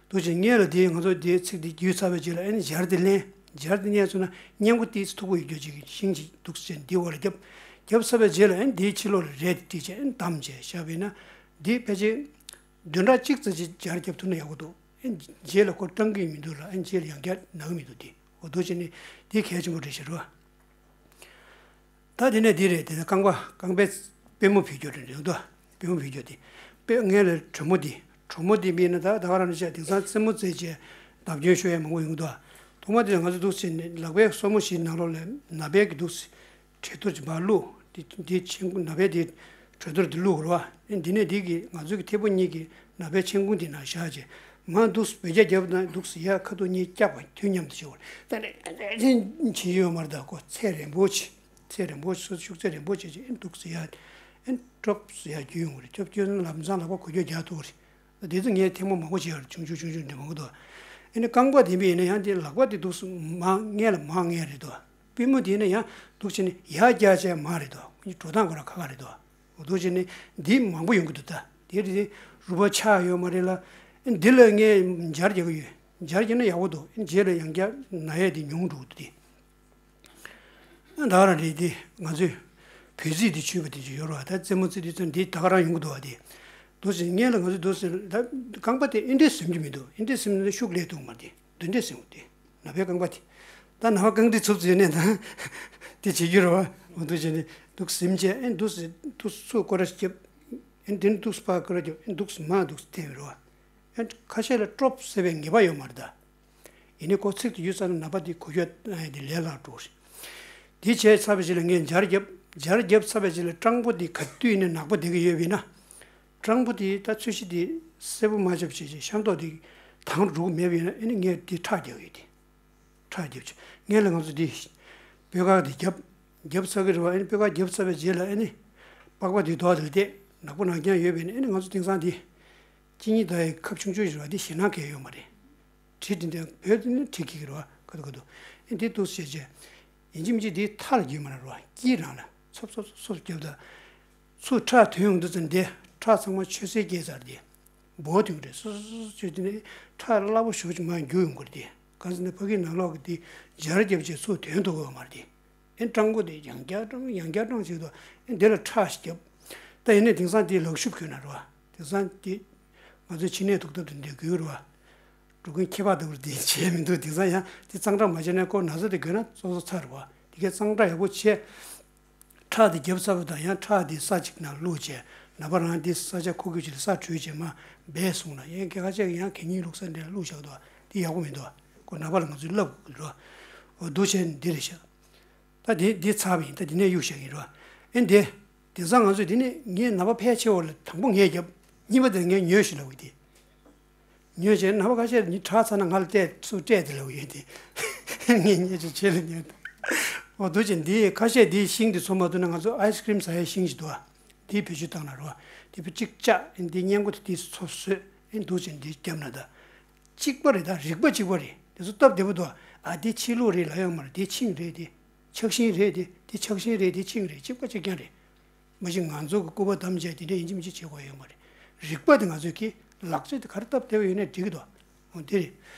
འདུག་ཅེས་སྔོན་ལ་དེ་ང་ཚོ་དེའི་ཚིག་དེ་བརྒྱུད་ཚར་བའི་རྗེས་ལ་ཨ་ནི་སྦྱར་དེ་ལེན། སྦྱར་དེ་ལེན་སོང་ན་སྔོན་པོ་ཏོག་ཙམ་མཐུག་པོ་ཡོད་རྒྱུ་ཅིག་གི་ཤིང་ཅིག་འདུག་ཅེས་འདི་འོག་ལ་བརྒྱབ། བརྒྱབ་ཚར་བའི་རྗེས་ལ་ཨ་ནི་དེའི་ཕྱི་ལོགས་ལ་རས་དེ་བསྒྲིགས་བྱས་ཨ་ནི་བསྡམས་བྱས་བཞག་པ་ཡིན་ན། འདི་ཕལ་ཆེར་བདུན་ཕྲག་གཅིག་ཙམ་ཅིག་སྦྱར་བརྒྱབ་ཐུབ་ན་ཡག་པོ་འདུག་ཨ་ནི་རྗེས་ལ་ཁོ་སྐྲངས་ཀྱི་མི་འདུག་ལ་ཨ་ནི་རྗེས་ལ་ཡང་བསྐྱར་ན་གི་མི་འདུག་དེ་འོ་འདུག་ཅེས་ནི་དེ་གལ་ཆེན་པོ་རེད་ཤག་རོ། ད་དེ་ནས་འདི་རེད། དེ་ནས་རྐང་པ་རྐང་པའི་པུས་མོ་ཕུད་རྒྱུ་རེད་འདུག་པུས་མོ་ཕུད་རྒྱུ་དེ། པུས་མོ་ལ་གྲུ་མོ་འདི། གྲུ་མོ་འདི་མིན་ན་ད་ད་ག་རང་ནས་བྱས་དེང་སང་རྩེད་མོ་རྩེ་བྱས་བརྡབ་སྐྱོན་ཤོར་ཡ་མང་པོ་ཡོང་གི་འདུག་ཐོག་མ་དེ་ང་ཚོ་འདུག་སེ་བྱས་ནས་ལག་པའི་སོར་མོ་བཞི་ནང་ལོགས་ལ་ནག་པའི་གི་འདུག་སེ་བྱས་ཐུར་གྱི་བར་བླུགས། འདི་འདི་ཆེན་པོ་ནག་པའི་འདི་བྱས་ཐུར་འདི་བླུགས་རོ། ཨེ་འདི་ནས་འདི་གི་ང་ཚོ་གི་མཐེ་བོ་གཉིས་ཀྱི་ནག་པའི་མཆན་ཁུང་འདི་ནང་བཞག་བྱས་མར་འདུག་སེ་བེད་རྒྱག་རྒྱབ་དང་འདུག་སེ་ཡར་ཁ་ཐུག་གཉིས་བཀྱག་པ་དུས་མཉམ་དུ་བྱེད་དགོས་རེད། ད་ནས་བྱེད་ཡོད་མ་རེད། ད་ཁོ་ཚད་རན་པོ་ཆེ། ཚད་རན་པོ་ཆེ་སོ་སོ་ཤུགས་ཚད་རན་པོ་ཆེ་ཆེ་ཨེ་འདུག་སེ་ཡར་ཨེ་ཀྲོབ་སེ་ཡར་རྒྱུ་ཡོང་གི་རེད། ཀྲོབ་རྒྱུ་ན་ལམ་སང་ལག་པ་འགུལ་སྐྱོད་རྒྱག་ཐུབ་ཀྱི་རེད། དེ་ཚོ་ངས་ཐེངས་མ་མང་པོ་བྱས་ཡོད་རེད། ཆུང་ཆུང་ཆུང་ཆུང་འདྲ་མང་པོ་འདུག་ཨེ་ནི་རྐང་པ་དེ་བས་ཡིན་ན་ཡང་དེ་ལག་པ་དེ་འདུག་སེ་མར་སྔོན་ལ་མར་སྔོན་རེད་དོ། པུས་མོ་དེ་ཡིན་ན་ཡང་འདུག་སེ་ནི་ཡར་བཀྱག་བྱས་མར་རེད་དོ། འགྲོ་སྟངས་ཁོ་རང་ཁག་ཁག་རེད་དོ། འོ་འདུག་སེ་ནི་འདི་མང་པོ་ཡོང་གི་འདུག་ད་དེ་རེད། དེ་རུས་པ་ཆག་ཡོད་མ་རེད་ལ། ཨེ་འདི་ལ་ངས་སྦྱར་རྒྱག་གི་ཡོད། སྦྱར་རྒྱག་ན་ཡག་པོ་འདུག་ཨེ་རྗེས་ལ་ཡང་བསྐྱར་ན་ཡས་དེ་ཉུང་འགྲོ་གི་འདུག་དེ། ད་ག་རང་རེད་དེ་ང་ཚོས་བོད་རྩིས་དེ་ཆུད་པ་དེ་ཅིག་ཡོད་རེད་བ། ད་རྩེད་མོ་རྩེ་དུས་ཙམ་འདི་ད་ག་རང་ཡོང་གི་འདུག་བ་དེ། འདུག་སེ་སྔོན་ལ་ང་ཚོས་འདུག་སེ་ད་རྐང་པ་དེ་ཨེ་འདྲས་ཟིམ་གྱི་མི་འདུག་ཨེ་འདྲས་ཟིམ་ན་ཤུགས་ལས་ཐུབ་མ་རེད། འདི་འདྲས་ཟིམ་དེ་ནག་པའི་རྐང་པ་དེ། ད་ནག་པ་རྐང་དེ་ཚུབ་ཚུབ་ནས་ད་དེ་བྱེད་རྒྱུ་རེད་བ། འོ་འདུག་སེ་ནས་འདུག་ཟིམ་བྱས་ཨེ་འདུག་སེ་འདུག་སེ་ཚུར་སྐོར་ར་ཞིག་རྒྱབ། ཨེ་འདི་ནས་འདུག་སེ་ཕར་སྐོར་ར་རྒྱབ། ཨེ་འདུག་སེ་མར་འདུག་སེ་འཐེན་པ་རེད་བ། ཨེ་ཁ་ཤས་ལ་ཀྲོབ་ཟེར་བའི་ངེས་པ་ཡོད་མ་རེད་ད། ཡིན་ནའི་ཁོ་ཚིག་དེ་ཡོད་ཙང་ནང་པ་དེ་གོ་རྒྱུ་ཨ་དེ་ལས་སླ་འགྲོ་རེད། དེ་བྱས་ཚར་བའི་རྗེས་ལ་ངས་སྦྱར་བརྒྱབ། སྦྱར་བརྒྱབ་ཚར་བའི་རྗེས་ལ་སྤྲང་པོ་དེ་ག་དུས་ནས་ནག་པོ་བསྡད་ཀྱི་ཡོད་པ་ཡིན་ན། སྤྲང་པོ་དེ་ད་ཚོས་གཞི་དེ་གསལ་པོ་མ་བརྒྱབ་བྱས་བྱས་ཤ་མདོག་དེ་དྭངས་རུ་མེད་པ་ཡིན་ན། ཨ་ནི་ངས་དེ་ཁྲག་བརྒྱབ་ཡོད་དེ། ཁྲག་བརྒྱབ་བྱས་ངས་ལ་ང་ཚོ་དེ་སྤོས་དཀར་དེ་བརྒྱབ་བརྒྱབ་ཚར་གི་རེད་བ། ཨ་ནི་སྤོས་དཀར་བརྒྱབ་ཚར་བའི་རྗེས་ལ་ཨ་ནི་པགས་པ་དེ་རྡོག་དེ་ལ་བལྟས་ནག་པོ་ནག་རྐྱང་ཡོད་པ་ཡིན་ན། ཨ་ནི་ང་ཚོ་དེང་སང་དེ་གཅིན་སྙི་ཟ་ཡའི་ཁབ་ཆུང་ཆུང་ཞིག་རེད་བ། དེ་ཞེད་སྣང་གང་ཡང་ཡོད་མ་རེད། དྲི་དེ་འདྲ་བོད་དེ་ནི་དྲི་གི་རེད་བ། ཁ་ཐུག་ཁ་ཐུག་ཨེ་འདི་འདུག་སེ་བྱས་བྱས། ཡིན་གཅིག་མིན་གཅིག་འདི་མཐའ་ལ་རྒྱུས་མ་ན་རེད་བ། དཀྱིལ་རང་ལ་ཚོབ་ཚོབ་ཚོབ་ཚོབ་བརྒྱབ་ད། ཚུར་ཁྲག་ཐོན་ཡོང་དུས་ཙམ་དེ་ཁྲག་ཚང་མ་ཆུ་སེར་སྐྱེས་ཚར་དེ། སྦོ་ཐོན་གི་རེད། སོ་སོ་སོ་སོ་བྱས་དེ་ནས་ཁྲག་སླ་པོ་ཞེ་པོ་ཅིག་མར་རྒྱུག་ཡོང་གི་རེད་དེ། གང་ཟེར་ན་ཕ་གི་ནང་ལོགས་ཀྱི་དེ་སྦྱར་བརྒྱབ་བྱས་ཚུར་ཐོན་ཐུབ་ཀྱི་ཡོད་མ་རེད་དེ། ཨེ་སྤྲང་པོ་དེ་ཡང་བསྐྱར་སྤྲང་ཡང་བསྐྱར་སྤྲང་བྱེད་དུ་ཨེ་དེ་ལ་ཁྲག་ཞིག་བརྒྱབ། ད་ཡིན་ནའི་དེང་སང་དེ་ལག་ཤུབས་གྱོན་ན་རེད་བ། དེང་སང་དེ་ང་ཚོའི་ཕྱི་ནས་ཐུག་ཐབས་དེ་འདྲ་གྱོན་རེད་བ། འགྲོ་མགོན་ཁྱད་འཕགས་ལྟ་བུར་དེ་བྱས་མི་འདུག་དེང་སང་ཡང་དེ་གཙང་སྦྲ་མ་བྱས་ན་ཁོ་ན་ཚ་དེ་གྱོན་ན་སོ་སོ་ཚར་རེད་བ། དེ་གས་གཙང་སྦྲ་ཡག་པོ་བྱས། ཁྲག་དེ་བརྒྱབ་ཚར་བ་དང་ཡང་ཁྲག་དེ་ས་གཅིག་ནང་བླུགས་བྱས། ནད་པ་རང་དེ་ས་ཆ་ཁོ་གི་ཅིག་ལ་ས་བྲུས་བྱས་མར་སྦས་སོང་ན་ཡང་སྐད་ཁ་ཅིག་ཡང་གད་སྙིགས་བླུགས་ས་འདྲ་བླུགས་བཞག་འདུག་དེ་ཡག་པོ་མི་འདུག་ཁོ་ནད་པ་ལ་ང་ཚོས་ལབ་དགོས་ཀྱི་རེད་བ། འོ་འདུག་བྱས་འདི་རེད་ཤག་ད་དེ་འདི་ཚར་བ་ཡིན། ད་འདི་ནས་གཡུག་བཞག་གི་རེད་བ། ཨེ་འདི། དེང་སང་ང་ཚོས་འདི་ནས་ངས་ནད་པ་ཕལ་ཆེ་བ་ལ་དང་པོ་ངས་བརྒྱབ། གཉིས་པ་དེ་ངས་ཉོས་ཤིག་ལབ་གི་དེ། ཉོས་བྱས་ནད་པ་ཁ་ཤས་ནི་དྲག་ཚར་ན་ང་ལ་སྤྲད་ཚུར་སྤྲད་དེ་ལབ་ཡོད་དེ། ངས་ཉོས་བྱས་ཁྱེད་ལ་ཉོས་དང་། འོ་འདུག་བྱས་འདི་ཁ་ཤས་འདི་ཤིང་འདི་འཚོ་མ་ཐུབ་ན་ང་ཚོ་ཨའི་སི་ཀྲིམ་ཟ་ཡའི་ཤིང་ཞིག་འདུག་ཨ། འདི་བེད་སྤྱོད་བཏང་ན་རོ། འདི་བུ་གཅིག་བཅག་འདི་སྔས་མགོ་དེ་དེ་ཚོ་བཟོས་ཨེ་འདུག་བྱས་འདི་བརྒྱབ་ན་ད། གཅིག་པ་རེད། ད་རིག་པ་གཅིག་པ་རེད། དེ་ཚོ་སྟབས་བདེ་པོ་འདུག་ཨ། དེ་ཕྱི་ལུགས་རེད་ལབ་ཡོད་མ་རེད། དེ་ཆིངས་རེད། དེ་ཆགས་ཤིང་རེད། དེ་དེ་ཆགས་ཤིང་རེད། དེ་ཆིངས་རེད། གཅིག་པ་གཅིག་རྐྱང་རེད། མ་གཞི་ང་ཚོ་གི་སྐུད་པ་བསྡམས་བྱས་དེ་འདྲ་ཡིན་གཅིག་མིན་གཅིག་བྱེད་དགོས་ཡོད་མ་རེད། རིག་པ་དེ་ང་ཚོས་ཀྱི་ལག་རྩལ་དེ་ག་རེ་སྟབས་བདེ་བ་ཡོད་ནའི་འགྲིག་གི་འདུག་འོ་དེ་རེད།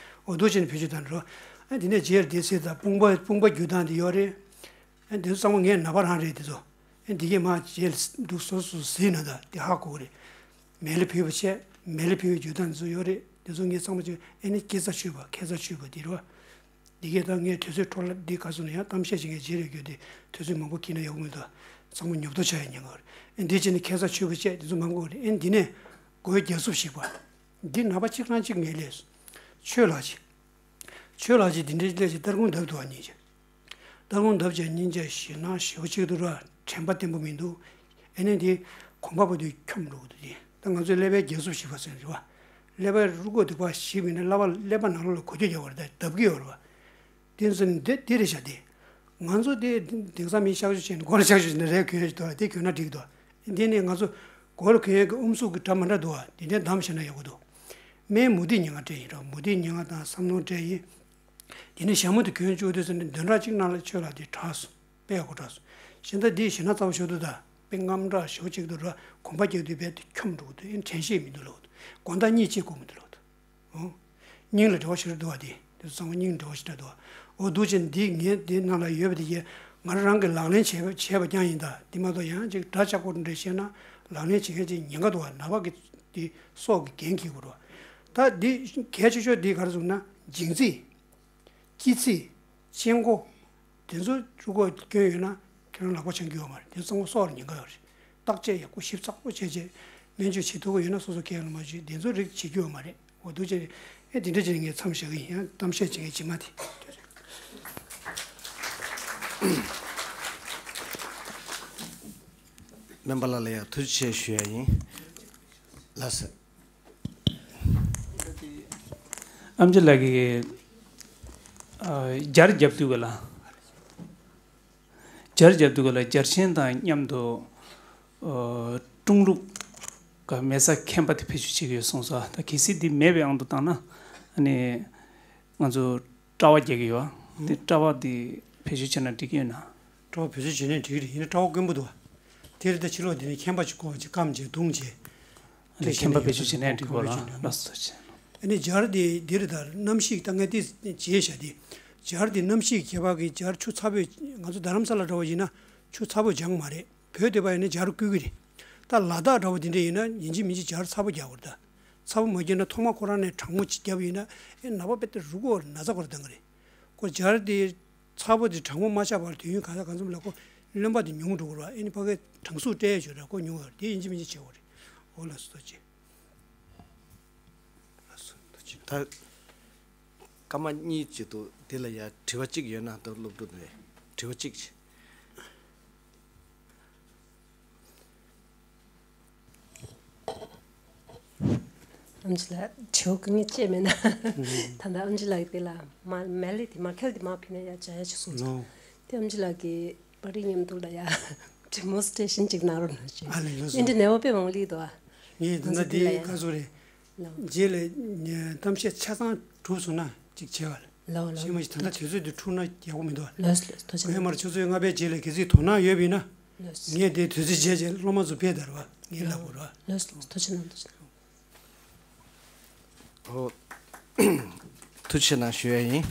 འོ་འདུག་བྱས་ནས་བེད་སྤྱོད་བཏང་རོགས། ཨ་དེ་ནས་རྗེས་ལ་དེ་ཚེ་དང་དཔུང་པ་དཔུང་པ་རྒྱུ་སྟངས་དེ་ཡོད་རེད། ཨ་དེ་ཚོ་ཚང་མ་ངའི་ནད་པ་རང་རེད་དེ་ཚོ། ཨ་འདི་གས་མ་རྗེས་ལ་འདུག་སོ་སོ་གཟིགས་ན་ད་དེ་ཧ་གོ་གི་རེད། མལ་ལས་བུད་པ་བྱས། མལ་ལས་བུད་པའི་རྒྱུ་སྟངས་དེ་ཚོ་ཡོད་རེད། དེ་ཚོ་ངས་ཚང་མ་བྱས། ཨ་ནི་སྐྱེ་ཚ་ཆོད་པ་ཁྱད་ཚ་ཆོད་པ་དེ་རེད་བ། འདི་གས་ད་ངས་དུས་ཚོད་འཕྲོ་བརླག་འདི་ག་སོང་ན་ཡང་གཏམ་བཤད་བྱེད་མཁན་རྗེས་ལ་ཡོད་དེ་དུས་ཚོད་མང་པོ་འཁྱེར་ན་ཡག་པོ་མི་འདུག་ཚང་མ་ཉོབ་ཏོ་ཆགས་ཡ་ཉེན་ཁ་རེད། ཨེ་འདི་བྱས་ནས་ཁྱད་མཚར་ཆོས་པ་བཅས་དེ་ཚོ་མང་པོ་རེད། ཨེ་འདི་ནས་སྒོའི་རྒྱལ་སྲུབས་ཤིག་པ། འདི་ནག་པ་གཅིག་རང་གཅིག་ངས་ལས་སོང་། ཆོས་ལགས་ཀྱིས། ཆོས་ལགས་ཀྱིས་འདི་འདྲའི་ལས་ཀྱི་སྟར་ཁུང་བརྡབ་འདུག་ཨ་ཉིན་གྱི། སྟར་ཁུང་བརྡབ་བྱས་སྙིང་རྗེ་ཞེད་སྣང་ཞེ་པོ་ཅིག་འདུག་ར། དྲན་པ་བརྟན་པོ་མི་འདུག་ཨེ་ནས་འདི་གོམ་པ་བུ་དུས་འཁྱོམ་འགྲོ་གི་འདུག་དེ་ད་ང་ཚོའི་ཀླད་པའི་རྒྱལ་སྲུབས་ཤིག་པ་ཟེར་རེད་བ། ཀླད་པའི་རུས་ཁོག་སྡིག་པ་ཞིག་མིན་ན་ཀླད་པ་ཀླད་པ་ནང་ལོགས་ལ་གོ་རྒྱུ་ཡོད་པ་རེད། ད་བརྡབ་ཀྱི་ཡོད་རེད་བ། དེ་ཚོ་ནི་འདི་འདི་རེད་ཤག་དེ། ང་ཚོ་དེ་དེང་སང་མི་གཤག་བཅོས་བྱས་ནས་མགོ་ལ་གཤག་བཅོས་བྱས་ནས་རས་གོན་ཡ་ཞིག་འདུག་དེ་གོན་ན་འགྲིག་འདུག་འདི་ནི་ང་ཚོ་མགོ་ལ་གོན་ཡ་གི་ཨུམ་སུག་གི་འདྲ་མི་འདྲ་འདུག་འདི་འདྲ་བསྡམས་བཞག་ན་ཡག་པོ་འདུག་སྨན་མུ་ཏིག་ཉེར་ལྔ་སྤྲད་ཡིན་རོགས། མུ་ཏིག་ཉེར་ལྔ་དང་བསམ་མནོ་སྤྲད་ཡིན། དེ་ནས་ཞྭ་མོ་དེ་གྱོན་བཅུག་དུས་ཙམ་ནས་བདུན་ཕྲག་གཅིག་ནང་ལ་ཆོས་ལ་དེ་དྲག་སོང་། དཔེ་ཡག་པོ་དྲག་སོང་། གཞན་དག་འདི་ཞེད་སྣང་ཚ་པོ་ཞིག་འདུག་ད་དཔེ་དངངས་སྐྲག་ཞེ་པོ་ཅིག་འདུག་ར། གོམ་པ་རྒྱག་དུས་རྦད་དེ་འཁྱོམ་འགྲོ་གི་འདུག་ཨེ་དྲན་ཤེས་མི་འདུག་ལབ་འདུག་དགོང་དག་གཉིད་ཅིག་ཁུག་མི་འདུག་ལབ་འདུག་ཨོ། སྙིང་ལ་འབྲེལ་བ་ཞེ་དྲག་འདུག་བ་དེ། དེ་ཚོ་ཚང་མ་སྙིང་ལ་འབྲེལ་བ་ཞེ་དྲག་འདུག་བ། ཨོ་འདུག་ཅེས་འདི་ངས་འདི་ནང་ལ་ཡོད་པ་དེ་ཡས་ང་རང་གིས་ལག་ལེན་བྱས་པ་བྱས་པ་རྐྱང་ཡིན་ད། འདི་མ་གཏོགས་ཡང་ཅིག་འདྲ་ཆགས་པོ་འདྲ་བཤད་ན་ལག་ལེན་བྱེད་མཁན་ཅིག་ཉེན་ཁ་འདུག་བ། ནད་པ་གི་དེ་སྲོག་གི་འགན་འཁྱེར་དགོས་རེད་བ། ད་འདི་གལ་ཆེ་ཤོས་འདི་ག་རེ་ཟེར་ན་འགྱིང་རྩིས། སྐྱི་རྩིས། སྤྱན་མགོ། དེ་ཚོ་ཕྲུ་གུ་སྐྱོན་ཡོད་ན་ཁྱེད་རང་ལག་པ་འཆང་རྒྱུ་ཡོད་མ་རེད། དེ་ཚོ་ཚང་མ་སྲོག་ལ་ཉེན་ཁ་ཡོད་རེད། བརྟག་དཔྱད་ཡག་པོ་ཞིབ་ཚགས་པོ་བྱས་རྗེས་སྨན་བཅོས་བྱེད་ཐུབ་ཀྱི་ཡོད་ན་སོ་སོ་ཁྱེད་རང་ལ་མ་བྱེད་དེ་ཚོ་རིགས་བྱེད་རྒྱུ་ཡོད་མ་རེད། འོ་འདུག་ཅེས་ཨེ་དེ་འདྲ་བྱས་ནས་ངས་མཚམས་བཞག་གི་ཡིན། ཡང་གཏམ་བཤད་བྱེད་མཁན་རྗེས་མ་དེ། སྨན་པ་ལགས་ལ་ཡང་ཐུགས་རྗེ་ཆེ་ཞུ་ཡ་ཡིན། ལགས་སོ། ཨམ་ཆི་ལགས་ཀྱིས་ཨ་སྦྱར་རྒྱབ་དུས་ག་ལ། སྦྱར་རྒྱབ་དུས་ག་ལ་སྦྱར་ཆེན་དང་མཉམ་དུ་ཨ་ཀྲུང་ལུགས་ཀྱི་མེ་བཙའ་མཁན་པ་དེ་བེད་སྤྱོད་བྱེད་ཀྱི་ཡོད་གསུངས་སོ། ད་གལ་སྲིད་འདི་མེད་པའི་དབང་དུ་བཏང་ན་ཨ་ནི་ང་ཚོ་སྐྲ་བ་རྒྱག་གི་ཡོད། འདི་སྐྲ་བ་འདི་བེད་སྤྱོད་བྱས་ན་འགྲིག་གི་ཡོད་ན། སྐྲ་བ་བེད་སྤྱོད་བྱས་ན་འགྲིག་གི་རེད། ཡིན་ན་སྐྲ་བ་དཀོན་པོ་འདུག་དེ་རེད། ད་ཕྱི་ལོགས་འདི་ནས་མཁན་པ་ཅིག་བསྐོ་བ་ཅིག་སྐམ་བྱས་བརྡུངས་བྱས། ཨ་ནི་མཁན་པ་བེད་སྤྱོད་བྱས་ན་འགྲིག་གོ་ལ། ལགས་སོ་ཆེ། ཨ་ནི་སྦྱར་དེ་འདིར་ད་གནམ་གཤིས་ད་ངས་དེ་བརྗེད་བཞག་དེ། སྦྱར་དེ་གནམ་གཤིས་ཁྱད་པར་གྱི་སྦྱར་ཆུ་ཚ་པོས་ང་ཚོ་རྡ་རམ་ས་ལ་འདྲ་བ་ཡིན་ན་ཆུ་ཚ་པོ་སྦྱང་མ་རེད། བོད་དེ་པ་ཡིན་ན་སྦྱར་བསྐོལ་གི་རེད། ད་ལ་དྭགས་འདྲ་བ་དེ་འདྲ་ཡིན་ན་ཡིན་གཅིག་མིན་གཅིག་སྦྱར་ཚ་པོ་རྒྱག་དགོས་རེད་ད། ཚ་པོ་མ་བརྒྱབ་ན་ཐོག་མ་ཁོ་རང་ནས་གྲང་མོ་ཅིག་བརྒྱབ་ཡིན་ན་ཨེ་ནད་པ་དཔེ་དེ་རུ་གོ་ན་ཚ་གོ་རེ་ལྡང་གི་རེད། ཁོ་སྦྱར་དེ་ཚ་པོ་དེ་གྲང་མོ་མ་ཆགས་པར་དུས་ཡུན་གང་ས་གང་འཚམ་ལ་ཁོ་རློན་པ་དེ་ཉུང་འགྲོ་གི་རེད་བ། ཨེ་ནི་ཕ་གིའི་གྲང་ཟུག་སྤྲད་ཡ་ཆོག་རེད། ཁོ་ཉུང་བ་རེད། དེ་ཡིན་གཅིག་མིན་གཅིག་བྱེད་དགོས་རེད། འོ་ལགས་སོ་ཐུགས་རྗེ་ཆེ། ལགས་སོ་ཐུགས་རྗེ་ཆེ། ད་སྐར་མ་གཉིས་ཅིག་འདུག་དེ་ལ་ཡ་དྲི་བ་གཅིག་ཡོད་ན་ད་སློབ་ཕྲུག་ནས་དྲི་བ་གཅིག་ཅིག་ཨམ་ཆི་ལགས་དྲི་བ་གང་ཡང་བཅད་མེད་ན། ད་ལྟ་ཨམ་ཆི་ལགས་དེ་ལ་མ་མེ་ལི་དེ་མ་ཁེལ་དེ་མ་ཕི་ན་ཡ་བྱ་ཡ་ཆི་སོང་ཙང་། ལོ། དེ་ཨམ་ཆི་ལགས་ཀྱི་པར་རིས་མཉམ་དུ་ལ་ཡ་ཌི་མོན་སི་ཊེ་ཤན་ཅིག་གནང་རོགས་གནང་ཞུ། ཨ་ལེ་ལོ་སོ། ཨིན་ཏི་ནེ་བ་པེ་མང་ལི་དོ། ངས་ད་ང་ཚོ་ལྟ་དེ་ལ་ཡ་ཁ་སོ་རེད། ལོ། རྗེས་ལ་གཏམ་བཤད་ཆ་ཚང་གྲུབ་སོང་ན་ཅིག་བྱེད་བ་ལ། ལོ་ལོ། ཤེས་མ་ཤེས་ད་ལྟ་དུས་ཚོད་འདི་འཁྲུག་ན་ཡག་པོ་མི་འདུག་བ། ལོས་ལོས་ཐུགས་རྗེ་གནང་། ཁོས་མར་ཆུ་ཚོད་ལྔ་པའི་རྗེས་ལ་གལ་སྲིད་དོ་སྣང་ཡོད་པ་ཡིན་ན། ལོས། ངས་དེ་དུས་ཚོད་བརྗེད་བྱས་སློབ་མ་ཚོ་ཕེབས་དར་བ་ངས་ལབ་དགོས་ར། ལོས་ལོས་ཐུགས་རྗེ་གནང་། ཐུགས་རྗེ་གནང་། ཨོ། ཐུགས་རྗེ་གནང་ཞུ་ཡ་ཡིན།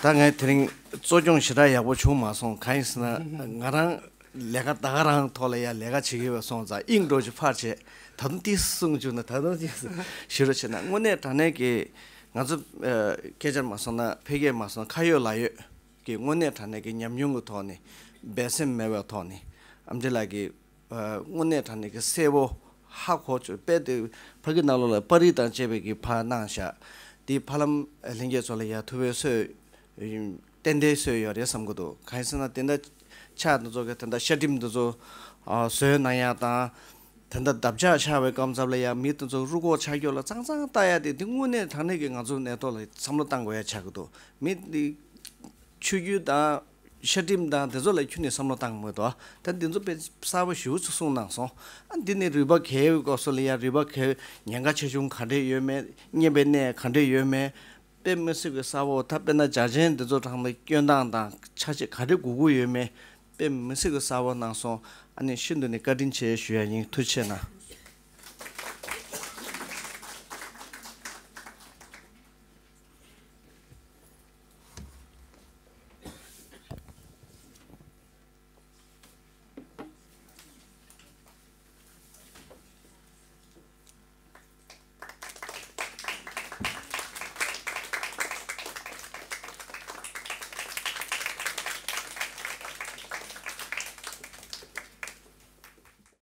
ད་ངས་དེ་རིང་གཙོ་སྐྱོང་ཞེ་དྲག་ཡག་པོ་བྱུང་མ་སོང་གང་ཡིན་ཟེར་ན་ང་རང་ལས་ཀ་ད་ག་རང་ཐོག་ལ་ཡ་ལས་ཀ་བྱེད་ཀྱི་ཡོད་སོང་ཙང་དབྱིངས་འགྲོ་ཅིག་ཕར་བྱས་ད་དུང་ཏིས་གསུང་བཅུག་ན་ད་དུང་ཏིས་ཞུ་རོགས་བྱས་ན་དངོས་གནས་དྲང་གནས་ཀྱི་ང་ཚོ་སྐད་ཆ་མ་སོང་ན་ཕལ་སྐད་མ་སོང་ན་ཁ་ཡོད་ལག་ཡོད་ཀྱི་དངོས་གནས་དྲང་གནས་ཀྱི་ཉམས་མྱོང་གི་ཐོག་ནས་འབད་སེམས་མེད་པའི་ཐོག་ནས་ཨམ་ཆི་ལགས་ཀྱི་དངོས་གནས་དྲང་གནས་ཀྱི་གསལ་པོ་ཧ་གོ་ཆོག་དཔེ་དེ་ཕ་གི་ནང་ལོགས་ལ་པར་རིས་དང་བཅས་པའི་གི་ཕར་གནང་བཞག་དེ་ཕ་ལམ་ལྷན་རྒྱས་ཚོ་ལ་ཡ་ཐུབ་པའི་སྲོལ་ཏན་ཏན་སྲོལ་ཡོད་རེད་བསམ་གི་འདུག་གང་ཡིན་ཟེར་ན་དེ་འདྲ་ཕྱག་འདི་ཚོ་གི་དེ་འདྲ་ཤ་འགྲིམ་འདི་ཚོ་བཟོས་གནང་ཡ་དང་། དེ་འདྲ་འདབ་ཆགས་ཆགས་པའི་སྐབས་མཚམས་ལ་ཡ་མི་དེ་ཚོ་རུ་ཁོག་ཆག་སྐྱོ་ལ་གཙང་གཙང་ལྟ་ཡ་དེ་དེ་དངོས་གནས་དྲང་གནས་ཀྱི་ང་ཚོ་ནད་ཐོག་ལ་བསམ་བློ་བཏང་དགོས་ཡ་ཆགས་གི་འདུག་མི་འདི་ཆུ་རྒྱུས་དང་ཤ་འགྲིམ་དང་དེ་ཚོ་ལ་ཁྱོན་ནས་བསམ་བློ་བཏང་མི་འདུག་ད་འདི་ཚོ་དཔེ་གསར་པ་ཞེ་པོ་ཅིག་གསུངས་གནང་སོང་། ཨ་འདི་ནི་རུས་པ་གས་སྐབས་སུ་ལ་ཡ་རུས་པ་གས་ཉེན་ཁ་ཆེ་ཆུང་ག་འདྲས་ཡོད་མེད་གཉན་པའི་གནས་ག་འདྲས་ཡོད་མེད། དཔེ་མི་སྲིད་ཀྱི་གསར་པ་ད་དཔེར་ན་འཇའ་ཆེན་འདི་ཚོ་གྲངས་ལ་སྐྱོན་སྟངས་དང་ཆ་ཤས་ག་འདྲས་དགོས་ཀྱི་ཡོད་མེད་དཔེ་མི་སྲིད་ཀྱི་གསར་པ་གནང་སོང་། ཨ་ནི་ཤིན་ཏུ་ནས་བཀའ་དྲིན་ཆེ་ཞུ་ཡ་ཡིན། ཐུགས་རྗེ་གནང་།